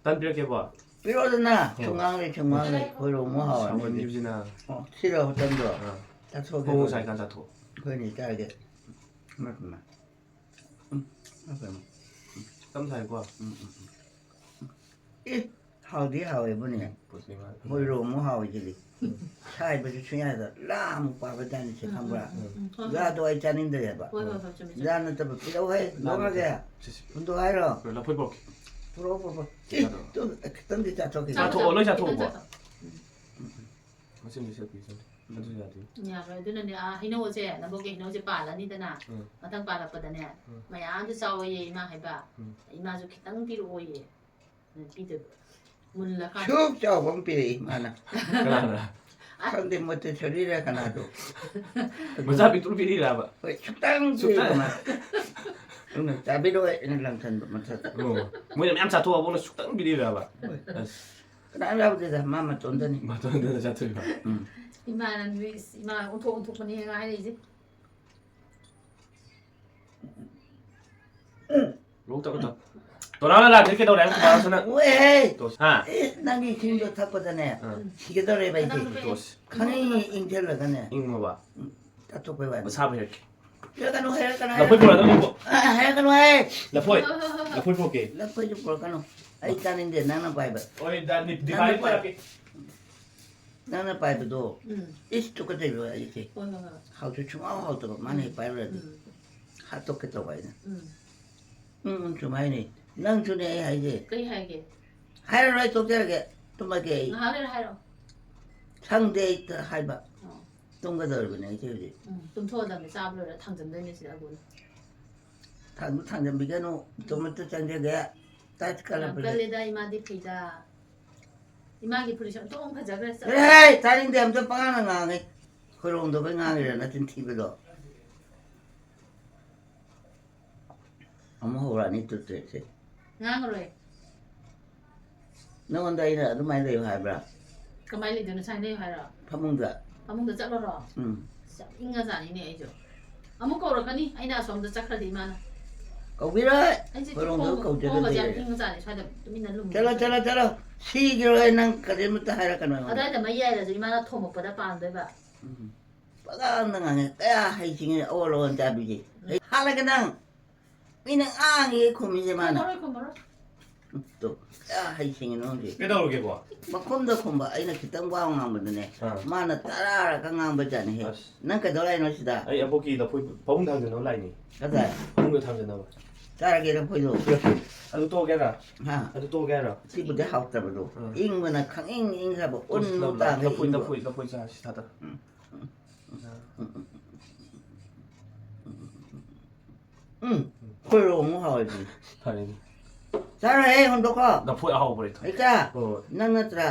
ꯇꯟ ꯄꯤꯔꯛꯀꯦꯕꯣ? ꯄꯤꯔꯛꯑꯣꯗꯅ꯫ ꯍꯣꯏ꯫ ꯁꯨꯝ ꯉꯥꯡ ꯂꯩ ꯁꯨꯝ ꯉꯥꯡ ꯂꯩ꯫ ꯈꯣꯏꯔꯣ ꯑꯃꯨꯛ ꯍꯥꯎꯔꯅꯤ꯫ ꯁꯥꯎꯃꯟꯈꯤꯕꯁꯤꯅ꯫ ꯑꯣ, ꯁꯤꯔꯣ ꯍꯣꯇꯦꯜꯗꯣ? ꯑꯥ꯫ ꯆꯥꯊꯣꯛꯑꯒꯦ ꯍꯣꯡꯉꯨ ꯑꯩꯈꯣꯏ꯫ ꯁꯥꯏꯀꯥꯟ ꯆꯥꯊꯣꯛ꯫ ꯑꯩꯈꯣꯏꯅꯤ ꯆꯥꯔꯒꯦ꯫ ꯏꯃꯥ, ꯏꯃꯥ꯫ ꯎꯝ, ꯏꯃꯥ, ꯏꯃꯥ꯫ ꯇꯞ ꯁꯥꯏꯀꯣ꯫ ꯎꯝ, ꯎꯝ, ꯎꯝ꯫ ꯑꯦ, ꯍꯥꯎꯗꯤ ꯍꯥꯎꯋꯦꯕꯨꯅꯦ꯫ ꯄꯨꯁꯅꯤꯃ꯫ ꯃꯣꯏꯔꯣ ꯑꯃꯨꯛ ꯍꯥꯎꯋꯦ ꯁꯤꯗꯤ꯫ ꯁꯥꯏꯕꯁꯨ ꯁꯨꯡꯌꯥ ꯌꯥꯗ꯫ ꯂꯥ ꯑꯃꯨꯛ ꯄꯥꯕ ꯖꯥꯠꯅꯤꯁꯦ, ꯈꯪꯕ꯭ꯔꯥ? ꯎꯝ, ꯎꯝ, ꯍꯣꯏ, ꯍꯣꯏ꯫ ꯂꯥꯗꯣ ꯑꯩ ꯆꯥꯅꯤꯡꯗ꯭ꯔꯦꯕ꯫ ꯍꯣꯏ, ꯍꯣꯏ, ꯍꯣꯏ, ꯆꯨꯝꯃꯦ, ꯆꯨꯝꯃꯦ꯫ ꯂꯥ ꯅꯠꯇꯕ ꯄꯤꯔꯛꯎ ꯍꯦ, ꯂꯧꯔꯒꯦ꯫ ꯁꯤ, ꯁꯤ꯫ ꯍꯨꯟꯗꯣꯛ ꯍꯥꯏꯔꯣ? ꯂꯐꯣꯏ ꯄꯨꯔꯛꯀꯦ꯫ ꯄꯨꯔꯛꯑꯣ, ꯄꯨꯔꯛꯑꯣ꯫ ꯑꯦ, ꯌꯥꯗ꯭ꯔꯣ? ꯇꯨ, ꯈꯤꯇꯪꯗꯤ ꯆꯥꯊꯣꯛꯈꯤꯒꯦ꯫ ꯆꯥꯊꯣꯛꯑꯣ, ꯂꯣꯏ ꯆꯥꯊꯣꯛꯑꯣ꯫ ꯆꯥꯊꯣꯛꯑꯣ꯫ ꯃꯆꯤꯟꯗꯤ ꯁꯦꯠꯄꯤ ꯆꯠꯂꯤ꯫ ꯑꯗꯨꯁꯨ ꯌꯥꯗꯦ꯫ ꯌꯥꯔꯣꯏ꯫ ꯑꯗꯨꯅꯅꯦ, ꯑꯥ, ꯍꯩꯅꯧꯁꯦ, ꯅꯕꯣꯛꯀꯤ ꯍꯩꯅꯧꯁꯦ ꯄꯥꯜꯂꯅꯤꯗꯅ, ꯎꯝ꯫ ꯃꯊꯪ ꯄꯥꯜꯂꯛꯄꯗꯅꯦ, ꯎꯝ꯫ ꯃꯌꯥꯝꯁꯨ ꯆꯥꯎꯋꯦꯌꯦ ꯏꯃꯥ ꯍꯥꯏꯕ꯫ ꯎꯝ꯫ ꯏꯃꯥꯁꯨ ꯈꯤꯇꯪ ꯄꯤꯔꯛꯑꯣꯌꯦ꯫ ꯄꯤꯗꯕ꯫ ꯃꯨꯜꯂꯀꯥꯟꯗ꯫ ꯁꯨꯛ ꯆꯥꯎꯕ ꯑꯃ ꯄꯤꯔꯛꯏ ꯃꯥꯅ꯫ ꯀꯅꯥꯅ? ꯈꯪꯗꯦ, ꯃꯣꯇꯦꯁꯣꯔꯤꯔ ꯀꯅꯥꯗꯣ꯫ ꯃꯆꯥ ꯄꯤꯛꯇ꯭ꯔꯨ ꯄꯤꯔꯤꯔꯕ? ꯍꯣꯏ, ꯁꯨꯛꯇꯪ ꯁꯨꯛꯇꯪ? ꯄꯤꯔꯛꯏ ꯃꯥ꯫ ꯑꯗꯨꯅ ꯆꯥꯕꯤꯔꯣꯏ ꯑꯩꯅ ꯂꯪꯊꯟꯕ ꯃꯊꯛꯇ꯫ ꯑꯣ꯫ ꯃꯣꯏꯅ ꯃꯌꯥꯝ ꯆꯥꯊꯣꯛꯑꯕꯅ ꯁꯨꯛꯇꯪ ꯄꯤꯔꯤꯔꯕ? ꯍꯣꯏ꯫ ꯑꯁ, ꯀꯅꯥꯝ ꯌꯥꯎꯗꯦꯗ, ꯃꯥ ꯃꯇꯣꯝꯗꯅꯤ꯫ ꯃꯇꯣꯟꯗꯅ ꯆꯥꯊꯣꯛꯏꯕ꯫ ꯎꯝ꯫ ꯏꯃꯥꯅ ꯅꯨꯃꯤꯠ ꯏꯃꯥ ꯑꯣꯟꯊꯣꯛ ꯑꯣꯟꯊꯣꯛꯄꯅꯦ ꯍꯥꯏꯔꯛꯏꯁꯦ꯫ ꯂꯣꯛ ꯇꯧ, ꯇꯧ꯫ ꯇꯣꯔꯥꯅ ꯂꯥꯛꯇ꯭ꯔꯤ ꯀꯩꯗꯧꯔꯦ ꯍꯥꯏꯕ ꯀꯃꯥꯏꯅ ꯁꯅ? ꯎꯍꯦ! ꯇꯣꯁ꯫ ꯍꯥ? ꯑꯦ, ꯅꯪꯒꯤ ꯏꯁꯤꯡꯗꯣ ꯊꯛꯄꯗꯅꯦ ꯑꯥ꯫ ꯁꯤꯒꯗꯧꯔꯦꯕ ꯑꯩꯗꯤ꯫ ꯀꯅꯥꯅꯣ? ꯇꯣꯁ꯫ ꯈꯪꯉꯤ, ꯏꯪꯊꯜꯂꯒꯅꯦ꯫ ꯏꯪꯉꯕ? ꯎꯝ, ꯆꯥꯊꯣꯛꯄꯩ ꯋꯥꯅꯤ꯫ ꯃꯁꯥꯕ ꯍꯦꯛ꯫ ꯍꯥꯏꯔꯛꯀꯅꯨ, ꯍꯥꯏꯔꯛꯀꯅꯨ, ꯂꯐꯣꯏ ꯍꯥꯏꯔꯛꯀꯅꯨ꯫ ꯄꯨꯔꯛꯑꯗꯧꯅꯤꯀꯣ꯫ ꯑꯥ, ꯍꯥꯏꯔꯛꯀꯅꯨ, ꯍꯦ! ꯂꯐꯣꯏ꯫ ꯍꯣꯏ, ꯍꯣꯏ, ꯍꯣꯏ, ꯍꯣꯏ꯫ ꯂꯐꯣꯏ ꯄꯨꯔꯛꯀꯦ꯫ ꯂꯐꯣꯏꯁꯨ ꯄꯨꯔꯛꯀꯅꯨ꯫ ꯑꯩ ꯆꯥꯅꯤꯡꯗꯦ, ꯅꯪꯅ ꯄꯥꯏꯕ꯫ ꯍꯣꯏ, ꯗꯥ, ꯗꯤ-, ꯅꯪꯅ ꯗꯤꯚꯥꯏ ꯄꯥꯏ-, ꯄꯨꯔꯛꯀꯦ꯫ ꯅꯪꯅ ꯄꯥꯏꯕꯗꯣ ꯎꯝ꯫ ꯏꯁ ꯇꯨꯀꯠꯆꯩꯕ ꯑꯩꯁꯦ꯫ ꯍꯣꯏ, ꯍꯣꯏ, ꯍꯣꯏ꯫ ꯍꯥꯎꯁꯨ ꯁꯨꯡꯍꯥꯎ ꯍꯥꯎꯇꯕ, ꯃꯥꯅ ꯍꯦꯛ ꯄꯥꯏꯔꯨꯔꯗꯤ꯫ ꯎꯝ꯫ ꯍꯥꯠꯇꯣꯛꯀꯦ ꯇꯧꯕ ꯑꯩꯅ꯫ ꯎꯝ꯫ ꯎꯝ, ꯎꯝ, ꯁꯨꯝ ꯍꯥꯏꯅꯤ꯫ ꯅꯪꯁꯨꯅꯦ ꯑꯩ ꯍꯥꯏꯁꯦ꯫ ꯀꯩ ꯍꯥꯏꯒꯦ? ꯍꯥꯏꯔꯔꯣꯏ, ꯇꯣꯛꯆꯔꯒꯦ꯫ ꯇꯨꯝꯃꯒꯦ ꯑꯩ꯫ ꯉꯥꯏꯍꯥꯛ ꯂꯩꯔ ꯍꯥꯏꯔꯣ꯫ ꯁꯪꯗꯦ ꯑꯩ ꯍꯥꯏꯕ꯫ ꯑꯣ꯫ ꯇꯨꯝꯒꯗꯧꯔꯤꯕꯅꯦ ꯑꯩꯁꯦ ꯍꯧꯖꯤꯛ꯫ ꯎꯝ, ꯇꯨꯝꯊꯣꯛꯑꯗꯕꯅꯤ, ꯆꯥꯕ ꯂꯣꯏꯔ ꯊꯥꯡꯖꯟꯗꯣꯏꯅꯦ ꯁꯤꯗ ꯑꯒꯨꯅ꯫ ꯊꯥꯡꯁꯨ ꯊꯥꯡꯖꯟꯕꯤꯒꯅꯨ, ꯇꯨꯝꯃꯠꯇ ꯆꯪꯖꯒꯦ꯫ ꯇꯥꯏꯠ ꯌꯥꯝ ꯀꯜꯂꯕꯅꯦ꯫ ꯀꯜꯂꯦꯗ ꯏꯃꯥꯗꯤ ꯐꯩꯗ꯫ ꯏꯃꯥꯒꯤ ꯐꯨꯔꯤꯠꯁꯦ ꯑꯣꯟꯊꯣꯛ ꯐꯖꯈ꯭ꯔꯦ꯫ ꯍꯦ, ꯇꯥꯅꯤꯡꯗꯦ, ꯑꯝꯇ ꯄꯉꯥꯡꯗ ꯉꯥꯡꯉꯦ꯫ ꯈꯣꯏꯔꯣꯡꯗꯕꯩ ꯉꯥꯡꯉꯤꯔ ꯅꯆꯤꯟ ꯊꯤꯕꯗꯣ? ꯑꯃꯨꯛ ꯍꯧꯔꯛꯑꯅꯤ ꯇꯨ ꯇ꯭ꯔꯦꯠꯁꯦ꯫ ꯉꯥꯡꯉꯔꯣꯏ꯫ ꯅꯉꯣꯟꯗ ꯑꯩꯅ ꯑꯗꯨꯃꯥꯏꯅ ꯂꯩꯌꯨ ꯍꯥꯏꯕ꯭ꯔꯥ? ꯀꯃꯥꯏꯅ ꯂꯩꯗꯣꯏꯅꯣ? ꯁꯥꯏꯅ ꯂꯩꯌꯨ ꯍꯥꯏꯔꯣ? ꯐꯃꯨꯡꯗ꯫ ꯐꯃꯨꯡꯗ ꯆꯠꯂꯣꯔꯣ? ꯎꯝ꯫ ꯑꯁ, ꯌꯥꯝ ꯏꯪꯉꯖꯥꯠꯅꯤꯅꯦ ꯑꯩꯁꯨ꯫ ꯑꯃꯨꯛ ꯀꯧꯔꯛꯀꯅꯤ, ꯑꯩꯅ ꯑꯁꯣꯝꯗ ꯆꯠꯈ꯭ꯔꯗꯤ ꯏꯃꯥꯅ꯫ ꯀꯧꯕꯤꯔꯣꯏ꯫ ꯑꯩꯁꯦ ꯈꯣꯏꯔꯣꯡꯗ ꯊꯣꯡ-, ꯀꯧꯖꯗꯕ ꯊꯣꯡꯒꯁꯦ ꯌꯥꯝ ꯂꯩꯔꯦ꯫ ꯏꯪꯉꯖꯥꯠꯅꯤ, ꯁ꯭ꯋꯥꯏꯗ ꯇꯨꯃꯤꯟꯅ ꯂꯨꯝꯃꯤ꯫ ꯆꯠꯂꯣ, ꯆꯠꯂꯣ, ꯆꯠꯂꯣ꯫ ꯁꯤꯈꯤꯔꯣꯏ ꯅꯪ ꯀꯔꯤꯃꯇ ꯍꯥꯏꯔꯛꯀꯅꯣ ꯑꯩꯉꯣꯟꯗ꯫ ꯑꯗꯥꯏꯗ ꯃꯩ ꯌꯥꯏꯔꯁꯨ ꯏꯃꯥꯅ ꯊꯣꯝꯃꯛꯄꯗ ꯄꯥꯟꯗꯣꯏꯕ꯫ ꯎꯝ꯫ ꯄꯉꯥꯡꯗ ꯉꯥꯡꯉꯦ꯫ ꯀꯌꯥ ꯍꯩꯁꯤꯡꯉꯦ ꯑꯣꯜ ꯑꯣꯟ ꯆꯥꯕꯤꯁꯦ꯫ ꯑꯩ ꯍꯥꯠꯂꯒꯦ ꯅꯪ꯫ ꯃꯤꯅ ꯉꯥꯡꯉꯦ ꯈꯨꯝꯃꯤꯁꯦ ꯃꯥꯅ꯫ ꯈꯨꯝꯃꯔꯣꯏ, ꯈꯨꯝꯃꯔꯣꯏ꯫ ꯇꯣ, ꯀꯌꯥ ꯍꯩꯁꯤꯡꯉꯤꯅꯣ ꯈꯪꯗꯦ꯫ ꯀꯩꯗꯧꯔꯒꯦꯀꯣ? ꯃꯈꯨꯝꯗ ꯈꯨꯝꯕ ꯑꯩꯅ ꯈꯤꯇꯪ ꯋꯥ ꯉꯥꯡꯕꯗꯅꯦ, ꯑꯥ꯫ ꯃꯥꯅ ꯇꯔꯥꯔꯛꯀ ꯉꯥꯡꯕ ꯖꯥꯠꯅꯤꯍꯦ꯫ ꯑꯁ꯫ ꯅꯪ ꯀꯩꯗꯧ ꯂꯥꯛꯏꯅꯣ ꯁꯤꯗ? ꯑꯩ ꯑꯕꯣꯛꯀꯤ ꯂꯐꯣꯏ ꯐꯃꯨꯡ ꯊꯥꯡꯖꯟꯅꯕ ꯂꯥꯛꯏꯅꯤ꯫ ꯀꯗꯥꯏ? ꯐꯃꯨꯡꯗ ꯊꯥꯡꯖꯟꯅꯕ꯫ ꯆꯥꯔꯒꯦ ꯂꯐꯣꯏꯗꯣ꯫ ꯑꯗꯨ ꯇꯣꯛꯑꯒꯦꯔꯥ? ꯍꯥ? ꯑꯗꯨ ꯇꯣꯛꯑꯒꯦꯔꯥ? ꯁꯤꯕꯨꯗꯤ ꯍꯥꯎꯇꯕꯗꯣ꯫ ꯎꯝ꯫ ꯏꯪꯕꯅ ꯈꯪꯏꯪ ꯏꯪꯈ꯭ꯔꯕ ꯎꯟ ꯃꯨꯛ ꯇꯥꯡꯈꯩ ꯂꯐꯣꯏ ꯏꯪꯕ꯫ ꯂꯐꯣꯏ ꯂꯐꯣꯏ ꯆꯥꯁꯤ ꯊꯥꯗ꯫ ꯎꯝ꯫ ꯈꯣꯏꯔꯣ ꯑꯃꯨꯛ ꯍꯥꯎꯔꯗꯤ꯫ ꯐꯔꯦꯅꯦ꯫ ꯆꯥꯔꯣꯏꯍꯦ, ꯍꯣꯟꯗꯣꯛꯈꯣ꯫ ꯂꯐꯣꯏ ꯑꯍꯥꯎꯕ ꯂꯩꯇ꯭ꯔꯣ? ꯍꯩꯀꯥ, ꯍꯣꯏ ꯍꯣꯏ꯫ ꯅꯪ ꯅꯠꯇ꯭ꯔꯥ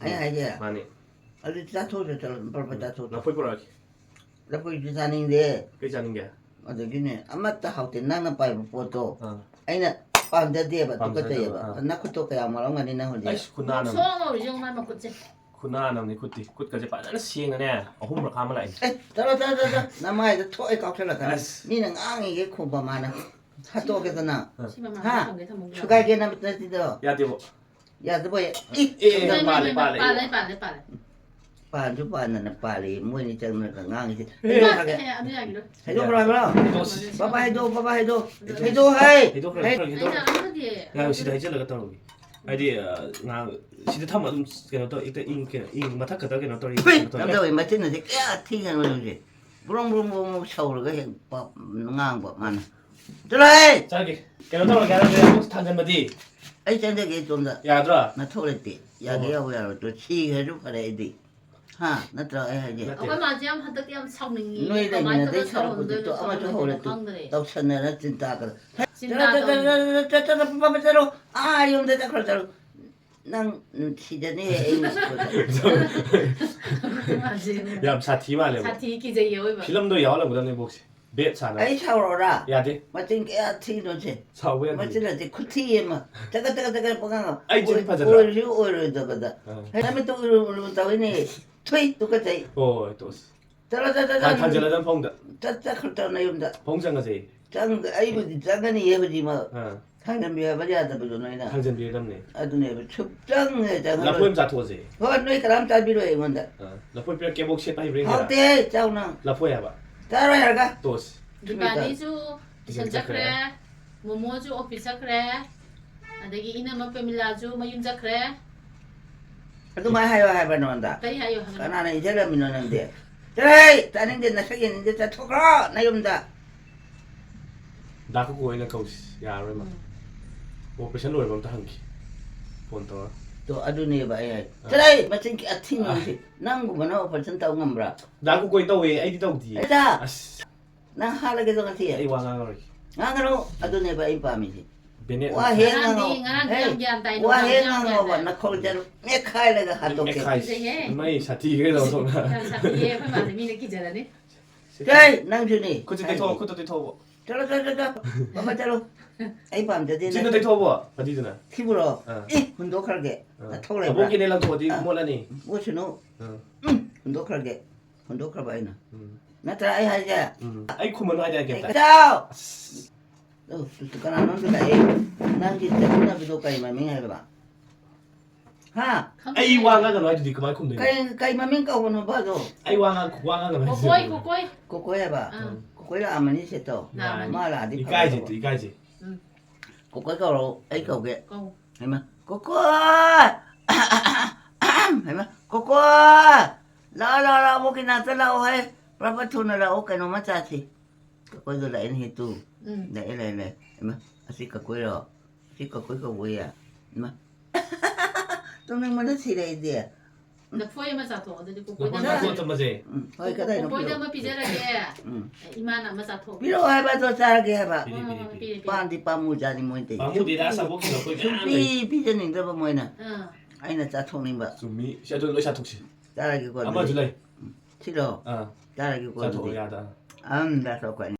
ꯑꯩ ꯍꯥꯏꯁꯦ? ꯃꯥꯅꯦ꯫ ꯑꯗꯨꯗꯤ ꯆꯥꯊꯣꯛꯑꯁꯦ, ꯆꯠꯂꯣ, ꯄꯔ ꯄꯔ ꯆꯥꯊꯣꯛꯑꯁꯦ꯫ ꯂꯐꯣꯏ ꯄꯨꯔꯛꯑꯒꯦ꯫ ꯂꯐꯣꯏꯁꯨ ꯆꯥꯅꯤꯡꯗꯦ꯫ ꯀꯩ ꯆꯥꯅꯤꯡꯒꯦ? ꯑꯗꯒꯤꯅꯦ, ꯑꯃꯠꯇ ꯍꯥꯎꯇꯦ꯫ ꯅꯪꯅ ꯄꯥꯏꯕ ꯄꯣꯠꯇꯣ ꯑꯥ꯫ ꯑꯩꯅ ꯄꯥꯝꯖꯗꯦꯕ, ꯄꯥꯝꯖꯗꯕ, ꯇꯨꯀꯠꯆꯩꯌꯦꯕ꯫ ꯑꯥ꯫ ꯅꯈꯨꯠꯇꯣ ꯀꯌꯥꯝ ꯃꯣꯠꯂꯝꯒꯅꯤ ꯅꯪ ꯍꯧꯖꯤꯛ꯫ ꯑꯩꯁ, ꯈꯨꯅꯥꯟ ꯑꯃ꯫ ꯁꯣꯛ ꯂꯧꯔꯤꯁꯦ ꯌꯦꯡꯉꯨ ꯃꯥꯏ ꯃꯈꯨꯠꯁꯦ꯫ ꯈꯨꯅꯥꯟ ꯑꯃꯅꯤ ꯈꯨꯠꯇꯤ꯫ ꯈꯨꯠꯀꯁꯦ ꯐꯖꯅ ꯁꯦꯡꯉꯅꯦ꯫ ꯑꯍꯨꯝꯔꯛ ꯈꯥꯝꯃ ꯂꯥꯛꯏꯅꯦ꯫ ꯑꯦ, ꯆꯠꯂꯣ, ꯆꯠꯂꯣ, ꯆꯠꯂꯣ, ꯆꯠꯂꯣ꯫ ꯅꯃꯥꯏꯗ ꯊꯣꯛꯑꯦ ꯀꯥꯎꯁꯜꯂꯛꯀꯅꯤ꯫ ꯑꯁ꯫ ꯃꯤꯅ ꯉꯥꯡꯉꯤꯒꯦ ꯈꯨꯝꯕ ꯃꯥꯅ꯫ ꯍꯥꯠꯇꯣꯛꯀꯦꯗꯅ꯫ ꯁꯤ ꯃꯃꯥꯡꯗ ꯍꯥ? ꯊꯝꯒꯦ ꯊꯝꯃꯨ꯫ ꯁꯨꯒꯥꯏꯒꯦ ꯅꯝꯕ ꯅꯠꯇꯤꯗꯣ꯫ ꯌꯥꯗꯦꯕꯣ꯫ ꯌꯥꯗꯕꯣꯏ꯫ ꯏ, ꯑꯦ, ꯅꯪ ꯄꯥꯜꯂꯦ, ꯄꯥꯜꯂꯦ, ꯄꯥꯜꯂꯦ, ꯄꯥꯜꯂꯦ, ꯄꯥꯜꯂꯦ꯫ ꯄꯥꯟꯁꯨ ꯄꯥꯟꯗꯅ ꯄꯥꯜꯂꯤ꯫ ꯃꯣꯏꯅꯤ ꯆꯪꯉꯒ ꯉꯥꯡꯉꯤꯁꯦ꯫ ꯑꯦ, ꯏꯃꯥ, ꯑꯦ, ꯑꯗꯨ ꯌꯥꯒꯤꯔꯣꯏ꯫ ꯍꯩꯗꯣꯛꯈ꯭ꯔꯣ ꯍꯥꯏꯕ꯭ꯔꯣ? ꯍꯩꯗꯣꯛꯁꯤ꯫ ꯄꯥꯄꯥ ꯍꯩꯗꯣ, ꯄꯥꯄꯥ ꯍꯩꯗꯣ꯫ ꯍꯩꯗꯣ ꯍꯥꯏ꯫ ꯍꯩꯗꯣꯛꯈ꯭ꯔꯣ, ꯍꯩ꯫ ꯍꯩꯗꯣꯛꯈ꯭ꯔꯣ, ꯑꯩꯅ ꯍꯩꯗꯣꯛꯈ꯭ꯔꯣ꯫ ꯑꯃꯗꯤ ꯉꯥꯏꯈꯣ, ꯁꯤꯗ ꯍꯩꯖꯤꯜꯂꯒ ꯇꯧꯔꯒꯦ꯫ ꯍꯥꯏꯗꯤ, ꯑ, ꯉꯥꯏꯈꯣ, ꯁꯤꯗ ꯊꯝꯃ ꯑꯗꯨꯝ ꯀꯩꯅꯣ ꯇꯧ, ꯍꯦꯛꯇ ꯏꯪ, ꯀꯩꯅꯣ, ꯏꯪ, ꯃꯊꯛ ꯈꯛꯇ ꯀꯩꯅꯣ ꯇꯧꯔꯤ, ꯍꯨꯏ! ꯀꯩꯅꯣ ꯇꯧꯔꯤ꯫ ꯀꯝꯗꯧꯋꯤ? ꯃꯆꯤꯟ ꯑꯁꯤ ꯀꯌꯥ ꯊꯤꯅ ꯂꯣꯏꯔꯦ꯫ ꯕ꯭ꯔꯣꯡ, ꯕ꯭ꯔꯣꯡ, ꯕ꯭ꯔꯣꯡ, ꯕ꯭ꯔꯣꯡ ꯁꯧꯔꯒ ꯍꯦꯛ ꯄ-, ꯉꯥꯡꯕ ꯃꯥꯅ꯫ ꯆꯠꯂꯣꯍꯦ! ꯆꯥꯒꯦ꯫ ꯀꯩꯅꯣ ꯇꯧꯔꯒꯦ ꯍꯥꯏꯔꯗꯤ ꯑꯃꯨꯛ ꯊꯥꯡꯖꯟꯕꯗꯤ? ꯑꯩ ꯆꯪꯖꯒꯦ ꯏꯇꯣꯝꯗ꯫ ꯌꯥꯗ꯭ꯔꯣ? ꯅꯊꯧ ꯂꯩꯇꯦ꯫ ꯌꯥꯒꯦ ꯑꯣ꯫ ꯌꯥꯎ ꯌꯥꯔꯣꯏ꯫ ꯇꯣ ꯁꯤꯈ꯭ꯔꯁꯨ ꯐꯔꯦ ꯑꯩꯗꯤ꯫ ꯍꯥ? ꯅꯠꯇ꯭ꯔꯣ ꯑꯩ ꯍꯥꯏꯁꯦ? ꯅꯠꯇꯦ꯫ ꯑꯩꯈꯣꯏ ꯃꯥꯁꯦ ꯌꯥꯝ ꯍꯟꯗꯛꯇꯤ ꯌꯥꯝ ꯁꯥꯎꯅꯤꯡꯉꯤ꯫ ꯅꯣꯏ ꯀꯃꯥꯏꯅ ꯂꯩꯃꯤꯟꯅꯗꯣꯏ ꯇꯧꯔꯒ ꯁꯔꯨꯛꯄꯨꯗꯤ ꯇꯣ ꯁꯥꯎꯍꯟꯗꯣꯏꯅꯣ, ꯑꯃꯁꯨ ꯁꯥꯎꯍꯟꯗꯣꯏꯅꯣ ꯍꯧꯔꯦ ꯇꯣ꯫ ꯈꯪꯗ꯭ꯔꯦ꯫ ꯇꯧꯁꯟꯅꯔ ꯆꯤꯟꯇꯥ ꯈꯔ꯫ ꯆꯤꯟꯇꯥ ꯆꯠꯂꯣ, ꯆꯠꯂꯣ, ꯇꯧꯅꯨ꯫ ꯆꯠꯂꯣ, ꯆꯠꯂꯣ, ꯄꯥꯄꯥ ꯆꯠꯂꯣ꯫ ꯑꯥ, ꯌꯨꯝꯗ ꯆꯠꯈ꯭ꯔꯣ, ꯆꯠꯂꯣ꯫ ꯅꯪ ꯁꯤꯗꯅꯦ ꯑꯩ ꯎꯕꯗ꯫ ꯃꯥꯁꯦ ꯌꯥꯝ ꯁꯥꯊꯤ ꯃꯥꯜꯂꯦꯕ꯫ ꯁꯥꯊꯤ ꯀꯤꯖꯩꯌꯦ ꯑꯣꯏꯕ꯫ ꯐꯤꯂꯝꯗꯣ ꯌꯥꯎꯍꯜꯂꯝꯒꯗꯕꯅꯦ ꯏꯕꯣꯛꯁꯦ꯫ ꯕꯦꯠ ꯁꯥꯟꯅꯕ꯫ ꯑꯩ ꯁꯥꯎꯔꯛꯑꯣꯔꯥ? ꯌꯥꯗꯦ꯫ ꯃꯆꯤꯟ ꯀꯌꯥ ꯊꯤꯅꯣꯁꯦ? ꯁꯥꯎꯕ ꯌꯥꯗꯦ꯫ ꯃꯆꯤꯟ ꯑꯁꯤ ꯈꯨꯊꯤ ꯑꯃ꯫ ꯆꯒꯠ, ꯆꯒꯠ, ꯆꯒꯠ ꯄꯉꯥꯡ ꯉꯥꯡ꯫ ꯑꯩ ꯆꯤꯟ ꯑꯣꯏ-, ꯐꯖꯗ꯭ꯔꯥ? ꯑꯣꯏꯔꯁꯨ ꯑꯣꯏꯔꯣꯏꯗꯕꯗ꯫ ꯑꯥ꯫ ꯍꯦ, ꯅꯃꯤꯠꯇꯨ ꯎꯔꯨ ꯎꯔꯨ ꯇꯧꯏꯅꯦ꯫ ꯊꯨꯏ, ꯇꯨꯀꯠꯆꯩ꯫ ꯍꯣꯏ, ꯍꯣꯏ, ꯇꯣꯛꯑꯁꯤ꯫ ꯆꯠꯂꯣ, ꯆꯠ, ꯆꯠ, ꯊꯥ-, ꯆꯠ꯫ ꯊꯥꯡꯖꯜꯂꯗꯝ ꯐꯃꯨꯡꯗ꯫ ꯆꯠ, ꯆꯠꯈ꯭ꯔꯣ, ꯆꯠ, ꯅꯌꯨꯝꯗ꯫ ꯐꯃꯨꯡ ꯆꯪꯉꯁꯦ꯫ ꯆꯪ-, ꯑꯩꯕꯨꯗꯤ ꯆꯪꯒꯅꯤꯌꯦ ꯍꯧꯖꯤꯛꯃꯛ꯫ ꯑꯥ꯫ ꯊꯥꯡꯖꯟꯕꯤꯔꯕ ꯌꯥꯗꯕꯗꯣ ꯅꯣꯏꯅ꯫ ꯊꯥꯡꯖꯟꯕꯤꯔꯗꯝꯅꯦ꯫ ꯑꯗꯨꯅꯦꯕ, ꯁꯨꯞꯆꯪ ꯍꯦꯛ ꯆꯪꯉꯔꯣꯏ꯫ ꯂꯐꯣꯏ ꯑꯃ ꯆꯥꯊꯣꯛꯑꯁꯦ꯫ ꯍꯣꯏ, ꯅꯣꯏ ꯀꯅꯥꯝ ꯆꯥꯕꯤꯔꯣꯏ ꯑꯩꯉꯣꯟꯗ꯫ ꯑꯥ, ꯂꯐꯣꯏ ꯄꯤꯔꯛꯀꯦ, ꯏꯕꯣꯛ ꯁꯦꯠꯄ ꯍꯩꯕ꯭ꯔꯥ ꯌꯦꯡꯒꯦꯔꯥ? ꯍꯥꯎꯇꯦ, ꯆꯥꯎ ꯅꯪ꯫ ꯂꯐꯣꯏ ꯍꯥꯏꯕ? ꯆꯥꯔꯣꯏ ꯍꯥꯏꯔꯒ꯫ ꯇꯣꯁ꯫ ꯗꯤꯄꯥꯂꯤꯁꯨ ꯇꯨꯏꯁꯟ ꯆꯠꯈ꯭ꯔꯦ, ꯃꯣꯃꯣꯁꯨ ꯑꯣꯐꯤꯁ ꯆꯠꯈ꯭ꯔꯦ, ꯑꯗꯒꯤ ꯏꯅꯝꯃ ꯄ꯭ꯔꯦꯃꯤꯂꯥꯁꯨ ꯃꯌꯨꯝ ꯆꯠꯈ꯭ꯔꯦ꯫ ꯑꯗꯨꯃꯥꯏꯅ ꯍꯥꯏꯌꯣ ꯍꯥꯏꯕ ꯅꯉꯣꯟꯗ? ꯀꯔꯤ ꯍꯥꯏꯌꯣ ꯍꯥꯏꯕꯅꯣ? ꯀꯅꯥꯅ ꯏꯟꯖꯜꯂꯝꯃꯤꯅꯣ ꯅꯪꯗꯤ? ꯆꯠꯂꯣꯍꯦ! ꯇꯥꯅꯤꯡꯗꯦ, ꯅꯁꯛ ꯌꯦꯡꯅꯤꯡꯗꯦ, ꯆꯠꯊꯣꯛꯈ꯭ꯔꯣ ꯅꯌꯨꯝꯗ꯫ ꯇꯥ ꯀꯨꯀꯨ ꯑꯣꯏꯅ ꯀꯧꯁꯤ꯫ ꯌꯥꯔꯔꯣꯏ ꯃꯥ꯫ ꯑꯣꯄꯔꯦꯁꯟ ꯂꯣꯏꯕ ꯑꯝꯇ ꯍꯪꯈꯤ꯫ ꯐꯣꯟ ꯇꯧꯔ꯫ ꯇꯣ ꯑꯗꯨꯅꯦꯕ ꯑꯩ ꯍꯥꯏ꯫ ꯑꯥ꯫ ꯆꯠꯂꯣꯍꯦ, ꯃꯆꯤꯟ ꯑꯊꯤꯕ ꯉꯥꯡꯁꯤ꯫ ꯅꯪꯒꯨꯝꯕꯅ ꯑꯣꯄꯔꯦꯁꯟ ꯇꯧ ꯉꯝꯕ꯭ꯔꯥ? ꯗꯥ ꯀꯨꯀꯨ ꯑꯣꯏꯅ ꯇꯧꯋꯦ, ꯑꯩꯗꯤ ꯇꯧꯗꯤꯌꯦ꯫ ꯑꯦ, ꯗꯥ! ꯑꯁ꯫ ꯅꯪ ꯍꯥꯠꯂꯒꯦꯗꯣ ꯉꯁꯤ? ꯑꯩ ꯋꯥ ꯉꯥꯡꯉꯔꯣꯏ꯫ ꯉꯥꯡꯒꯅꯨ, ꯑꯗꯨꯅꯦꯕ ꯑꯩ ꯄꯥꯝꯃꯤꯁꯤ꯫ ꯕꯦꯅꯦꯠ꯫ ꯋꯥ ꯍꯦꯛ ꯉꯔꯥꯡꯗꯤ, ꯉꯥꯡꯉꯣ꯫ ꯉꯔꯥꯡꯗꯤ ꯍꯦ, ꯌꯥꯝ ꯒ꯭ꯌꯥꯟ ꯇꯥꯏ, ꯋꯥ ꯅꯨꯡꯗꯥꯡꯗꯤ ꯍꯦꯛ ꯌꯥꯝ ꯉꯥꯡꯉꯣꯕ, ꯒ꯭ꯌꯥꯟ ꯇꯥꯏ꯫ ꯅꯈꯣꯡ ꯆꯠꯂꯨ꯫ ꯃꯦꯠꯈꯥꯏꯔꯒ ꯍꯥꯠꯇꯣꯛꯀꯦ꯫ ꯃꯦꯠꯈꯥꯏ꯫ ꯀꯤꯖꯩꯍꯦ꯫ ꯃꯩ ꯁꯥꯊꯤꯈ꯭ꯔꯦ ꯇꯧꯊꯣꯛꯅ꯫ ꯌꯥꯝ ꯁꯥꯊꯤꯌꯦ, ꯑꯩꯈꯣꯏ ꯃꯥꯁꯦ ꯃꯤꯅ ꯀꯤꯖꯔꯅꯤ꯫ ꯀꯩ, ꯅꯪꯁꯨꯅꯤ꯫ ꯈꯨꯠꯁꯦ ꯇꯩꯊꯣꯛꯑꯣ, ꯈꯨꯠꯇꯣ ꯇꯩꯊꯣꯛꯑꯣ꯫ ꯆꯠꯂꯣ, ꯆꯠꯂꯣ, ꯆꯠꯂꯣ꯫ ꯃꯃꯥ, ꯆꯠꯂꯣ꯫ ꯑꯩ ꯄꯥꯝꯖꯗꯦ ꯆꯤꯟꯗ ꯅꯪ꯫ ꯇꯩꯊꯣꯛꯑꯣ, ꯑꯗꯨꯗꯨꯅ꯫ ꯊꯤꯕ꯭ꯔꯣ? ꯑꯥ꯫ ꯑꯦ, ꯍꯨꯟꯗꯣꯛꯈ꯭ꯔꯒꯦ꯫ ꯑꯥ꯫ ꯅꯊꯧ ꯂꯩꯕ꯭ꯔꯥ? ꯑꯕꯣꯛꯀꯤꯅꯦ ꯂꯪꯊꯣꯛꯑꯗꯤ ꯑꯥ꯫ ꯃꯣꯠꯂꯅꯤ꯫ ꯃꯣꯠꯁꯅꯨ꯫ ꯑꯥ꯫ ꯎꯝ, ꯍꯨꯟꯗꯣꯛꯈ꯭ꯔꯒꯦ꯫ ꯍꯨꯟꯗꯣꯛꯈ꯭ꯔꯕ ꯑꯩꯅ꯫ ꯎꯝ꯫ ꯅꯠꯇ꯭ꯔꯥ ꯑꯩ ꯍꯥꯏꯁꯦ? ꯎꯝ꯫ ꯑꯩ ꯈꯨꯝꯃꯅꯨ ꯍꯥꯏꯗꯤ ꯀꯩꯝꯇ꯫ ꯆꯥꯎ! ꯑꯁ꯫ ꯑꯣ, ꯀꯅꯥꯅꯣꯝꯁꯨ ꯂꯥꯛꯑꯦ꯫ ꯅꯪꯒꯤ ꯆꯠꯃꯤꯟꯅꯕꯗꯣ ꯀꯩ ꯃꯃꯤꯡ ꯍꯥꯏꯕ? ꯍꯥ? ꯈꯪꯗꯦ꯫ ꯑꯩ ꯋꯥ ꯉꯥꯡꯒꯅꯨ ꯍꯥꯏꯗꯨꯗꯤ ꯀꯃꯥꯏ ꯈꯨꯝꯗꯣꯏꯅꯣ? ꯀꯩ, ꯀꯩ ꯃꯃꯤꯡ ꯀꯧꯕꯅꯣꯕ ꯑꯗꯣ? ꯑꯩ ꯋꯥ ꯉꯥꯡ-, ꯋꯥ ꯉꯥꯡꯒꯅꯨ ꯍꯥꯏꯗꯨꯗꯤ꯫ ꯀꯣꯀꯣꯏ, ꯀꯣꯀꯣꯏ꯫ ꯀꯣꯀꯣꯏ ꯍꯥꯏꯕ? ꯑꯥ꯫ ꯀꯣꯀꯣꯏ ꯂꯥꯛꯑꯝꯃꯅꯤ ꯁꯦꯠꯇꯣ꯫ ꯂꯥꯛꯑꯝꯃꯅꯤ꯫ ꯃꯥ ꯂꯥꯛꯑꯗꯤ ꯏꯀꯥꯏꯖꯩ, ꯐꯒꯗꯕ꯫ ꯏꯀꯥꯏꯖꯩ꯫ ꯎꯝ꯫ ꯀꯣꯀꯣꯏ ꯀꯧꯔꯣ, ꯑꯩ ꯀꯧꯒꯦ꯫ ꯀꯧ꯫ ꯍꯩꯃꯥ, ꯀꯣꯀꯣꯏ! ꯍꯩꯃꯥ, ꯀꯣꯀꯣꯏ! ꯂꯥꯛꯑꯣ, ꯂꯥꯛꯑꯣ, ꯂꯥꯛꯑꯣ, ꯑꯕꯣꯛꯀꯤ ꯅꯥꯛꯇ ꯂꯥꯛꯑꯣ ꯍꯦ꯫ ꯄ꯭ꯔꯞ ꯄ꯭ꯔꯞ ꯊꯨꯅ ꯂꯥꯛꯑꯣ, ꯀꯩꯅꯣꯝꯃ ꯆꯥꯁꯤ꯫ ꯀꯣꯀꯣꯏꯗꯣ ꯂꯥꯛꯑꯦꯅꯦꯍꯦ ꯇꯨ꯫ ꯎꯝ꯫ ꯂꯥꯛꯑꯦ, ꯂꯥꯛꯑꯦ, ꯂꯥꯛꯑꯦ꯫ ꯍꯩꯃꯥ, ꯑꯁꯤ ꯀꯣꯀꯣꯏꯔꯣ? ꯑꯁꯤ ꯀꯣꯀꯣꯏ ꯀꯧꯕ ꯌꯥ-, ꯍꯩꯃꯥ꯫ ꯇꯨꯝꯅꯤꯡꯕꯅ ꯁꯤꯔꯦ ꯑꯩꯗꯤ꯫ ꯂꯐꯣꯏ ꯑꯃ ꯆꯥꯊꯣꯛꯑꯣ, ꯑꯗꯨꯗꯤ ꯂꯐꯣꯏ ꯀꯣꯀꯣꯏꯗ ꯆꯥꯊꯣꯛꯑꯣ ꯑꯃ, ꯊꯝꯃꯁꯦ꯫ ꯎꯝ, ꯍꯣꯏ, ꯀꯗꯥꯏꯅꯣ ꯀꯣꯀꯣꯏꯗ ꯄꯤꯔꯛꯑꯣ꯫ ꯑꯃ ꯄꯤꯖꯔꯒꯦ꯫ ꯎꯝ꯫ ꯏꯃꯥꯅ ꯑꯃ ꯆꯥꯊꯣꯛꯑꯣ꯫ ꯄꯤꯔꯛꯑꯣ ꯍꯥꯏꯕ, ꯑꯗꯣ ꯆꯥꯔꯒꯦ ꯍꯥꯏꯕ꯫ ꯄꯤꯔꯦ, ꯑꯥ, ꯄꯤꯔꯦ꯫ ꯄꯤꯔꯦ, ꯄꯤꯔꯦ꯫ ꯄꯥꯝꯗꯤ ꯄꯥꯝꯃꯨꯖꯥꯠꯅꯤ ꯃꯣꯏꯗꯤ꯫ ꯄꯥꯝꯃꯨꯗꯦꯗ, ꯑꯁ, ꯑꯕꯣꯛꯀꯤ ꯂꯐꯣꯏ ꯃꯌꯥꯝ ꯁꯨꯡꯄꯤ ꯂꯩ꯫ ꯄꯤꯖꯅꯤꯡꯗꯕ ꯃꯣꯏꯅ꯫ ꯑꯥ꯫ ꯑꯩꯅ ꯆꯥꯊꯣꯛꯅꯤꯡꯕ꯫ ꯆꯨꯝꯃꯤ꯫ ꯁꯤ ꯑꯗꯨ ꯂꯣꯏ ꯆꯥꯊꯣꯛꯁꯤ꯫ ꯆꯥꯔꯒꯦꯀꯣ, ꯑꯗꯨꯗꯤ꯫ ꯑꯃꯁꯨ ꯂꯩ꯫ ꯁꯤꯔꯣ? ꯑꯥ꯫ ꯆꯥꯔꯒꯦꯀꯣ, ꯆꯥꯊꯣꯛꯑꯣ, ꯑꯗꯨꯗꯤ꯫ ꯌꯥꯗ꯫ ꯑꯝ, ꯆꯥꯊꯣꯛꯈꯣ꯫